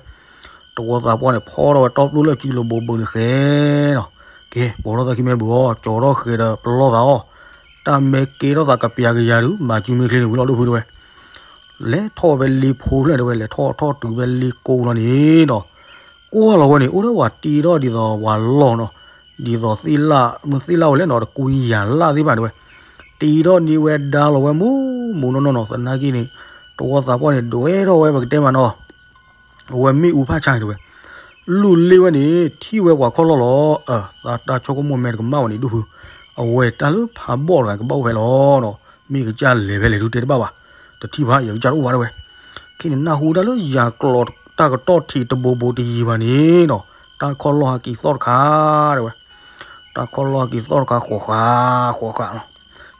တဝီသးပှၢ်န့ၣ် ဖီထီၣ်ဝဲတီပျိလၢစုလိာ်ဘူးဘူးန့ၣ်ဃဲနီၤ. ကဲ ပိာ်ထီၣ်သးခံမ့ၢ်ဘူးအီၤ ကၠီၤထီၣ်ဃဲၤဒီးပလီၢ်သးအီၤ, တၢ်မ့ၢ်ကဲထီၣ်သးကပျးကယၤဒုး မၤစုမ့ၢ်ချ့န့ၣ်ဝံၤလီၤဒိၣ်ဖုတဲဝဲ. လဲၤထီၣ်ဝဲဖဲလ့ဖိဖျၢၣ်တဲဝဲ လဲၤထီၣ်ထီၣ်တုၤဖဲလ့ကိလီၤန့ၣ်နီၤ. ကွၢ်လီၤဝဲန့ၣ် အိၣ်ဒီးပှၤတ့ထီၣ်ဒ်သိးပှၤလီၢ်နီၤ, ဒ်သိးသ့ၣ်လၣ် မ့ၢ်သ့ၣ်လၣ်ဝဲလဲၣ်နီၤ တကွံယၤလၣ်သ့ၣ်တဖၣ်တဲဝဲ, တ့ထီၣ်န့ၢ်ဝဲဒါလီၤဝဲမူးမူးနီၢ်နီၢ်နီၤ, သနာ်က့န့ၣ် တဝီသးပှၢ်န့ၣ် ဒွဲထီၣ်ဝဲပကတဲမးနီၤ အဝဲမ့ၣ်အူဖးဆါတဲဝဲ, လူၢ်လ့ၣ်ဝဲန့ၣ် ထံၣ်ဝဲပှၤခီၣ်လီၢ်လီၤ, အၢ သးတၢ်ဆိကမိၣ်မဲာ်တကမၣ်ဝဲန့ၣ် ဒူၣ်ဖု, အဝဲတၢ်လၢဖးဘီၣ်တဂၤကဘၣ်အိၣ်ဖဲလီၤနီၤ, မ့ၢ်ကစၢ်လဲၤဖဲလဲၣ်ဒုးတဲတဘၣ်ဘၣ်, တထံၣ်ဘၣ် ယကစၢ်တအိၣ်ဘၣ်တဲဝဲ, ခဲန့ၣ်နၢ်ဟူတၢ်လၢယၤကျိး တၢ်ကတီၢ်ထံးတဘိဘိတယံၤဘၣ်န့ၣ်နီၤ, တၢ်ခီၣ်လီၢ်ဟးက့ၤသီၣ်တခါတဲဝဲ, တၢ်ခီၣ်လီၢ်ဟးက့ၤသီၣ်တခါ ဃီၤဃာ်ဃီၤဃာ်လီၤ,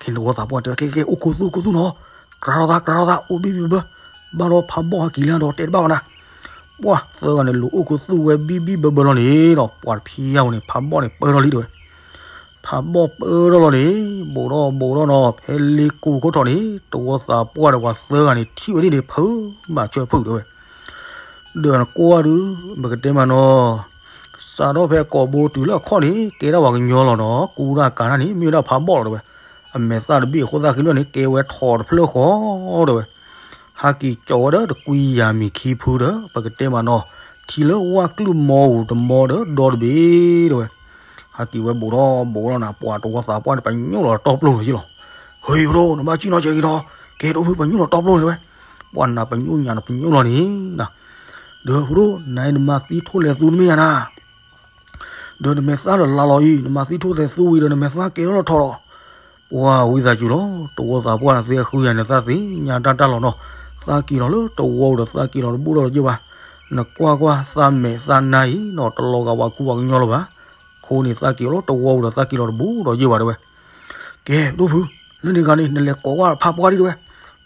ခဲန့ၣ်တဝီသးပှၢ်တဲဝဲ ကဲကဲ အိၣ်ခိးသူၣ် အိၣ်ခိးသူၣ်နီၤ, ကြၢးထီၣ်သး ကြၢးထီၣ်သး အိၣ်ဘံၣ်ဘံၣ်ဘၢဘၢ, ဘၣ်ဒီးဖးဘီၣ်ဟးက့ၤလၢဒီးတဲတဘၣ်ဘၣ်နၤ, ပှၢ်သၢဂၤန့ၣ် လူၤအိၣ်ခိးသူၣ်ဝဲဘံၣ်ဘံၣ်ဘၢဘၢလီၤန့ၣ်နီၤ, ပှၤတဖံးယါဝဲန့ၣ် ဖးဘီၣ်န့ၣ်ပၢထီၣ်လံတဲဝဲ, ဖးဘီၣ်ပၢထီၣ်လီၤန့ၣ် ဘူးထီၣ်ဘူးထီၣ်နီၤ, ဖဲလ့ကိခိၣ်ထီၣ်န့ၣ် တဝီသးပှၢ်ဒီးပှၤသၢဂၤန့ၣ် ထံၣ်ဝဲဒ်န့ၣ် ဖုးမၤဆၢဖုးတဲဝဲ, ဒီးနကွၢ်ဒုး ပကတဲမးနီၤ, စးထီၣ်ဖဲကိာ်ဘိတုၤလၢအခီၣ်န့ၣ် ကဲဒၣ်ပှၤကညီလီၤနီၤ, ကူတၢ်ကၤတၢ်န့ၣ် မ့ၢ်ဝဲဒၣ်ဖးဘီၣ်လီၤတဲဝဲ, အမဲာ်သၣ်တဘ့ၣ်အဃိသတးဃံလၢာ်န့ၣ် ကဲဝဲထိးတဖျၢၣ်ဃီတဲဝဲ ဟးက့ၤကၠီဝဲဒီးတကွံယၤမံၤခံဖုဒီး ပကတဲမးနီၤ, ထံလၢဝၣ်ကျုၢ်မီဧူၤတမီဒီးဒီတဘ့ၣ်တဲဝဲ, ဟးက့ၤဝဲဘူးထီၣ်ဘူးထီၣ်နၤ ပှၤတဝီသးပှၢ်န့ၣ် ပညိၣ်လီၤတီပျိၢ်လီၤယ့ၣ်လီၤ, ဟ့ၣ်ဖုဒိၣ် နဘၣ်စံၣ်နီၤကဲက့ၤဒီး ကဲဒိၣ်ဖု ပညိၣ်လီၤတီပျိၢ်န့ၣ်တဲဝဲ, ပှၤနၤပညိၣ်ညါနပညိၣ်လီၤန့ၣ် ဒီးဖုဒိၣ် နအံၤနမၤသံထိၣ်လဲၤသူတမ့ၢ်ယၤနၤ ဒီးနမဲာ်သၣ်ဒီးလါလီၤအံၤ နမၤသံထိၣ်လဲၤသူဝံၤဒီးနမဲာ်သၣ်ကဲထီၣ်လီၤထီၣ်လီၤ, ပှၤဝံသးစူၤလီၤ တဝီသးပှၢ်န့ၣ်သ့အဃုယၤန့ၣ် သးသ့ၣ်ညါတၢ်တၢ်လီၤနီၤ, သးက့ၤလီၤလၢတဝီပူၤဒီးသးက့ၤလီၤတဘူးဒီးယ့ၢ်ဘၣ်, နကွၢ်ကွၢ် သးမဲာ်သးနါအံၤနီၤ တလီၤဂာ်ပှၤကူပှၤကညီလၢၤဘၣ်, အဃိန့ၣ် သးက့ၤလီၤလၢတဝီပူၤဒီး သးက့ၤလီၤတဘူးဒီးယ့ၢ်ဘၣ်တဲဝဲ, ကဲဒိၣ်ဖု, လၢန့ၣ်ဂၤန့ၣ် နလဲၤကိးဝဲဖးပှၢ်ဒံးတဲဝဲ,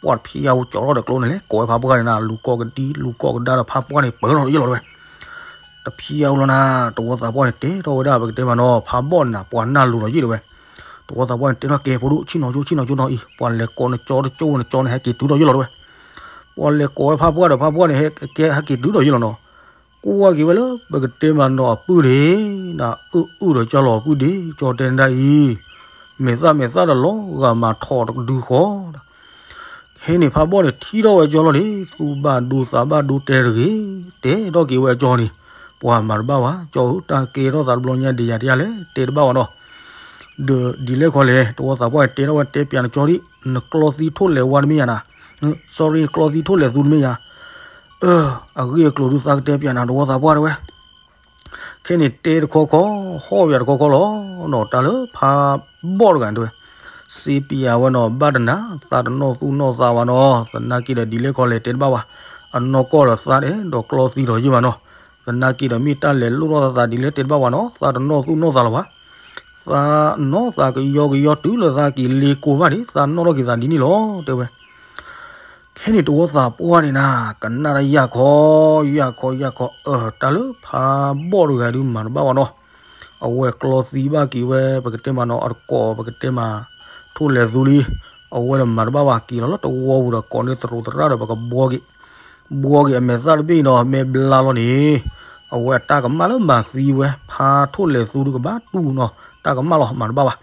ပှၤတဖံးယါဝဲကၠီထီၣ်ဒီးကျိန့ၣ်လဲၤကိးဝဲဖးပှၢ်န့ၣ်နၤ လူၤကိးကဒံ လူၤကိးကဒါဒီးဖးပှၢ်န့ၣ်ပၢထီၣ်ဒီးယ့ၢ်လီၤတဲဝဲ, တဖံးယါဝဲလီၤနၤ, တဝီသးပှၢ်န့ၣ်တဲထီၣ်ဝဲဒၣ် ပကတဲမးနီၤ ဖးဘီၣ်န့ၣ်နၤ ပှၤနၢ်လိၤဒီးယ့ၢ်တဲဝဲ, တဝီသးပှၢ်န့ၣ်တဲထီၣ်ကဲဖိဒိၣ် ဆ့ၣ်နီၤကၠိ ဆ့ၣ်နီၤကၠိနီၤအံၤ ပှၤလဲၤကိးနကၠီတကၠိဝဲ နကၠီန့ၣ်ဟဲက့ၤတုၤဒီးယ့ၢ်လီၤတဲဝဲ, ပှၤလဲၤကိးဝဲဖးပှၢ်ဒီးဖးပှၢ်န့ၣ် ဟဲက့ၤဟဲက့ၤတုၤဒီးယ့ၢ်လီၤနီၤ, ကွၢ်က့ၤဝဲလၢ ပကတဲမးနီၤအပုၢ်န့ၣ် နအုၣ်အုၣ်ဒီးကၠီလီၤအပုၢ်ဒ့ ကၠီတဲနဒၣ်အံၤ မဲာ်သၣ်မဲာ်သၣ်ဒီးလီၤဂာ်မၤထီၣ်တကဒုဃီ ခဲန့ၣ်ဖးဘီၣ်န့ၣ်ထံၣ်ထီၣ်ဝဲကၠီလီၤန့ၣ် သူၣ်ဘၣ်ဒိသးဘၣ်ဒိတဲတဂ့ၤ, တဲထီၣ်က့ၤဝဲအကၠီန့ၣ်, ပှၤမၤတဘၣ်ဘၣ် ကၠီဧၢ တၢ်ကဲထီၣ်သးတဘျီညါဒံးယၤတယါလဲၣ် တဲတဘၣ်ဘၣ်နီၤ, ဒီးဒ်လဲၣ်ခီလဲၣ် တဝီသးပှၢ်တဲထီၣ်ဝဲတဲပၠးနကၠီဒံး နကျီသံထိၣ်လဲၤဝါတမ့ၢ်ယၤနၤ, sorry နကျီသံထိၣ်လဲၤသူတမ့ၢ်ယၤ, အဂ့ၢ်အကျိၤဒုးသးကတဲပၠးနၤတဝီသးပှၢ်တဲဝဲ ခဲန့ၣ်တဲတခီခီ ဟီၣ်ပၠးတခီခီလီၤနီၤ တၢ်လၢဖးဘီၣ်တဂၤတဲဝဲ, စ့ပၠးဝဲနီၤ ဘၣ်တနၤ သးတနီၣ်သူၣ်နီၣ်သးဘၣ်နီၤ သနာ်က့ဒီးဒ်လဲၣ်ခီလဲၣ်တဲတဘၣ်ဘၣ်, အနီၢ်ကီၢ်ဒီးသးဒီးကျီသံဒီးယ့ၢ်ဘၣ်နီၤ, သနာ်က့ဒီးမ့ၢ်တၢ်လဲၤလိၣ်ထီၣ်သးဒ်လဲၣ်တဲတဘၣ်ဘၣ်နီၤ သးတနီၣ်သူၣ်နီၣ်သးလၢၤဘၣ်, သးနီၢ်သးကယီကယီတုၤလၢသးက့ၤလ့ကိဘၣ်န့ၣ် သးနီၣ်ထီၣ်က့ၤသးဒ်န့ၣ်လီၤတဲဝဲ ခဲန့ၣ်တဝီသးပှၢ်န့ၣ်နၤ ကနၣ်တၢ်ယၢ်ခီ ယၢ်ခီ ယၢ်ခီ အၢ တၢ်လၢဖးဘီၣ်တဂၤဒုးမၤတဘၣ်ဘၣ်နီၤ, အဝဲကျီသံဘၣ်က့ၤဝဲ ပကတဲမးနီၤ အတကိး ပကတဲမး ထိၣ်လဲၤသူလံ, အဝဲဒီးမၤတဘၣ်ဘၣ် က့ၤလီၤလၢတဝီပူၤဒီးကိးန့ၢ်သရူးသရၣ်ဒီးပကဘှီက့ၤ, ဘှီက့ၤအမဲာ်သၣ်တဘ့ၣ်အံၤနီၤ မ့ၢ်ဘျါလီၤန့ၣ်, အဝဲအတၢ်ကမၣ်လၢမၤသံဝဲ ဖးထိၣ်လဲၤသူဒုးကဘၣ်တူၢ်နီၤ တၢ်ကမၣ်လီၤ မၤတဘၣ်ဘၣ်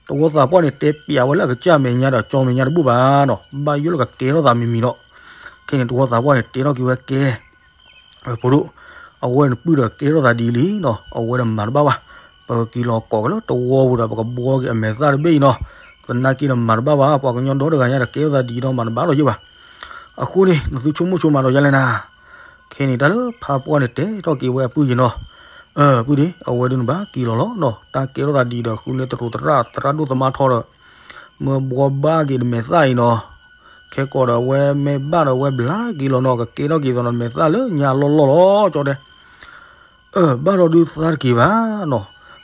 တဝီသးပှၢ်န့ၣ် တဲပၠးဝဲလၢအကစၢ်မဲာ်ညါဒီးကၠီမဲာ်ညါတဘူၣ်ဘၣ်နီၤ, ဘၣ်ယိၣ်လၢကကဲထီၣ်သးမံၤမံၤဒီး, ခဲန့ၣ်တဝီသးပှၢ်န့ၣ် တဲထီၣ်က့ၤဝဲကဲ, ဖိဒိၣ်, အဝဲန့ၣ်ပုၢ်ဒီးကဲထီၣ်သးဒ်အံၤလံနီၤ, အဝဲဒီးမၤတဘၣ်ဘၣ်, ပကက့ၤလီၤကိးက့ၤလၢတဝီပူၤဒီးပကဘှီက့ၤအမဲာ်သၣ်တဘ့ၣ်အံၤနီၤ, သနာ်က့ဒီးမၤတဘၣ်ဘၣ် ပှၤကညီဒီတဂၤညါဒီးကဲထီၣ်သးဒ်အံၤဒီးမၤတဘၣ်လီၤယ့ၢ်ဘၣ် အဃိန့ၣ် နသုဆိကမိၣ်ဆိကမးဒီးယၤလဲၣ်နၤ, ခဲန့ၣ်တၢ်လၢဖးပှၢ်န့ၣ် တဲထီၣ်က့ၤဝဲအပုၢ်ယ့ၤနီၤ, ပုၢ်န့ၣ် အဝဲဒုးနဘၣ်က့ၤလီၤလီၤနီၤ, တၢ်ကဲထီၣ်သးဒ်အံၤဒီး ဃုလၢသရူးသရၣ် သရၣ်ဒိၣ်သမါထီဒီး, မၢဘှီဘၣ်က့ၤနမဲာ်သၣ်အံၤနီၤ, ခဲကိးဒီးအဝဲမ့ၢ်ဘၣ်ဒီးအဝဲဘျါက့ၤလီၤနီၤ, ကကဲထီၣ်က့ၤသိးနမဲာ်သၣ်လၢညါလီၢ်လီၢ်လီၤ ကၠီတဲ အၢ ဘၣ်ဒီးဒုးသးတက့ၤဘၣ်နီၤ,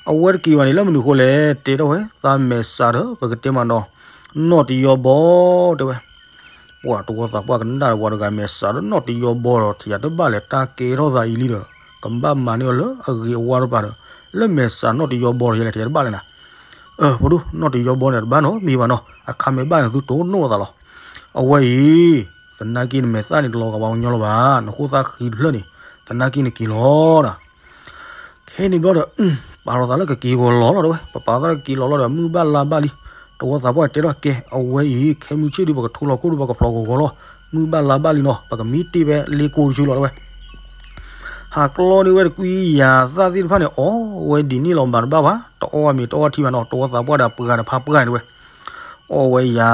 အဝဲတက့ၤဘၣ်န့ၣ် လၢမနုၤအဃိလဲၣ် တဲထီၣ်ဝဲ သးမဲာ်စးဒီး ပကတဲမးနီၤ, နီၣ်တယီဘီ တဲဝဲ, ပှၤတဝီသးပှၢ်ကနၣ်ဒီးပှၤတဂၤမဲာ်စးဒီးနီၣ်တယီဘီဒီး ထံၣ်ယၤတဘၣ်လဲၣ် တၢ်ကဲထီၣ်သးအံၤလံဒီး ကဘၣ်မၤန့ၢ်အီၤလၢအဂ့ၤအဝါတပၤဒီး လၢမဲာ်စးနီၣ်တယီဘီဒီး ယလဲၣ်ထံၣ်ယၤတဘၣ်လဲၣ်နၤ, အၢ ဖိဒိၣ် နီၣ်တယီဘီန့ၣ်တဘၣ်နီတမံၤဘၣ်နီၤ, အခါမ့ၢ်ဘၣ်န့ၣ် သုတိၢ်နီၣ်အသးလီၤ, အဝဲအံၤ သနာ်က့နမဲာ်သၣ်န့ၣ် တလီၤဂာ်ပှၤကညီလၢၤဘၣ်, နဃိသးဃံတဖျၢၣ်န့ၣ် သနာ်က့နက့ၤလီၤဒီး ခဲန့ၣ်ဘျီဒီး ပာ်လီၤသးလၢကက့ၤဂီၤလီၤလီၤတဲဝဲ, ပပာ်သးလၢကက့ၤဂီၤလီၤဒီး မုၢ်ဘၣ်လါဘၣ်လံ, တဝီသးပှၢ်တဲထီၣ်ကဲ အဝဲအံၤ ခဲမုၢ်ဆ့ၣ်ဒုး ပကထိလီၤခိၣ်ဒုး ပကဖျိးဂီၤဂီၤလီၤ, မုၢ်ဘၣ်လါဘၣ်လံနီၤ, ပကမံတ့ၢ်ဖဲလ့ကိတဆူလီၤတဲဝဲ, ဖးကျီန့ၢ်ဝဲတကွံယၤသၣ်သ့ၣ်တဖၣ်န့ၣ် အီၣ်ဝဲဒ်န့ၣ်လီၤ မၤတဘၣ်ဘၣ်, တအီၣ်ဝဲမ့ၤတအီၣ်ထံဘၣ်နီၤ, တဝီသးပှၢ်ဒီးပှၤဒီးဖးပှၢ်န့ၣ်တဝဲ, အီၣ်ဝဲယၤ,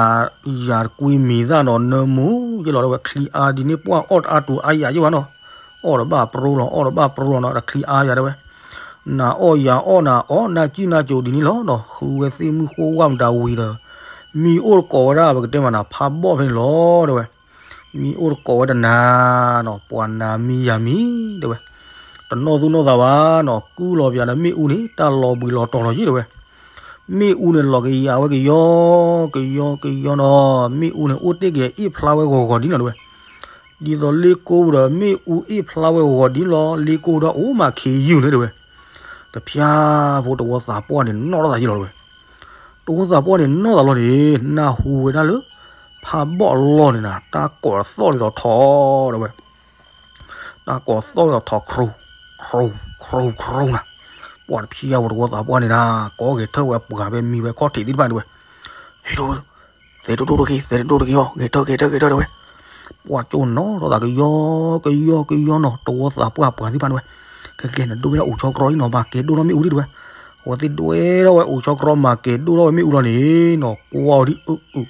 ယၤတကွံမ့ၤသၣ်ဒီးနၢမူယ့ၢ်လီၤတဝဲ, ချံအါဒ်န့ၣ် ပှၢ်အီၣ်တအါတူၤအါယၤယ့ၢ်ဘၣ်နီၤ, အီၣ်တဘၣ်ပြိလီၤ, အီၣ်တဘၣ်ပြိလီၤနီၤ, တချံအါယၤတဝဲ, နၤအီၣ်ယၤအီၣ် နၤအီၣ် နၢ်ကံၣ်နၢ်ကိၤဒ်န့ၣ်လီၤနီၤ, ဃုဝဲသ့ၣ်မုၢ်ဃိဝၢ်မတၤဝံၤဒီး, မံအိၣ်တကိးဝဲဒၣ် ပကတဲမးနၤ ဖးဘီၣ်ဖဲန့ၣ်လီၤတဝဲ မံအိၣ်တကိးဝဲတနၤနီၤ, ပှၤနၤမံယၤမံတဝဲ, တနီၣ်သူၣ်နီၣ်သးဘၣ်နီၤ, ကုၢ်လီၤပၠးဒီးမ့ၣ်အူန့ၣ် တၢ်လီၤဘှံးလီၤတီၤလီၤယ့ၢ်တဝဲ, မ့ၣ်အူန့ၣ်လီၤကယၤဝဲကယီ, ကယီကယီနီၤ, မ့ၣ်အူန့ၣ် အိၣ်တ့ၢ်က့ၤအ့ၣ်ဖျါဝဲဂီၤဂီၤဒ်နီၤတဝဲ, ဒ်သိးလ့ကိပူၤဒီး မ့ၣ်အူအ့ၣ်ဖျါဝဲဂီၤဂီၤဒ်လီၤ, လ့ကိပူၤဒီးအိၣ်မးခ့ယုၢ်န့ၣ်တဝဲ, တဖၠၣ်ဖိတဝီသးပှၢ်န့ၣ် နီၣ်ထီၣ်သးယ့ၢ်လီၤတဝဲ တဝီသးပှၢ်န့ၣ်နီၣ်သးလီၤန့ၣ် နၢ်ဟူဝဲဒၣ်လၢ ဖးဘီၣ်အလီၢ်န့ၣ်နၤ တၢ်ကိးသီၣ်လံဒီးထီၣ်တဝဲ, တၢ်ကိးသီၣ်လံဒီးထီၣ် ခရိ ခရိ ခရိနၤ, ပှၤတဖံးယါဝဲတဝီသးပှၢ်န့ၣ်နၤ ကိးဂဲၤထၢၣ်ဝဲပှၤဖဲမံဝဲခီၣ်ထံးသ့ၣ်တဖၣ်န့ၣ်ဝဲ, ဟ့ၣ်ဒိၣ်ဝဲ, သဲးဒိၣ်ဒိၣ်တက့ၢ် သဲးဒိၣ်ဒိၣ်တက့ၢ်အီၤ ဂဲၤထၢၣ်ဂဲၤထၢၣ်ဂဲၤထၢၣ်တဝဲ, ပှၤကၠိနီၣ်ထီၣ်သးကယီကယီကယီနီၤ တဝီသးပှၢ်ပှၤသ့ၣ်တဖၣ်န့ၣ်ဝဲ, ကဲကဲနဒိးဝဲဒၣ်အိၣ်ဆီကရီအံၤနီၤ ဘၣ်ကဲဒိၣ်ထီၣ်မ့ၣ်အူဒံးတဝဲ, အဝဲသ့ၣ်ဒွဲထီၣ်ဝဲအိၣ်ဆီကရီမၤကဲဒိၣ်ထီၣ်ဝဲမ့ၣ်အူလီၤန့ၣ်နီၤ ကွၢ်အီၤဒ်အုၣ်အုၣ်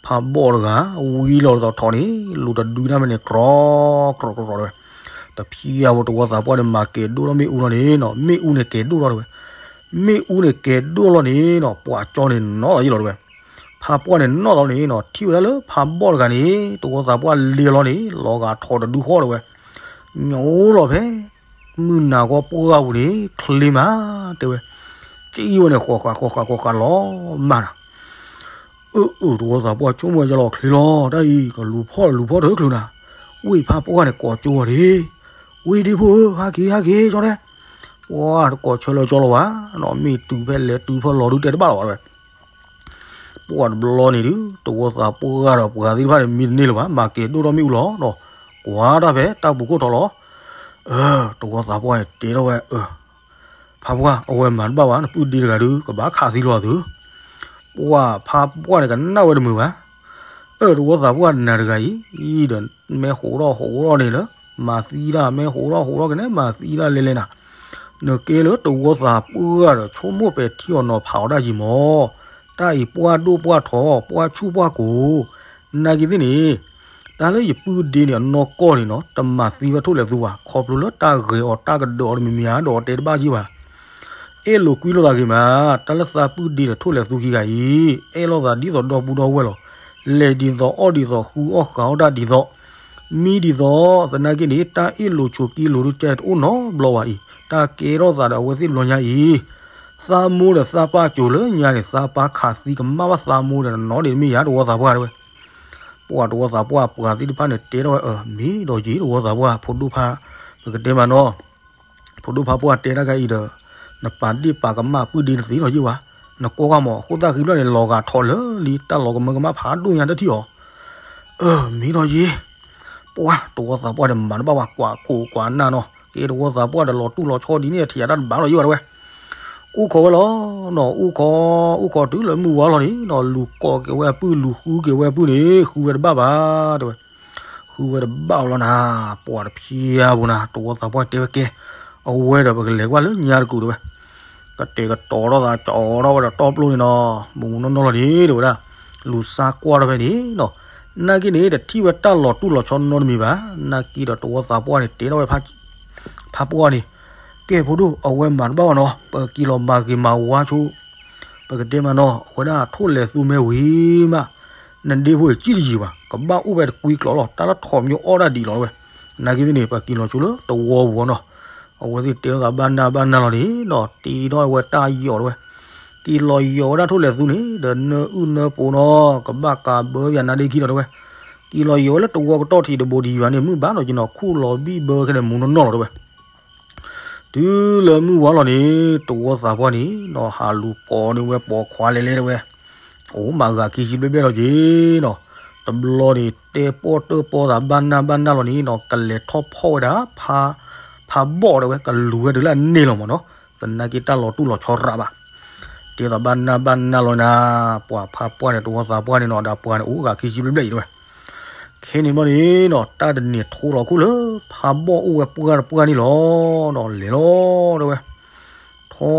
ဖးဘီၣ်တဂၤ ဝံလီၤတသီၣ်ထီၣ်န့ၣ် လူၤတဒုတၢ်မ့ၢ်န့ၣ် ကြီ ကြီ ကြီ တဝဲ, တဖံးယါဝဲတဝီသးပှၢ်န့ၣ် မၤကဲဒိၣ်ထီၣ်မ့ၣ်အူလီၤန့ၣ်နီၤ မ့ၣ်အူန့ၣ်ကဲဒိၣ်ထီၣ်တဝဲ, မ့ၣ်အူန့ၣ်ကဲဒိၣ်လီၤန့ၣ်နီၤ ပှၤကၠီန့ၣ်နီၣ်သးယ့ၢ်လီၤတဝဲ, ဖးပှၢ်န့ၣ်နီၣ်သးလီၤန့ၣ်နီၤ ထံၣ်ဝဲဒၣ်လၢဖးဘီၣ်တဂၤန့ၣ် တဝီသးပှၢ်လ့လီၤန့ၣ် လီၤဂာ်ထီၣ်တဒုဃီတဝဲ, ညိလီၤဖဲ မုၢ်နၤဂီၤပှၢ်ပူၤန့ၣ် ချ့မး တဲဝဲ, ကံဝဲန့ၣ် ဃီဃာ်ဃီဃာ်ဃီဃာ်လီၤမးနၤ အၢ အၢ တဝီသးပှၢ်ဆိကမိၣ်ဝဲလီၤချ့လီၤ တၢ်အံၤ ကလူၤဖီၣ်လူၤဖီၣ်တချုးနၤ, ဝ့ၢ်ဖးပှၢ်န့ၣ် ကိးကၠိဝဲဒၣ်, ဝ့ၢ်ဒ့ဖိဧၢ ဟးက့ၤ ဟးက့ၤ ကၠီတဲ, ပှၤတကိးဆၢလၢကၠီလီၤဘၣ်, နီၢ်မ့ၢ်တုၤဖဲလဲၤတုၤဖဲလီၤဒုးတဲတဘၣ်လီၤဘၣ်ဝဲ, ပှၤတဘျီန့ၣ်ဒုး တဝီသးပှၢ်ဒီးပှၤသ့ၣ်တဖၣ်န့ၣ် မံတန့ၢ်လၢၤဘၣ်, မၤကဲဒိၣ်ထီၣ်မ့ၣ်အူလီၤဒီး, ကွၢ်တၢ်ဖဲတၢ်ပူၤခိၣ်ထီၣ်လီၤ, အၢ တဝီသးပှၢ်န့ၣ် တဲထီၣ်ဝဲ အၢ ဖးပှၢ် အဝဲမၤတဘၣ်ဘၣ် နပုၢ်ဒ့တဂၤဒုး ကဘၣ်ခးသံလီၤသု, ပှၤဖးပှၢ်န့ၣ် ကနၣ်ဝဲတမုာ်ဘၣ်, အၢ တဝီသးပှၢ်နၤတဂၤအံၤ ဒီး မ့ၢ်ဟးထီၣ်ဟးထီၣ်န့ၣ်လၢ မၤသံဒၣ် မ့ၢ်ဟးထီၣ်ဟးထီၣ်ကနဲ မၤသံဒၣ်လဲၣ်လဲၣ်နၤ, နကဲလၢတဝီသးပှၢ်ဒီး ဆိကမိၣ်ပဲာ်ထံအီၤနီၤဖးအီၤဒၣ်ယံၤမး, တၢ်အံၤပှၢ်ဒိၣ်ပှၢ်ထီ ပှၢ်ဆူၣ်ပှၢ်ကိၤ နာ်က့သ့ၣ်န့ၣ်, တၢ်လၢယပုၢ်ဒ့န့ၣ် အနီၢ်ကီၢ်န့ၣ်နီၤ တမၤသံဝဲထိၣ်လဲၣ်သူဘၣ်, ခီဖျိလၢတၢ်ဂဲၤအီၤတၢ်ကဒၢးအီၤတမံၤမံၤဧါ ဒီးတဲတဘၣ်က့ၤဘၣ်, အဲၣ်လိာ်ကွံလိာ်သးဂ့ၤမး, တၢ်လၢသးပုၢ်ဒ့ဒီးထိၣ်လဲၣ်သူခံဂၤအံၤ, အဲၣ်လိာ်သးဒ်သိးဒီပုၢ်ဒီဝဲၢ်လီၤ, လဲၤဒ်သိးအီၣ်ဒ်သိးဃုအီၣ်ဃုအီၣ်တၢ်ဒ်သိး, မံဒ်သိး, သနာ်က့န့ၣ် တၢ်အ့ၣ်လိာ်ဆိးက့လိာ်ဒုးကဲတအိၣ်နီတဘျီဘၣ်အံၤ, တၢ်ကဲထီၣ်သးဒီးအဝဲသ့ၣ်တဘျီညါအံၤ သးမိၢ်ဒီးသးပၢ်ကိၤလၢညါန့ၣ် သးပၢ်ခးသံကမၣ်ဘၣ်သးမိၢ်ဒီးနီၤဒ်တမ့ၢ်ယၤတဝီသးပှၢ်တဝဲ, ပှၤတဝီသးပှၢ်ပှၤသ့ၣ်တဖၣ်န့ၣ် တဲထီၣ်ဝဲအၢ မ့ၢ်ဒီးယံၤတဝီသးပှၢ် ဖိဒိၣ်ဖး, ပကတဲမးနီၤ, ဖိဒိၣ်ဖးပှၢ်တဲတၢ်ခါအံၤဒီး, နပာ်ဒ့ၣ်ပာ်ကမၣ်ပုၢ်ဒ့တသ့လီၤယံၤဘၣ်, နကွၢ်ကွၢ်မး အဃိသတးဃံဘျီန့ၣ် လီၤဂာ်ထီၣ်လၢလံ တၢ်လီၤကမၢကမၣ်ဖးဒိၣ်ညါတထံၣ်အီၤ အၢ မ့ၢ်ဒီးယံၤ, ပှၤတဝီသးပှၢ်န့ၣ် မၤတဘၣ်ပှၤကွၢ်ခိၣ်ကွၢ်နၢ်နီၤ, ကဲတဝီသးပှၢ်ဒီးလီၤတူၢ်လီၤဆီဒ်န့ၣ် ထံၣ်ယၤတၢ်တဘၣ်လီၤယံၤဘၣ်တဝဲ, အိၣ်ခိးဝဲလီၤနီၤ, အိၣ်ခိး, အိၣ်ခိးတုၤလၢမုၢ်ဝါလီၤန့ၣ်နီၤ, လူၤကိးက့ၤဝဲအပုၢ် လူၤဃုက့ၤဝဲအပုၢ်န့ၣ် ဃုဝဲတဘၣ်ဘၣ်တဝဲ ဃုဝဲတဘၣ်လီၤနၤ, ပှၤတဖံးယါပူၤနၤ တဝီသးပှၢ်တဲဝဲကဲ, အဝဲဒီးပကလဲၤကွၢ်လၢညါတကူာ်တဝဲ, ကတဲာ်ကတီၤထီၣ်သး ကၠီထီၣ်ဝဲဒီးတီပျိန့ၣ်နီၤ, မုၢ်မုၢ်နီၢ်နီၢ်လီၤန့ၣ် တဲဝဲဒၣ်, လူၤစါကွၢ်ထီၣ်ဖဲန့ၣ်နီၤ, နာ်က့န့ၣ် တထံၣ်ဝဲတၢ်လီၤတူၢ်လီၤဆီနီတမံၤဘၣ်, နာ်က့ဒီးတဝီသးပှၢ်န့ၣ် တဲထီၣ်ဝဲ ဖးပှၢ်န့ၣ်, ကဲဖိဒိၣ် အဝဲမၤတဘၣ်ဘၣ်နီၤ ပက့ၤလီၤမၤဂ့ၤမၤဝါဆိ ပကတဲမးနီၤ အဝဲဒၣ်ထိၣ်လဲၣ်သူမ့ၢ်ဝံၤမး နဒ့ဖိအံၤကံၣ်တယံၤဘၣ် ကဘၣ်အိၣ်ဖဲတကွံကျိးလီၤ တၢ်လၢထိးမၠိအီၣ်ဒၣ်ဒံးလီၤတဝဲ, နာ်က့သ့ၣ်န့ၣ် ပက့ၤလီၤဆိလၢတဝီပူၤနီၤ, အဝဲသ့ၣ်တဲထီၣ်သးဘၣ်နၢ်ဘၣ်နၢ်လီၤန့ၣ်နီၤ တ့ထီၣ်ဝဲတၢ်ယီၤတဝဲ, က့ၤလီၤယီၤဝဲဒၣ်ထိၣ်လဲၣ်သူန့ၣ် ဒီးနၢအုၣ်နၢပူၤနီၤ ကဘၣ်ကးဘၢပၠးနါဒ့ခံလီၤတဝဲ, က့ၤလီၤယီၤဝဲလၢတဝီကတီၢ်ထံးတဘိဒံးဘၣ်န့ၣ် မုၢ်ဘၣ်ဒီးက့ၤနီၤ ခူၣ်လီၤဘံၣ်ဘၢခဲန့ၣ်မူနီၢ်နီၢ်လီၤတဝဲ တုၤလၢမုၢ်ဝါလီၤန့ၣ် တဝီသးပှၢ်န့ၣ်နီၤ ဟးလူၤကိးန့ၢ်ဝဲပိာ်ခွါလဲၤလဲၤတဝဲ, အိၣ်မးဂၤခံဆံဘျဲၣ်ဘျဲၣ်လီၤက့ၤနီၤ, တဘျီန့ၣ် တဲပီၣ်တၢၣ်ပီၣ်သးဘၣ်နၢ်ဘၣ်နၢ်လီၤန့ၣ်နီၤ ကလဲၤထီၣ်ဖီၣ်ဝဲဒၣ် ဖးဘီၣ်တဝဲ ကလူၤဝဲတုၤလၢအန့ၢ်လီၤမးနီၤ, သနာ်က့တၢ်လီၤတူၢ်လီၤဆီရးဘၣ် တဲသးဘၣ်နၢ်ဘၣ်နၢ်လီၤနၤ, ပှၤဖးပှၢ်န့ၣ် တဝီသးပှၢ်န့ၣ်နီၤ ဒီးပှၤန့ၣ်အိၣ်ဂၤခံဆံဘျဲၣ်ဘျဲၣ်အံၤတဝဲ, ခဲန့ၣ်ဘျီန့ၣ်နီၤ တၢ်တန့ၢ်ထိလီၤခိၣ်လၢ ဖးဘီၣ်အိၣ်ဝဲပှၢ်တပှၢ်န့ၣ်လီၤ. ဒီးလဲၤလီၤတဲဝဲ, ထီ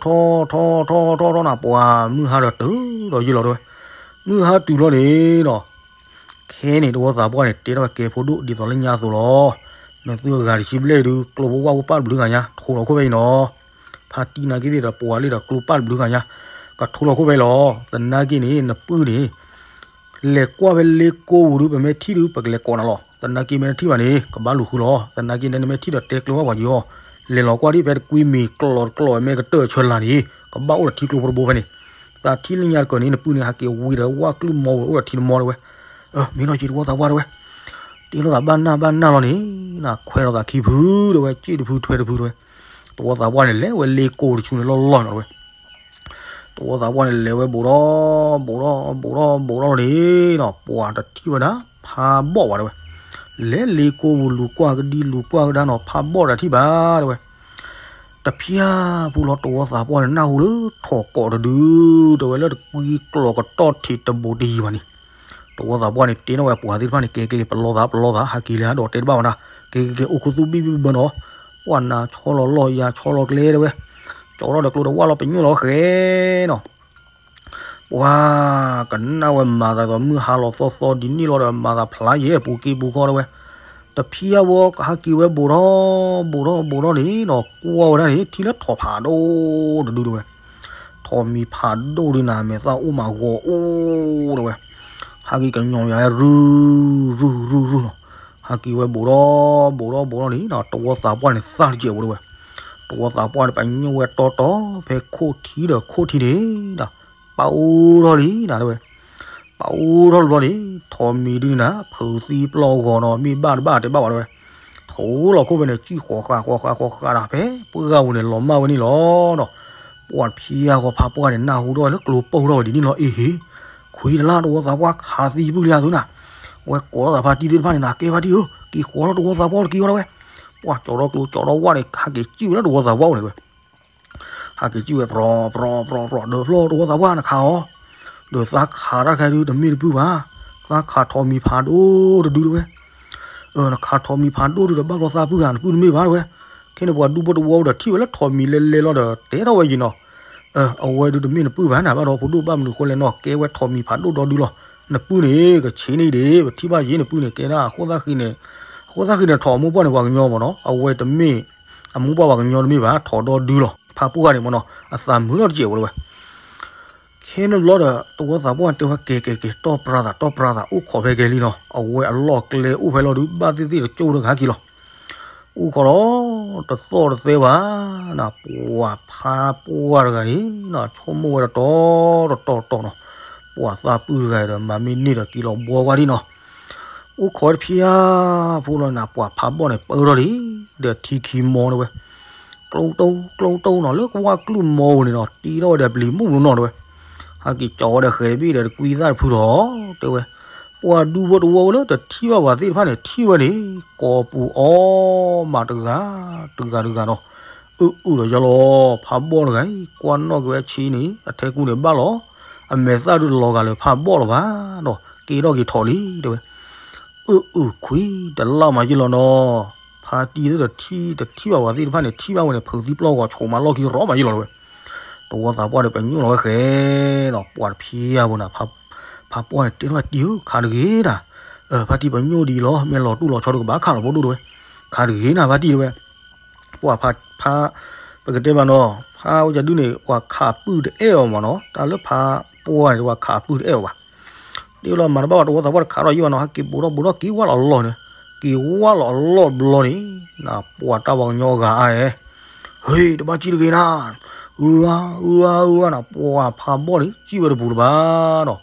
ထီ ထီ ထီ ထီ ထီနီၤ ပှၤမုၢ်ဟါဒီးတုၤဒီးယံာ်လီၤတဲဝဲ, မုၢ်ဟါတုၤလီၤန့ၣ်နီၤ ခဲန့ၣ်တဝီသးပှၢ်န့ၣ် တဲထီၣ်ဝဲကဲဖိဒိၣ်ဒ်သိးလၢညါအသိးလီၤ. နသုအဂၤတဆံဘျဲၣ်ဒုး ကျိဖိဝၣ်ဖိပၢ်တဘျုးဂၤညါ ထိလီၤခိၣ်ဖဲအံၤနီၤ. ဖါတံၢ်နာ်က့သ့ၣ်ဒီးပှၤလံဒီးကျိပၢ်တဘျုးဂၤညါ ကထိလီၤခိၣ်ဖဲအံၤလီၤ. သနာ်က့န့ၣ် နပုၢ်န့ၣ် လဲၤကွၢ်ဝဲလ့ကိပူၤဒုး ပမ့ၢ်ထံၣ်ဒုး ပကလဲၤကိးနၤလီၤ. သနာ်က့မ့ၢ်နထံၣ်ဘၣ်န့ၣ် ကဘၣ်လူၤဃုလီၤ. သနာ်က့န့ၣ် နမ့ၢ်ထံၣ်ဒီးတဲကျိဝဲပှၤက့ၤအီၤ, လဲၤလီၤကွၢ်ဒ်ဖဲတကွံမံၤကျိးတကျိးဝဲမ့ၢ်ကတၢၢ်ဆၢလၢ်န့ၣ် ကဘၣ်အိၣ်ဒီးထံကျိဖိတဘိဖဲန့ၣ်, သးထံၣ်လၢညါတကၢၢ်န့ၣ် နပုၢ်န့ၣ် ဟးက့ၤဝံၤဒီးဝၣ်ကျုၢ်မီဝဲအိၣ်ဒီးထံတမီတဲဝဲ. အၢ မ့ၢ်နီၢ်က့တဝီသးပှၢ်တဲဝဲ, တ့လီၤသးဘၣ်နၢ်ဘၣ်နၢ်လီၤန့ၣ် နခွဲးလီၤသးခံဖုတဲဝဲ, စ့ၣ်တဖုထွဲတဖုတဲဝဲ. တဝီသးပှၢ်န့ၣ် လဲၤဝဲလ့ကိတဆူန့ၣ်လီၢ်လီၢ်နီၤတဲဝဲ. တဝီသးပှၢ်န့ၣ် လဲၤဝဲဘူးဒီး ဘူးဒီး ဘူးဒီး ဘူးဒီးလီၤန့ၣ်နီၤ ပှၤတထံၣ်ဝဲဒၣ် ဖးဘီၣ်ဘၣ်တဲဝဲ. လဲၤလ့ကိပူၤလူၤကွၢ်ကဒံလူၤကွၢ်ကဒါနီၤ ဖးဘီၣ်တထံၣ်ဘၣ်တဲဝဲ. တဖျၢၣ်ဖိလီၤ တဝီသးပှၢ်န့ၣ် နၢ်ဟူလၢထီၣ်ကိးတဒု တဲဝဲလၢတကွံကျိးကတီၢ်ထံးတဘူးတယံၤဘၣ်န့ၣ်, တဝီသးပှၢ်န့ၣ် တဲထီၣ်ဝဲပှၤသ့ၣ်တဖၣ်န့ၣ် ကဲကဲ ပလီၢ်သး ပလီၢ်သး ဟးက့ၤလံဒီးတဲတဘၣ်ဝဲဒၣ်, ကဲကဲကဲ အိၣ်ခူသူၣ်ဘံၣ်ဘံၣ်ဘၢဘၢနီၤ, ပှၤနၤဆီလီၤလီၢ် ယၤဆီလီၤကျဲတဲဝဲ, ကၠီထီၣ်ဒီးကျိဒီးဝၣ်လီၤ ပညိၣ်လီၤဃဲနီၤ ပှၤကနၣ်ဝဲမၤသးဒီးမုၢ်ဟါလီၤသီသီဒ်န့ၣ်လီၤဒီး မၤသးဖျါယဲၢ်ပူၤက့ပူၤခီတဲဝဲ. တဖျၢၣ်ဖိကဟဲက့ၤဝဲဘူးထီၣ် ဘူးထီၣ် ဘူးထီၣ်န့ၣ်နီၤ ကွၢ်ဝဲဒၣ်န့ၣ် ထံၣ်လၢထိးဖးဒိၣ်တဒုတဲဝဲ. ထိးမံၤဖးဒိၣ်ဒုနၤ မဲာ်သၣ်အိၣ်မးဂီၤအိၣ်တဲဝဲ. ဟဲက့ၤကညီၤယၤ ရုၢ် ရုၢ် ရုၢ် ရုၢ်နီၤ. ဟဲက့ၤဝဲဘူးထီၣ် ဘူးထီၣ် ဘူးထီၣ်န့ၣ်နီၤ တဝီသးပှၢ်န့ၣ် သၣ်တစဲးဖိတဲဝဲ. တဝီသးပှၢ်န့ၣ် ပညိၣ်ဝဲတီတီ ဖဲခိၣ်ထံဒီးခိၣ်ထံန့ၣ်ဒီး ပအိၣ်ထီၣ်လံနၤတဲဝဲ. ပအိၣ်ထီၣ်လံဘျီန့ၣ် ထိးမံၤဒုန့ၣ် ဖုးသံပျီၢ်ဂီၤနီၤ မ့ၢ်ဘၣ်တဘၣ်တဲဘၣ်ဝဲတဲဝဲ. ထိးလီၤခိၣ်ဖဲန့ၣ် စံၣ်ဃီၤဃာ်ဃီၤဃာ်ဃီၤဃာ်ဒၣ်ဖဲ ပှၢ်ဂၤပူၤန့ၣ် လီၤမၢ်ဝဲန့ၣ်လီၤနီၤ. ပှၤတဖျၢၣ်ဃီဖးပှၢ်န့ၣ် နၢ်ဟူထီၣ်ဝဲလၢကျိပိၢ်ထီၣ်ဝဲဒ်န့ၣ်လီၤ အ့ဟ့ ခွံတလၢ်တဝီသးပှၢ်ခးသံပုၢ်လံအသုနၤ. ဝဲကိးထီၣ်သးဖါတံၢ်သ့ၣ်တဖၣ်န့ၣ် နၤကဲဖါတံၢ်ဧၢ က့ၤဃီၤထီၣ်တဝီသးပှၢ်တက့ၤအီၤတဲဝဲ. ပှၤကၠီထီၣ်ကျိကၠီထီၣ်ဝၣ်န့ၣ် ဟဲက့ၤစံၣ်ဝဲလၢတဝီသးပှၢ်အိၣ်န့ၣ်တဲဝဲ. ဟဲက့ၤစံၣ်ဝဲ ပြီၤ ပြီၤ ပြီၤ ပြီၤ ဒီးဖျီၣ်တဝီသးပှၢ်နခးအီၤ, ဒီးသးခးတၢ်ခဲဒုတမ့ၢ်တပုၢ်ဘၣ်, သးခးထိးမံၤဖးဒိၣ်တဒုတဲဝဲ. နခးထိးမံၤဖးဒိၣ်ဒုဒီးဘၣ်ဘျီသးပုၢ်ဂၤ နပုၢ်တမ့ၢ်ဘၣ်တဲဝဲ. ခဲန့ၣ်ပှၤဒူဖိတဝီဒီးထံၣ်ဝဲလၢထိးမံၤလဲၤလဲၤလီၤဒီး တဲထီၣ်ဝဲယံၤနီၤ. အဝဲဒုတမ့ၢ်နပုၢ်ဘၣ် နဘၣ်ဒီးဖိဒိၣ်ဘၣ်မနုၤဃိလဲၣ်နီၤ ကဲဝဲထိးမံၤဖးဒိၣ်ဒီဒုလီၤ. နပုၢ်န့ၣ် ကဆံးန့ၣ်ဒံး ပထံၣ်ဘၣ်ယံၤ နပုၢ်န့ၣ် ကဲဒၣ်အဃိသတးဃံန့ၣ်, အဃိသတးဃံန့ၣ် ထိးအမိၢ်ပှၢ်န့ၣ် ပှၤကညီမ့ၢ်နီၤ အဝဲတမ့ၢ် အမိၢ်ပှၢ်ပှၤကညီတမ့ၢ်ဘၣ် ထိးဒီဒုလီၤ. ဖးပှၢ်ဂၤန့ၣ်မ့ၢ်နီၤ အသးမုာ်ထီၣ်တစဲးဖိတဲဝဲ. ခဲန့ၣ်ဘျီဒီး တဝီသးပှၢ်တဲဝဲ ကဲ ကဲ ကဲ တီၢ်ပြါသး တီၢ်ပြါသး အိၣ်ခိးဖဲကဲလံနီၤ အဝဲအလီၢ်ကျဲအိၣ်ဖဲလီၤဒု ဘၣ်သ့ၣ်သ့ၣ်တကၠိၢ်တဂၤက့ၤလီၤ. အိၣ်ခိးလီၤ တသီၣ်တသဲဘၣ်နၤ ပှၤဖးပှၢ်တဂၤန့ၣ်နီၤ ဆိကမိၣ်ဝဲတတီၤတတီၤတီၤနီၤ ပှၤသးပုၢ်တဂၤဒီး မၤမ့ၢ်န့ၢ်ဒီးက့ၤလီၤဘှီကွၢ်ဒံနီၤ. အိၣ်ခိးဝဲတဖျၢၣ်ဖိလီၤနၤ ပှၤဖးဘီၣ်န့ၣ် ပၢထီၣ်လံ ဒီးထံခံမီတဲဝဲ. ကျိတိၢ် ကျိတိၢ်နီၤ လၢကဝၣ်ကျုၢ်မီပူၤန့ၣ်နီၤ တ့ထီၣ်ဝဲဒီးပျံၤမုၢ်မူနီၤတဲဝဲ. ဟဲက့ၤကၠီဝဲဒီးဃဲၤတဘ့ၣ်ဒီးတကွံသၣ်တဖုထီၣ်တဲဝဲ. ပှၤဒူဖိတဝီဖိလၢတထံၣ်ဘၣ်ပှၤသ့ၣ်တဖၣ်န့ၣ် ထံၣ်ဝဲန့ၣ် ကိးပူၤအီၣ်မးတဂၤ တဂၤတဂၤနီၤ. အုၣ်အုၣ်ဒီးယလီၤ ဖးဘီၣ်တဂၤအံၤ ကွၢ်နီၣ်က့ၤဝဲဆံးန့ၣ် အထဲကူန့ၣ်ဘၣ်လီၤ. အမဲာ်သၣ်ဒုတလီၤဂာ်လၢဖးဘီၣ်လီၤဘၣ်နီၤ က့ထီၣ်က့ၤထီၣ်လံတဲဝဲ. အုၣ်အုၣ်ခွံတလၢ်မးယလီၤနီၤ. ဖါတံၢ်လၢတထံၣ် တထံၣ်ဘၣ်ပှၤသ့ၣ်တဖၣ်န့ၣ် ထံၣ်ဘၣ်ဝဲန့ၣ် ဖုးသံပျီၢ်ဂီၤဆိးမးလီၢ်ခံရီမးယလီၤတဲဝဲ. တဝီသးပှၢ်ဒီးပညိၣ်လီၤဝဲဃဲနီၤ ပှၤတဖျၢၣ်ဖိနၤ ဖးပှၢ်န့ၣ် တဲထီၣ်ဝဲတံၢ်ဧၢ ခးတဂ့ၤတၢ်, ဖါတံၢ်ပညိၣ်ဒံးလီၤ မ့ၢ်လီၤတူၢ်လီၤဆီတကဘၣ်ခးလီၤဖိဒိၣ်တဲဝဲ. ခးတဂ့ၤနၤဖါတံၢ်တဲဝဲ. ပှၤဖး ဖး ပကတဲဘၣ်နီၤ ဖးဝဲဒုန့ၣ် ပှၤခးပုၢ်တအဲၣ်အီၤမးနီၤ တၢ်လၢဖးပှၢ်န့ၣ် ပှၤခးပုၢ်တအဲၣ်အီၤဘၣ်. ဒ်လီၤမၤတဘၣ်ဘၣ် တဝီသးပှၢ်တခးထီၣ်ယံာ်ဘၣ်နီၤ ဟဲက့ၤဘူးထီၣ်ဘူးထီၣ်က့ၤဝၢ်လီၤအလီၢ်န့ၣ်, က့ၤဝၢ်လီၤအလီၢ်တဘျီန့ၣ် ပှၤတၢ်ပှၤကညီအဂၤအဲၣ် ဟ့ၣ် တဘၣ်စံၣ်တဂ့ၤနၤ, အုအါ အုအါ အုအါနၤ ပှၤဖးဘီၣ်န့ၣ် စံၣ်ဝဲတပူၤလၢၤဘၣ်နီၤ.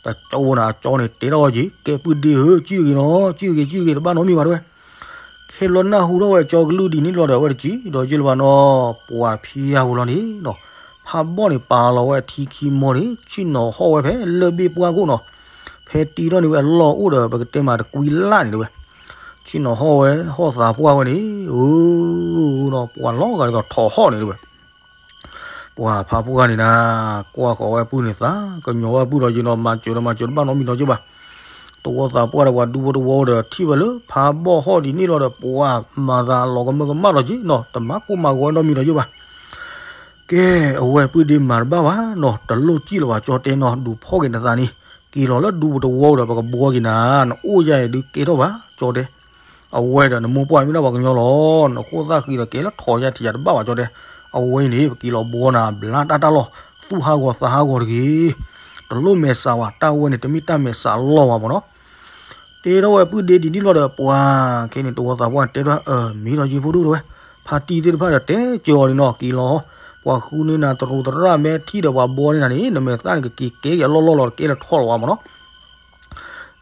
တကၠိနၤ အကၠီန့ၣ် တဲထီၣ်ဝဲက့ၤ ကဲပုၢ်ဒ့ဧၢ စံၣ်တဂ့ၤနီၤ စံၣ်တဂ့ၤ စံၣ်တဂ့ၤ တဘၣ်နီတမံၤဘၣ်တဲဝဲ. ခဲဘျီနၢ်ဟူထီၣ်ဝဲကၠီကလုၢ်ဒ်န့ၣ်ဘျီဒီး အဝဲတစံၣ်ဒီးယ့ၢ်လၢၤဘၣ်နီၤ ပှၤဖံယါပူၤလီၤန့ၣ်နီၤ. ဖးဘီၣ်န့ၣ် ပာ်လီၤဝဲအထံခံမီန့ၣ် ဆ့ၣ်နီၤဟီၣ်ဝဲဖဲလၢၢ်ဘ့ၣ်ပှၢ်ခိၣ်နီၤ. ဖဲတ့ထီၣ်န့ၣ်ဝဲအလီၢ်အိၣ်ဒီး ပကတဲမးတကွံလၢ်န့ၣ်တဲဝဲ. ဆ့ၣ်နီၤဟီၣ်ဝဲ ဟီၣ်သးပှၢ်ဝဲန့ၣ် အၢနီၤ ပှၤလီၤဂာ်ဒ်သိးထိးဟီၣ်န့ၣ်တဲဝဲ. ပှၤဖးပှၢ်န့ၣ်နၤ ကွၢ်ဃီၤဝဲပုၢ်န့ၣ်သး ကညီၤဝဲပုၢ်ဒီးယ့ၢ်နီၤ မၤစၢၤဒီးမၤစၢၤတဘၣ်နီတမံၤနီတစဲးဘၣ်. တဝီသးပှၢ်ဒီးပှၤဒူဖိတဝီဒီး ထံၣ်ဝဲလၢဖးဘီၣ်ဟီၣ်ဒ်န့ၣ်လီၤဒီး ပှၤမၤသးလီၤကမၢကမၣ်ဒီးက့ၤနီၤ, တမၤကိၢ်မၤဂီၤနီတမံၤဒီးက့ၤဘၣ်. ကဲ, အဝဲပုၢ်ဒ့မၤတဘၣ်ဘၣ်နီၤ, တလိၣ်စံၣ်လၢၤဘၣ် ကၠီတဲနီၤ, ဒုးဖီၣ်က့ၤနသးန့ၣ်, က့ၤလီၤလၢဒူဖိတဝီဒီး ပကဘှီက့ၤနၤ, နအိၣ်ယါအံၤဒုးကဲထီၣ်ဘၣ် ကၠီတဲ. အဝဲဒီး နမိၢ်ပှၢ်မ့ၢ်ဒၣ်ပှၤကညီလီၤ, နဃိၣ်သၣ်ဃံဒီး ကဲလၢထီၣ်ယါထံးယါတဘၣ်ဘၣ် ကၠီတဲ. အဝဲအံၤန့ၣ် ပက့ၤလီၤဘှီနၤ ဘျါတၢ်တၢ်လီၤ, သူၣ်ဟးဂီၤသးဟးဂီၤတဂ့ၤ. တလိၣ်မဲာ်ဆှးဘၣ်, တၢ်ဝဲန့ၣ် တမ့ၢ်တၢ်မဲာ်ဆှးလီၤဘၣ်မ့ၢ်နီၤ. တဲထီၣ်ဝဲပုၢ်ဒ့ဒ်န့ၣ်လီၤဒီး ပှၤခဲန့ၣ် တဝီသးပှၢ်တဲထီၣ်, အၢ မ့ၢ်ဒီးယ့ၤဖိဒိၣ်တဲဝဲ, ဖါတံၢ်သ့ၣ်တဖၣ်ဒီးတဲကၢၤအီၤန့ၣ်နီၤ, က့ၤလီၤ, ပှၤဃုန့ၢ်နၤတရူးသရၣ် မ့ၢ်ထံၣ်ဒီးပှၤဘှီန့ၢ်နၤန့ၣ် နမဲာ်သၣ်န့ၣ် ကက့ၤကဲက့ၤအလီၢ်လီၢ်လီၤ, တကဲလၢၤထီၣ်လၢၤဘၣ်မ့ၢ်နီၤ.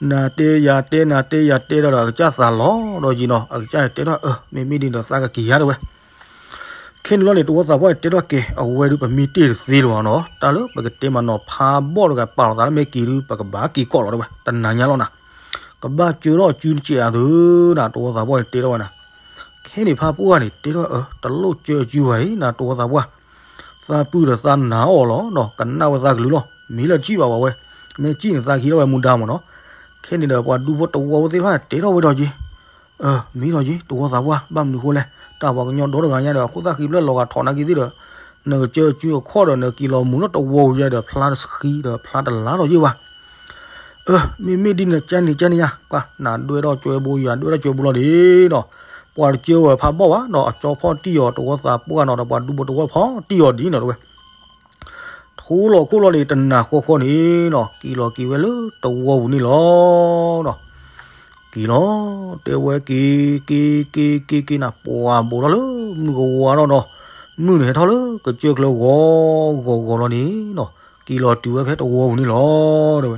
နၤတဲယၤတဲ နၤတဲယၤတဲဒီး အကစၢ်သးလီၤဒီးယံၤနီၤ, အကစၢ်တဲထီၣ်, အၢ မ့မ့ၢ်ဒ်န့ၣ်ဒီး သးကက့ၤယါတဲဝဲ. ခဲန့ၣ်လီၤန့ၣ် တဝီသးပှၢ်န့ၣ်တဲထီၣ်ကဲ, အဝဲဒုးပမ့ၢ်တ့ၢ်တသ့လၢၤဘၣ်နီၤ, တၢ်လၢပကတဲမးနီၤ ဖးဘီၣ်တဂၤပာ်လီၤသးလၢမဲာ်က့ၤဒုး ပကဘၣ်က့ၤကိးလီၤတဲဝဲ, တနၤညါလီၤနၤ, ကဘၣ်ကၢထီၣ်အစုတစဲးအသုးနၤ, တဝီသးပှၢ်န့ၣ်တဲထီၣ်ဝဲနၤ. ခဲန့ၣ်ဖးပှၢ်န့ၣ်တဲထီၣ်, အၢ တလိၣ်ကၢအစုဘၣ်အံၤနၤ တဝီသးပှၢ်, သးပုၢ်ဒီးသးနာ်အီၤလီၤနီၤ, ကနၣ်ဝဲသးကလုၢ်လီၤ, မ့ၢ်လၢထံၣ်ဘၣ်ဝဲ, မ့ၢ်စံၣ်န့ၣ်သးခံထီၣ်ဝဲမူဒါမ့ၢ်နီၤ. ခဲန့ၣ်ဒီးပှၤဒူဖိတဝီဖိသ့ၣ်တဖၣ်တဲထီၣ်ဝဲဒီးက့ၤ အၢ မ့ၢ်ဒီးက့ၤ တဝီသးပှၢ် ဘၣ်မနုၤဃိလဲၣ်, တၢ်ပှၤကညီဒီတဂၤညါဒီး အဃိသတးဃံဖျၢၣ်လီၤဂာ်ထီၣ်နာ်က့ၤသ့ၣ်ဒီး နကစၢအစုအခီၣ်ဒီး နက့ၤလီၤမူၤလၢတဝီပူၤယါဒီး ဖျါတဃံဒီးဖျါတလါထီၣ်ယ့ၢ်ဘၣ်. အၢ မ့မ့ၢ်ဒ်န့ၣ် ကန့ၣ်ကန့ၣ်ယါ, ကွၢ် နဒွဲၣ်ထီၣ်ကၠွဲဘိယၤ ဒွဲၣ်ထီၣ်ကၠွဲဘိလီၤဒ်နီၤ, ပှၤတကၢဝဲဖးဘီၣ်ဘၣ်နီၤ, အကၠီဖီၣ်တံၢ်အီၤ တဝီသးပှၢ်နီၤ ဒီးပှၤဒူဖိတဝီဖီၣ်တံၢ်အီၤဒ်နီၤတဲဝဲ ထိလီၤခိၣ်လီၤန့ၣ် တနၤဃီဃီန့ၣ်နီၤ က့ၤလီၤက့ၤဝဲလၢတဝီပူၤန့ၣ်လီၤနီၤ. က့ၤလီၤ တဲဝဲက့ၤ က့ၤ က့ၤ က့ၤ က့ၤနၤ ပှၤဘိးထီၣ်လၢမုၢ်ကဝါထီၣ်နီၤ, မုၢ်န့ၣ်ဟဲထီၣ်လၢကစၢၢ်ကျၢၤဂီၤဂီၤဂီၤလီၤန့ၣ်နီၤ, က့ၤလီၤတုၤဝဲဖဲတဝီပူၤန့ၣ်လီၤတဲဝဲ.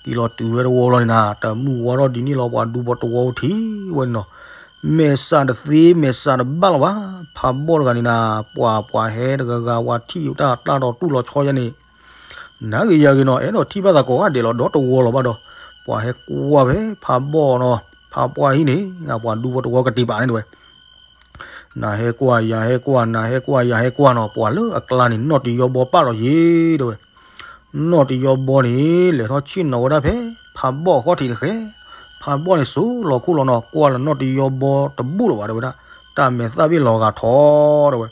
က့ၤလီၤတုၤဝဲတဝီလီၤန့ၣ်နၤ တမုၢ်ဝါထီၣ်ဒ်န့ၣ်လီၤ ပှၤဒူဖိတဝီထံၣ်ဝဲန့ၣ်နီၤ. မဲာ်ဆှးတသ့ မဲာ်ဆှးတဘၣ်လီၤဘၣ်. ဖးဘီၣ်တဂၤန့ၣ်နၤ ပှၤပှၤဟဲတဂၤဂၤ ပှၤထံၣ်တၢ်တၢ်ဒီးတူၢ်လီၤဆီယါန့ၣ် နၤဂ့ၤယၤဂ့ၤနီၤ အဲၣ်ဒိးထံၣ်ဘၣ်သးကိးဂၤဒဲးလီၤ ဒီတဝီလီၤဘၣ်ဒီး ပှၤဟဲကွၢ်ဖဲဖးဘီၣ်နီၤ, ဖးပှၢ်ဟံၣ်န့ၣ် ပှၤဒူဖိတဝီကတ့ၤပာ်န့ၣ်တဲဝဲ နၤဟဲကွၢ်ယၤဟဲကွၢ် နၤဟဲကွၢ်ယၤဟဲကွၢ်နီၤ ပှၤလၢအကျါန့ၣ် နီၣ်တယီဘီပာ်လီၤယ့ၤတဲဝဲ. နီၣ်တယီဘီန့ၣ် လဲၤထီၣ်ဆ့ၣ်နီၤဝဲဒၣ်ဖဲ ဖးဘီၣ်အဃီထံးန့ၣ်ဃဲ, ဖးဘီၣ်န့ၣ်စိၤလီၤခိၣ်လီၤနီၤ ကွၢ်လၢနီၣ်တယီဘီတဘူၣ်လၢၤဘၣ်တဲဝဲဒၣ်, တၢ်မဲာ်သၣ်ဘ့ၣ်လီၤဂာ်ထီၣ်တဲဝဲ.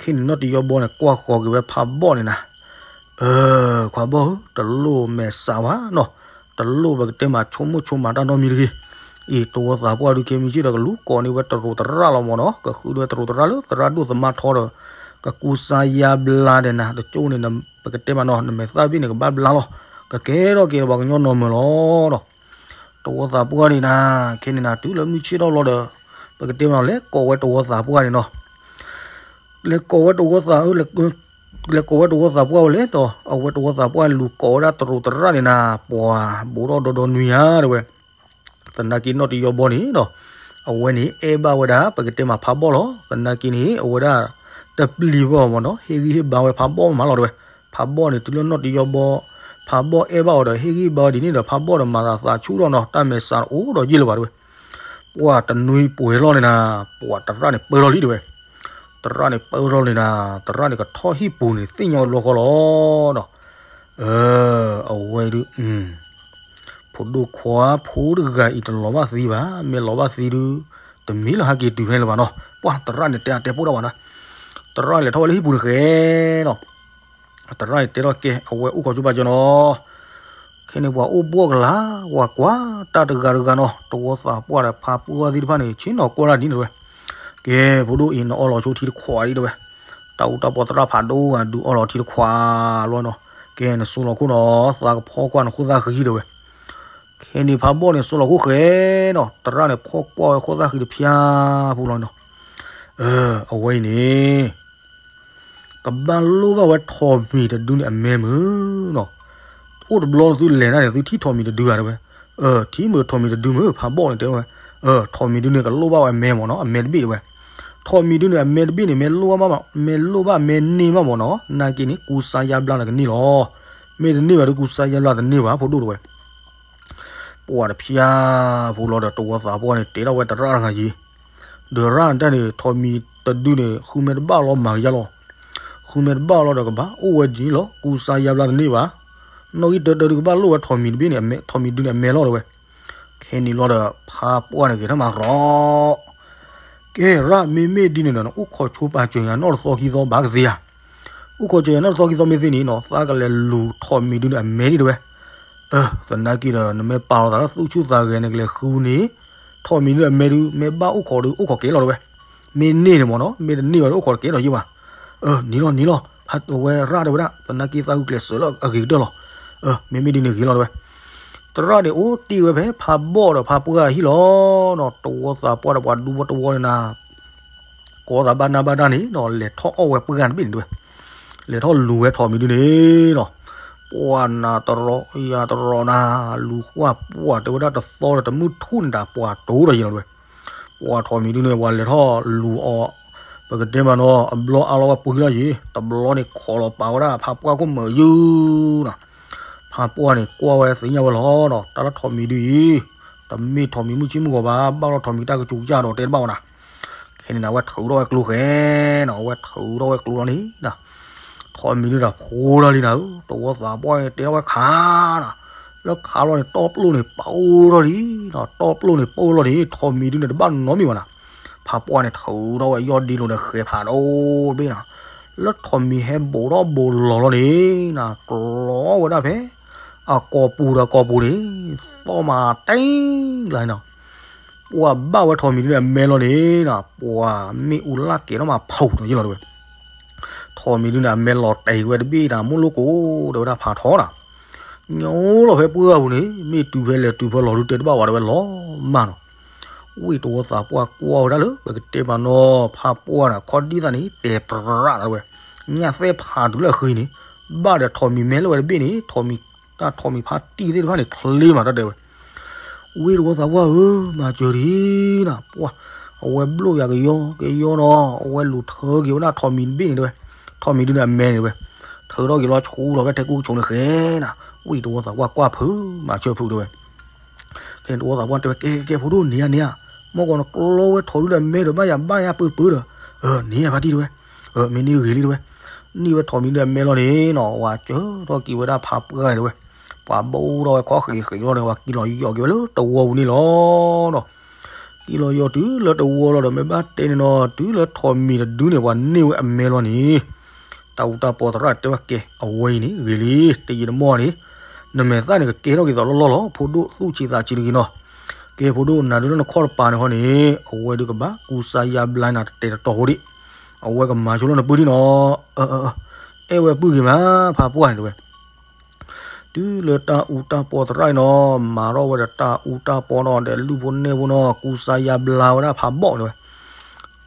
ခဲန့ၣ်နီၣ်တယီဘီန့ၣ် ကွၢ်ဃီၤက့ၤဝဲဖးဘီၣ်န့ၣ်နၤ အၢ ခွါဘီၣ်ဧၢ တလိၣ်မဲာ်ဆှးဘၣ်နီၤ, တလိၣ်ပကတဲမးဆိကမိၣ်ဆိကမးတၢ်နီတမံၤတဂ့ၤ. အံၤ တဝီသးပှၢ်ဒုး ခဲမုၢ်ဆ့ၣ်ဒီး ကလူၤကိးန့ၢ်ဝဲတရူးသရၣ်လီၤမ့ၢ်နီၤ, ကဃုဝဲတရူးသရၣ်လၢသရၣ်ဒိၣ်သမါထီဒီး ကကူစါယါဘျါဒီးနၤ တကၠိန့ၣ် ပကတဲမးနီၤ နမဲာ်သၣ်ဘ့ၣ်န့ၣ် ကဘၣ်ဘျါလီၤ, ကကဲထီၣ်က့ၤပှၤကညီနီၢ်မၢၤလီၤနီၤ. တဝီသးပှၢ်န့ၣ်နၤ ခဲန့ၣ်နၤ တုၤလၢမုၢ်ဆ့ၣ်ထီၣ်ဘျီဒီး ပကတဲမးနီၤ လဲၤကိးဝဲတဝီသးပှၢ်န့ၣ်နီၤ လဲၤကိးဝဲတဝီသးဧၢ, လဲၤကိးဝဲတဝီသးပှၢ်ဝဲလဲၣ်ဒီး အဝဲတဝီသးပှၢ်လူၤကိးဝဲဒၣ်တရူးသရၣ်န့ၣ်နၤ ပှၤဘိးထီၣ်ဒီဒီနွံဧါတဲဝဲ. သနာ်က့နီၣ်တယီဘီန့ၣ်ဒီး အဝဲန့ၣ်အဲၣ်ဘၣ်ဝဲဒၣ် ပကတဲမးဖးဘီၣ်လီၤ. သနာ်က့န့ၣ် အဝဲဒၣ် တပျံၤဝဲအီၤမ့ၢ်နီၤ ဟ့ၣ်ဂံၢ်ဟ့ၣ်ဘါဝဲဖးဘီၣ်မးလီၤတဲဝဲ. ဖးဘီၣ်န့ၣ် တုၤလၢနီၣ်တယီဘီ ဖးဘီၣ်အဲၣ်ဘၣ်အီၤဒီး ဟ့ၣ်ဂံၢ်ဘါဝဲဒ်န့ၣ်ဒီး ဖးဘီၣ်ဒီးမၤသးသးဆူၣ်ထီၣ်နီၤ တၢ်မဲာ်ဆှးတအိၣ်ဒီးယ့ၢ်လၢၤဘၣ်တဲဝဲ. ပှၤတနွံပှဲၤလီၤန့ၣ်နၤ ပှၤသရၣ်န့ၣ်ပၢထီၣ်လံတဲဝဲ. သရၣ်န့ၣ်ပၢထီၣ်န့ၣ်နၤ သရၣ်န့ၣ်ကထီၣ်ဟံၣ်ပူၤန့ၣ် သ့ၣ်ညါဝဲတဘျီဃီလီၤနီၤ. အဝဲဒုး ဖိဒိၣ်ခွါဖိတဂၤအံၤတလီၤဘၣ်သံဘၣ် မ့ၢ်လီၤဘၣ်သံဒုး တမ့ၢ်လၢဟဲက့ၤတုၤဖဲန့ၣ်လၢၤဘၣ်နီၤ. ပှၤသရၣ်န့ၣ်တဲအတဲပိၢ်ထီၣ်ဘၣ်နၤ သရၣ်န့ၣ်လဲၤထီၣ်ဝဲလၢဟံၣ်ပူၤန့ၣ်ဃဲနီၤ. သရၣ်န့ၣ်တဲထီၣ်ကဲ အဝဲအိၣ်ခိးဆိပာ်စၢၤနီၤ. ခဲန့ၣ်ပှၤအိၣ်ဘှီၣ်ကလာ် ပှၤကွၢ်တၢ်တဂၤတဂၤနီၤ တဝီသးပှၢ်ဒီးဖးပှၢ်သ့ၣ်တဖၣ်န့ၣ် ဆ့ၣ်နီၤကွၢ်တၢ်ဒ်န့ၣ်တဲဝဲ. ကဲ ဖိဒိၣ်အံၤ နအီလီၤဆိထံတခွးဒံးတဲဝဲ. တၢ်အူတၢ်ပီသရၣ်ဖးဒိၣ်ဂၤဒုးအီလီၤထံတခွးလီၤနီၤ. ကဲ နစိလီၤခိၣ်နီၤ သးကဖီကွၢ်နခိၣ်သၣ်ဃံတဲဝဲ. ခဲန့ၣ်ဖးဘီၣ်န့ၣ် စိလီၤခိၣ်ဃဲနီၤ သရၣ်န့ၣ်ဖီၣ်ကွၢ်ဝဲခိၣ်သၣ်ဃံတဖျါဖိလီၤနီၤ. အဝဲအံၤန့ၣ် ကဘၣ်လိၣ်ဘၣ်ဝဲထိးမံၤတဒုန့ၣ်အမဲမုၢ်နီၤ. အိၣ်တဘျီသုလဲၤတၢ်န့ၣ် သုထံၣ်ထိးမံၤတဒုဧါတဲဝဲ. ထံၣ်မုၢ်ထိးမံၤတဒုမုၢ် ဖးဘီၣ်န့ၣ်တဲဝဲ. ထိးမံၤဒုန့ၣ် ကလိၣ်ဘၣ်ဝဲအမဲမ့ၢ်နီၤ အမဲတဘ့ၣ်တဲဝဲ. ထိးမံၤဒုန့ၣ် အမဲတဘ့ၣ်န့ၣ် မ့ၢ်လိၣ်ဘၣ် မ့ၢ်လိၣ်ဘၣ်အမဲန့ၢ်ဘၣ်မ့ၢ်နီၤ နာ်က့န့ၣ် ကူစါယါဘျါန့ၣ်ကန့ၢ်လီၤ. မ့ၢ်တန့ၢ်ဘၣ်ဒီး ကူစါယါဘျါတန့ၢ်ဘၣ် ဖိဒိၣ်တဲဝဲ. ပှၤတဖျါဖိလီၤဒီး တဝီသးပှၢ်န့ၣ် တဲထီၣ်ဝဲသရၣ်တဂၤအံၤ, ဒီးသရၣ်န့ၣ် ထိးမံၤတဒုန့ၣ် ဃုမ့ၢ်တဘၣ်လီၤမၤကယါလီၤ. ဃုမ့ၢ်တဘၣ်လီၤဒီးကဘၣ်အိၣ်ဝဲဒ်န့ၣ်လီၤ ကူစါယါဘျါတန့ၢ်ဘၣ်. နီၣ်ဂံၢ်တၢတၢဒုးကဘၣ်လိၣ်ဝဲထိးမံၤတဘ့ၣ်န့ၣ်, ထိးမံၤဒုန့ၣ်အမဲလီၤတဲဝဲ. ခဲန့ၣ်လီၤဒီး ဖါပှၢ်န့ၣ်ဂဲၤထီၣ်မၤရီၤ, ကဲ ရၣ် မ့မ့ၢ်ဒ်န့ၣ်ဒီး နအိၣ်ခိးဆိပာ်စၢၤယၤနီၣ်တသီခံသီဘၣ်ကသ့ဧါ. အိၣ်ခိးစၢၤယၤနီၣ်တသီခံသီမ့ၢ်သ့န့ၣ်နီၤ သးကလဲၤလူၤထိးမံၤဒုန့ၣ်အမဲဒ်တဲဝဲ. သနာ်က့ဒီး နမ့ၢ်ပာ်လီၤသးလၢသူၣ်ဆူၣ်သးဂဲၤ နကလဲၤဃုန့ၣ် ထိးမံၤဒုန့ၣ်အမဲဒု မ့ၢ်ဘၣ်အိၣ်ခိးဒီး အိၣ်ခိးကဲလီၤတဲဝဲ. မ့ၢ်န့ၢ်န့ၣ်မ့ၢ်နီၤ မ့ၢ်တန့ၢ်ဘၣ်ဒီး အိၣ်ခိးတကဲလီၤယဲၢ်ဘၣ်. နံၤလီၤ နံၤလီၤ, ဖါဝဲရၣ်တဲဝဲဒၣ် သနာ်က့သးဂုာ်ကျဲးစၢးလၢအဂ့ၤကတၢၢ်လီၤ. မ့မ့ၢ်ဒ်န့ၣ်ဂ့ၤလီၤတဲဝဲ. သရၣ်န့ၣ်အိၣ်တ့ၢ်ဝဲဖဲဖါဘီၣ်ဒီးဖါပှၢ်အဟံၣ်လီၤ. တဝီသးပှၢ်ဒီးပှၤဒူဖိတဝီန့ၣ်နၤ ကိးသးဘၣ်နၢ်ဘၣ်တၢ်န့ၣ်နီၤ လဲၤထီၣ်အီၣ်ဝဲပှၢ်တဘ့ၣ်န့ၣ်တဲဝဲ. လဲၤထီၣ်လူၤဝဲထိးမံၤဒုန့ၣ်နီၤ ပှၢ်နၤတရီးယၤတရီးနၤ လူၤကွၢ်ပှၢ်တဲဝဲဒၣ်တသီဒီးတမုၢ်ထူၣ်န့ၣ်တၢ်ပှၢ်တိၤဒီးယံၤလီၤတဲဝဲ. ပှၢ်ထိးမံၤဒုန့ၣ် ပှၤလဲၤထီၣ်လူၤအီၤ ပကတဲမးနီၤ အဘျီအါလီၤဝဲပှ့ၤလီၤယံၤ တဘျီန့ၣ်ခိးလီၤပာ်ဝဲဒၣ်ဖါပှၢ်ခိၣ်မုာ်ယုၢ်နီၤ ဖါပှၢ်န့ၣ်ကွၢ်ဝဲသ့ၣ်ညါဝဲလီၤနီၤ တၢ်လၢထိးမံၤဒုအံၤ တမ့ၢ်ထိးမံၤမုၢ်ဆ့ၣ်မုၢ်ဂီၤဘၣ် ဘၣ်လီၤထိးမံၤတၢ်ကစူၤကစၢ်ဒီးတဲတဘၣ်ဝဲနၤ. ခဲန့ၣ်နၤဝဲထုးထီၣ်ဝဲကျိဃဲနီၤ အဝဲထုးထီၣ်ဝဲကျိလီၤန့ၣ် ထိးမံၤဒုတၢ်ဖိလီၤလံနၤဧၢ တဝီသးပှၢ်တဲထီၣ်ဝဲခးနီၤ လၢခးလီၤန့ၣ် တီပျိန့ၣ်ပအိၣ်ထီၣ်လံနီၤ တီပျိန့ၣ်ပအိၣ်လီၤန့ၣ် ထိးမံၤဒုန့ၣ်တဘၣ်နီတမံၤဘၣ်နၤ. ဖါပှၢ်န့ၣ်ထုးထီၣ်ဝဲယီၢ်ဒ့လိာ်ဒီးဃဲဖးဒိၣ်တဘ့ၣ်နီၤ လၢထိးမံၤဟဲဘိးထီၣ်ဘိးလီၤလီၤန့ၣ်နၤ ကျီဝဲဒၣ်ဖဲ အကိာ်ပူၤဒီးအကိာ်ပူၤန့ၣ် သီၣ်မးတ့ၢ်လၢနီၤ ပှၤဘၣ်ဝဲထိးမံၤဒုန့ၣ်အမဲလီၤန့ၣ်နၤ ပှၤမ့ၣ်အူလၢ်ကဲၤထီၣ်မးဖီၣ်ဒီးယ့ၢ်လီၤတဲဝဲ. ထိးမံၤဒုန့ၣ် အမဲလီၤတဲာ်ဝဲတဘ့ၣ်နၤ မိၢ်လိၣ်ကိးတဲဝဲဒၣ်ဖးထီနၤ ညီလီၤဖဲပှၢ်ပူၤန့ၣ် မ့ၢ်တုၤဖဲလဲၣ်တုၤဖဲလဲၣ်ဒုတဲတဘၣ်ဝဲတဲဝဲ လီၤမၢ်နီၤ. ဝ့ၢ်တဝီသးပှၢ်ကွၢ်ဝဲဒၣ်လၢ ပကတဲမးနီၤ ဖါပှၢ်န့ၣ် ခီဒံသၣ်န့ၣ် တဲၤပြးတဲဝဲ ညၣ်သဲၣ်ဖးတုၤလၢအဃံန့ၣ် ဘၣ်ဒီးထိးမံၤမဲလၢဝဲတဘ့ၣ်န့ၣ် ထိးမံၤ တၢ်ထိးမံၤဖါတံၢ်သ့ၣ်တဖၣ်န့ၣ် ချ့မးတၢ်တဲဝဲ ဝ့ၢ်တဝီသးပှၢ်ဧၢ မၤစၢၤဒံးနၤ ပှၢ် အဝဲဘျိၣ်ယၤကယီကယီနီၤ အဝဲလူၤထၢက့ၤဝဲဒၣ်ထိးမံၤတဘ့ၣ်န့ၣ်တဲဝဲ ထိးမံၤဒုန့ၣ်အမဲန့ၣ်တဲဝဲ ထုးထီၣ်က့ၤလီၤဆူလီၤဖဲထဲကူကဆိးန့ၣ်ဃဲနၤ ဝ့ၢ်တဝီသးပှၢ်ကွၢ်ဖုးမၤစၢၤဖုးတဲဝဲ. ခဲန့ၣ်တဝီသးပှၢ်တဲဝဲ ကဲ ကဲ ကဲ ဖိဒိၣ်န့ၢ်ဧါ န့ၢ်ဧါ မ့ၢ်ကီးနကျီဝဲထိးဒုဒီးအမဲဒီးဘၣ်ယၤဘၣ်ယၤပၢပၢဒီး န့ၢ်ဧါဖါတံၢ်တဲဝဲ မ့ၢ်န့ၢ်ဂ့ၤလံတဲဝဲ န့ၢ်ဝဲထိးမံၤဒုဒီးအမဲလီၤန့ၣ်နီၤ ဝၤစၢထီၣ်က့ၤဝဲဒၣ်ဖါပှၢ်န့ၣ်တဲဝဲ ပှၤဘိၣ်ထီၣ်ဝဲခီဃံးဃံးလီၤန့ၣ် ပှၤက့ၤလီၤယီၤက့ၤဝဲလၢတဝီပူၤန့ၣ်လီၤနီၤ က့ၤလီၤယီၤတုၤလၢတဝီလီၤဒီး မ့ၢ်ဘၣ်တဲန့ၣ်နီၤ တုၤလၢထိးမံၤတဒုန့ၣ် ပှၤန့ၢ်ဝဲအမဲလီၤန့ၣ် တၢ်အူတၢ်ပီသရၣ်တဲဝဲကဲ အဝဲအံၤန့ၣ် ဂ့ၤလံ တယံာ်တမီၢ်န့ၣ် နမဲာ်သၣ်န့ၣ် ကကဲထီၣ်က့ၤသိးလီၢ်လီၢ်လီၤ ဖိဒိၣ်သူၣ်ဆံးသးဆံးတဂ့ၤနီၤ ကဲ ဖိဒိၣ်နၤဒုလၢနခီၣ်တပၤန့ၣ်ဃီန့ၣ် အဝဲဒုကဘၣ်ကူစါယါဘျါနၤတတဲာ်တတီၤဖိဒံး အဝဲကမၤဆိလၢနပုၢ်ဒံးနီၤ အဲၣ်ဝဲပုၢ်ဂ့ၤမး ဖါပှၢ်န့ၣ်တဲဝဲ တုၤလၢတၢ်အူတၢ်ပီသရၣ်အံၤနီၤ မၤထီၣ်ဝဲဒီးတၢ်အူတၢ်ပီနီၤ ဒီးလုၢ်ဖိနဲၣ်ဖိနီၤ ကူစါယါဘျါဝဲဒၣ်ဖးဘီၣ်န့ၣ်ဝဲ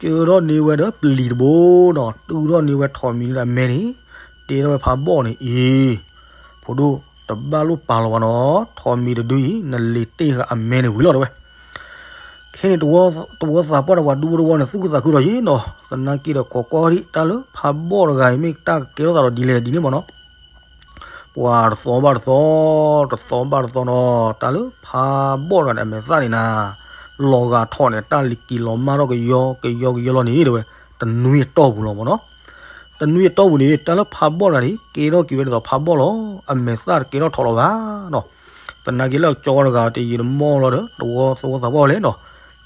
ကၢထီၣ်န့ၢ်ဝဲဒီးပျံၤတဘိနီၤ တုၤထီၣ်န့ၢ်ဝဲထိးမံၤဒုဒီးအမဲန့ၣ် တဲထီၣ်ဝဲဖးဘီၣ်န့ၣ်အံၤ ဖိဒိၣ် တဘၣ်လိၣ်ပာ်လီၤဘၣ်နီၤ ထိးမံၤတဒုအံၤ နလ့ၤတ့ၢ်ဃာ်အမဲန့ၣ်ဝံၤလီၤတဲဝဲ ခဲန့ၣ် တဝီသးပှၢ်ဒီးပှၤဒူဖိတဝီန့ၣ် သူၣ်ခုသးခုဒီးယ့ၣ်နီၤ သနာ်က့ဒီး ခိးကွၢ်ဒံးတၢ်လၢဖးဘီၣ်တဂၤအံၤ မ့ၢ်တၢ်ကကဲထီၣ်သးဒီးဒ်လဲၣ်ဒ်န့ၣ်မ့ၢ်နီၤ ပှၤတသီဘၣ်တသီ တသီဘၣ်တသီနီၤ တၢ်လၢဖးဘီၣ်တဂၤန့ၣ် အမဲာ်သၣ်န့ၣ်နၤ လီၤဂာ်ထီၣ်န့ၣ် တၢ်လံၤက့ၤလီၤမၢ်ထီၣ်ကယီကယီကယီလီၤန့ၣ်တဲဝဲ တနွံအတီၢ်ပူၤလီၤမ့ၢ်နီၤ တနွံအတီၢ်ပူၤန့ၣ် တၢ်လၢဖးဘီၣ်တဂၤန့ၣ် ကဲထီၣ်က့ၤဝဲဒ်သိးဖးဘီၣ်လီၤ အမဲာ်သၣ်တကဲထီၣ်ထီၣ်လီၤဘၣ်နီၤ သနာ်က့လၢအကၠီတဂၤတယံာ်တမီၢ်လီၤဒီး တဝီသဝီသးပှၢ်ဝဲလဲၣ်နီၤ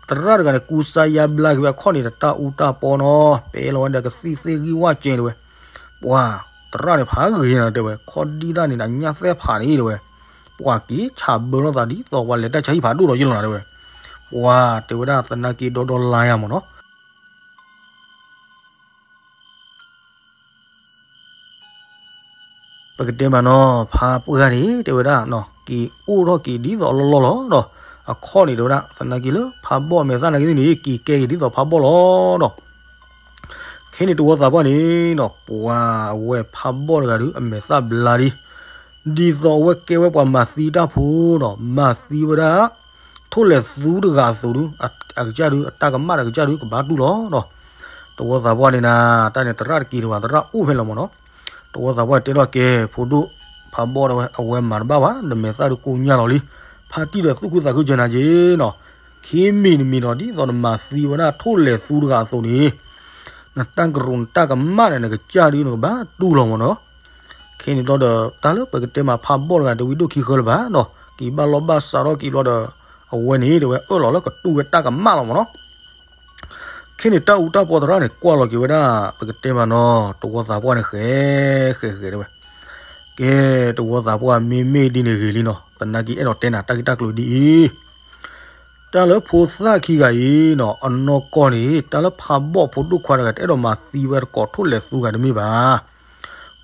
သရၣ်တဂၤန့ၣ် ကူစါယါဘျါက့ၤဝဲအခီၣ်န့ၣ် တၢ်အူတၢ်ပီနီၤ ပဲလီၤဝဲဒီးကသံၣ်သ့ၣ်ဂံၢ်ဝၣ်ကဲတဲဝဲ ပှၤ သရၣ်န့ၣ်ဖးဂ့ၤနၤတဲဝဲ ခီဒံသၣ်န့ၣ် အညၣ်သဲၣ်ဖးန့ၣ်တဲဝဲ ပှၤက့ၤဆးဘၢထီၣ်သးဒ်သိးပှၤလဲၤတၢ်ဆါဟံၣ်ဖးဒိၣ်ဒီးယ့ၢ်လီၤနၤတဲဝဲ ပှၤတဲဝဲဒၣ်သနာ်က့ဒီဒီလါယါမ့ၢ်နီၤ ပကတဲမးနီၤ ဖးပှၢ်န့ၣ် တဲဝဲဒၣ် က့ၤအိၣ်ထီၣ်က့ၤဒ်သိးအလီၢ်လီၢ်လီၤဒီး အခီၣ်န့ၣ်တဲဝဲဒၣ် သနာ်က့လၢဖးဘီၣ်အမဲာ်သၣ်နာ်က့န့ၣ် က့ၤကဲက့ၤဒ်သိးဖးဘီၣ်လီၤဒီး ခဲန့ၣ်တဝီသးပှၢ်န့ၣ်နီၤ ပှၤအဝဲဖးဘီၣ်တဂၤဒု အမဲာ်သၣ်ဘျါလံ ဒ်သိးအဝဲကဲဝဲပှၤမၤသံတၢ်ဖိနီၤ မၤသံဝဲဒၣ် ထိၣ်လဲၣ်သူတဂၤအသိးဒု အကစၢ်ဒု အတၢ်ကမၣ်ဒီးအကစၢ်ဒု ကဘၣ်တူၢ်လီၤနီၤ တဝီသးပှၢ်န့ၣ်နၤ တၢ်န့ၣ်သရၣ်တက့ၤတဘၣ် သရၣ်အိၣ်ဖဲလီၤမ့ၢ်နီၤ တဝီသးပှၢ်တဲထီၣ်ကဲ ဖိဒိၣ် ဖးဘီၣ်ဒီးဝဲ အဝဲမၤတဘၣ်ဘၣ် နမဲာ်သၣ်ဒုကိညၢ်လီၤလံ ဖါတံၢ်ဒီးသူၣ်ခုသးခုကဲနၤက့ၤနီၤ ခံမံၤတမံၤနီၤ ဒ်သိးနမၤသံဝဲဒၣ်ထိၣ်လဲၣ်သူတဂၤအသိးန့ၣ် နတၢ်ကရူၢ်နတၢ်ကမၣ်န့ၣ် နကစၢ်ဒု နကဘၣ်တူၢ်လီၤမ့ၢ်နီၤ ခဲန့ၣ်ဘျီဒီး တၢ်လၢပကတဲမးဖးဘီၣ်တဂၤ တဝံၤဒိၣ်ခံဃၢလၢၤဘၣ်နီၤ, က့ၤဘၣ်လီၢ်ဘၣ်စးထီၣ်က့ၤဘျီဒီး အဝဲန့ၣ် တဲဝဲအၢၣ်လီၤလၢကတူၢ်ဝဲတၢ်ကမၣ်လီၤမ့ၢ်နီၤ. ခဲန့ၣ်တၢ်အူတၢ်ပီသရၣ်န့ၣ် ကွၢ်လီၤက့ၤဝဲဒၣ် ပကတဲမးနီၤ တဝီသးပှၢ်န့ၣ် ဃဲ ဃဲ ဃဲ တဲဝဲ. ကဲ တဝီသးပှၢ် မ့မ့ၢ်ဒ်န့ၣ်ဂ့ၤလံနီၤ, သနာ်က့ အဲၣ်ဒိးတဲနၤတၢ်ဂ့ၢ်တၢ်ကျိၤဒ်အံၤ တၢ်လၢဖိသၣ်ခံဂၤအံၤနီၤ အနီၢ်ကီၢ်န့ၣ် တၢ်လၢဖးဘီၣ်ဖိဒိၣ်ခွါတဂၤ တအဲၣ်ဒိးမၤသံဝဲတကိးထိၣ်လဲၤသူဂၤတမ့ၢ်ဘၣ်.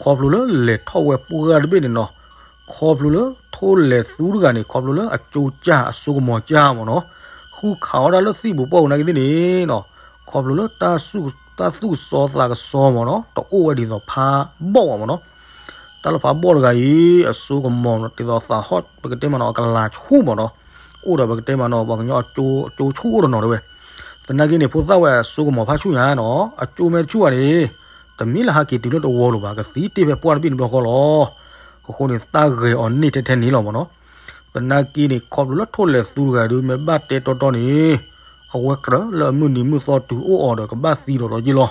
ခီဖျိလၢလဲၤထီၣ်ဝဲပှၢ်တဘ့ၣ်န့ၣ်နီၤ, ခီဖျိလၢထိၣ်လဲၤသူတဂၤန့ၣ် ခီဖျိလၢအကၠိကၢ်အစိကမီၤကၢ်မ့ၢ်နီၤ, ဃုခးအီၣ်တၢ်လၢသံၣ်ပူၤပှၢ်ပူၤနာ်က့သ့ၣ်န့ၣ်နီၤ, ခီဖျိလၢ တၢ်သူၣ်ကစီသးကစီမ့ၢ်နီၤ တအိၣ်ဝဲဒ်သိးဖးဘီၣ်ဘၣ်မ့ၢ်နီၤ. တၢ်လၢဖးဘီၣ်တဂၤအံၤ အစိကမီၤဒ်သိးသးဟီၣ် ပကတဲမးနီၤ အကလၤဆူၣ်မ့ၢ်နီၤ, အိၣ်ဒီးပကတဲမးနီၤ ပှၤကညီအကၠိဆူၣ်အိၣ်တနီၤတဲဝဲ. သနာ်က့န့ၣ် ဖိသၣ်ဝဲအစိကမီၤဖးဆူၣ်ညါနီၤ အကၠိမ့ၢ်တဆူၣ်ဘၣ်န့ၣ် တမ့ၢ်လၢဟးက့ၤတုၤလၢတဝီလိၤဘၣ် ကသံတ့ၢ်ဖဲပှၢ်တဘ့ၣ်န့ၣ်ဘျီဃီလီၤ. အဃိန့ၣ် သၣ်ဂဲၤအီၤန့ၢ်ထဲထဲန့ၣ်လီၤမ့ၢ်နီၤ. သနာ်က့န့ၣ် ခီဖျိလၢထိၣ်လဲၤသူတဂၤဒုး မ့ၢ်ဘၣ်တဲတီတီန့ၣ် အဝဲကြၢးလၢအမုၢ်နံၤမုၢ်သီတုၤအိၣ်အီၤဒီးကဘၣ်သံဒီးဒီးယ့ၢ်လီၤ.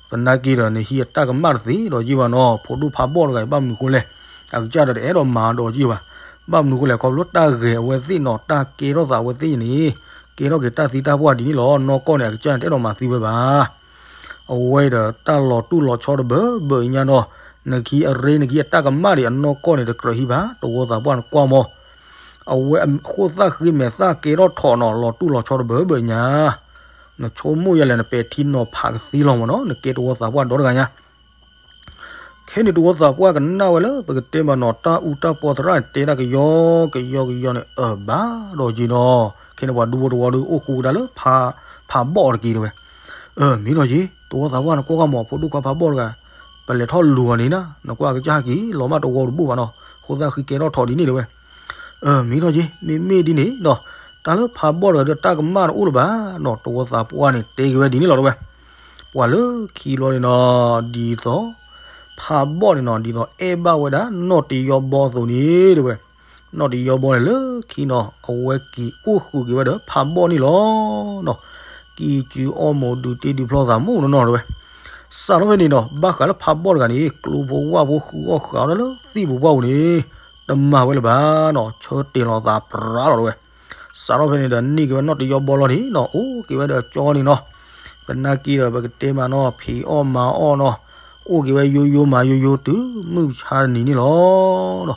သနာ်က့ဒီး နဟံးအတၢ်ကမၣ်တသ့ဒီးယ့ၢ်ဘၣ်နီၤ ဖိဒိၣ်ဖးဘီၣ်တဂၤအံၤ ဘၣ်မနုၤဃိလဲၣ်, အကစၢ်ဒီးတအဲၣ်ဒိးမၤဒီးယ့ၢ်ဘၣ်. ဘၣ်မနုၤဃိလဲၣ် ခီဖျိတၢ်ဂဲၤအဝဲသ့ၣ်နီၤ တၢ်ကဲထီၣ်သးအဝဲသ့ၣ်န့ၣ် ကဲထီၣ်က့ၤတၢ်သံတၢ်ပှၢ်ဒ်န့ၣ်လီၤ. နီၢ်ကီၢ်န့ၣ် အကစၢ်န့ၣ် တအဲၣ်ဒိးမၤသံဝဲဘၣ်. အဝဲဒီးတၢ်လီၤတူၢ်လီၤဆီတဘၢဘၢအံၤညါနီၤ, နကဟံးအရ့ နကဟံးအတၢ်ကမၣ်ဒီး အနီၢ်ကီၢ်န့ၣ် တကြၢးဟံးဘၣ် တဝီသးပှၢ်နကွၢ်မီၤ. အဝဲအဃိၣ်သၣ်ဃံမဲာ်သၣ်ကဲထီၣ်ထီၣ်နီၤ လီၤတူၢ်လီၤဆီတဘၢဘၢအံၤညါ, နဆိကမိၣ်ယၤလဲၣ် နပဲာ်ထံနီၤဖးကသ့လီၤမ့ၢ်နီၤ နကဲတဝီသးပှၢ်ဒီတဂၤညါ ခဲန့ၣ်တဝီသးပှၢ်ကနၣ်ဝဲလၢ ပကတဲမးနီၤ တၢ်အူတၢ်ပီသရၣ်န့ၣ် တဲဒၣ်ကယီကယီကယီန့ၣ် အၢၣ်ဘၣ်ဒီးက့ၤနီၤ, ခဲန့ၣ်ပှၤဒူဖိတဝီဒုးအိၣ်ဃူကဒါလၢ ဖးဘီၣ်တက့ၤတဲဝဲ. အၢၣ် မ့ၢ်နီၤက့ၤ တဝီသးပှၢ်နကွၢ်ကွၢ်မး ဖိဒိၣ်ခွါဖးဘီၣ်တဂၤ, ပလဲၤထီၣ်လူၤအီၤန့ၣ်နၤ နကွၢ်အကစၢ်ဟဲက့ၤ လီၤမးတဝီတဘိၣ်ဘၣ်နီၤ ဃိၣ်သၣ်ဃံကဲထီၣ်ထီၣ်ဒ်န့ၣ်တဲဝဲ. အၢၣ် မ့ၢ်နီၤက့ၤ မ့မ့ၢ်ဒ်န့ၣ်ဒီး တၢ်လၢဖးဘီၣ်တဂၤဒီးတၢ်ကမၣ်တအိၣ်လၢၤဘၣ်နီၤ တဝီသးပှၢ်န့ၣ် တဲက့ၤဝဲဒ်န့ၣ်လီၤတဲဝဲ. ပှၤလၢခံလီၤန့ၣ်နီၤ ဒ်သိး ဖးဘီၣ်န့ၣ်နီၤ ဒ်သိးအဲၣ်ဘၣ်ဝဲဒၣ် နီၢ်တယီဘီအသိးန့ၣ်တဲဝဲ. နီၢ်တယီဘီန့ၣ်လၢခံနီၤ အဝဲက့ၤအိၣ်ဃုာ်က့ၤဝဲဒီးဖးဘီၣ်န့ၣ်လီၤနီၤ. က့ၤစုအီၣ်မိၢ်ဒုးတ့ဒုးဖျီသးမိၢ်နီၢ်နီၢ်တဲဝဲ. စးထီၣ်ဖဲန့ၣ်နီၤ ဘၣ်ဃးလၢဖးဘီၣ်တဂၤန့ၣ် ကျိဖိဝၣ်ဖိဃုာ်အီၣ်ဃုာ်အီၣ်လၢသံၣ်ပူၤပှၢ်ပူၤန့ၣ် တမၤဝဲလၢၤဘၣ်နီၤ ဆၢတဲာ်လီၤသးပြးလီၤတဲဝဲ. စးထီၣ်ဖဲန့ၣ်ဒီး န့ၢ်က့ၤဝဲနီၢ်တယီဘီလီၤန့ၣ်နီၤ အိၣ်က့ၤဝဲဒီးကၠီန့ၣ်နီၤ. သနာ်က့ဒီး ပကတဲမးနီၤ ဖံးအီၣ်မၤအီၣ်နီၤ အိၣ်က့ၤဝဲယိယိမၤယိယိတုၤမုၢ်ဆါတနံၤန့ၣ်လီၤ.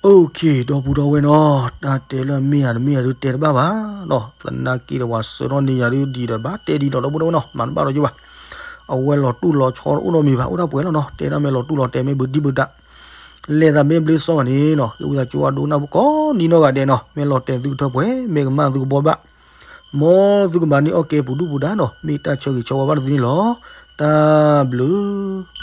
အိၣ်ခ့ ဒီပုၢ်ဒီဝဲၢ်နီၤ တၢ်တဲလၢမ့ၢ်ဧါတမ့ၢ်ဧါဒုးတဲတဘၣ်ဘၣ်နီၤ သနာ်က့ဒီးပှၤဆှၢထီၣ်န့ၢ်ယၤဒုးဒံးဒီးဘၣ်တဲဒ်ဒီးဒီပုၢ်ဒီဝဲၢ်နီၤ မၤတဘၣ်ဒီးယိၣ်ဘၣ်. အဝဲလီၤတူၢ်လီၤဆီတအိၣ်နီတမံၤဘၣ် အိၣ်ဒၣ်ပှဲၤလီၤနီၤ တဲဒၣ်မ့ၢ်လီၤတူၢ်လီၤတဲာ်မ့ၢ်ဘုဒံဘုဒါ လဲၤသးမ့ၢ်ဘျ့စီမးန့ၣ်နီၤ ဃ့ဝံသးစူၤအဒိကနၣ်ဖိကိးဒံနီၢ်ဂၤဒဲးနီၤ မ့ၢ်လီၤတဲာ်သုကထၢပှဲၤ မ့ၢ်ကမၣ်သုကဘှီဘၣ် မ်သုကမၤန့ၢ်အီၣ်ကဲပူၤဒူၣ်ပူၤဒါနီၤ မ့ၢ်တၢ်ဆၢဂ့ၤဆၢဝါဘၣ်တသ့န့ၣ်လီၤ. တၢ်ဘျုး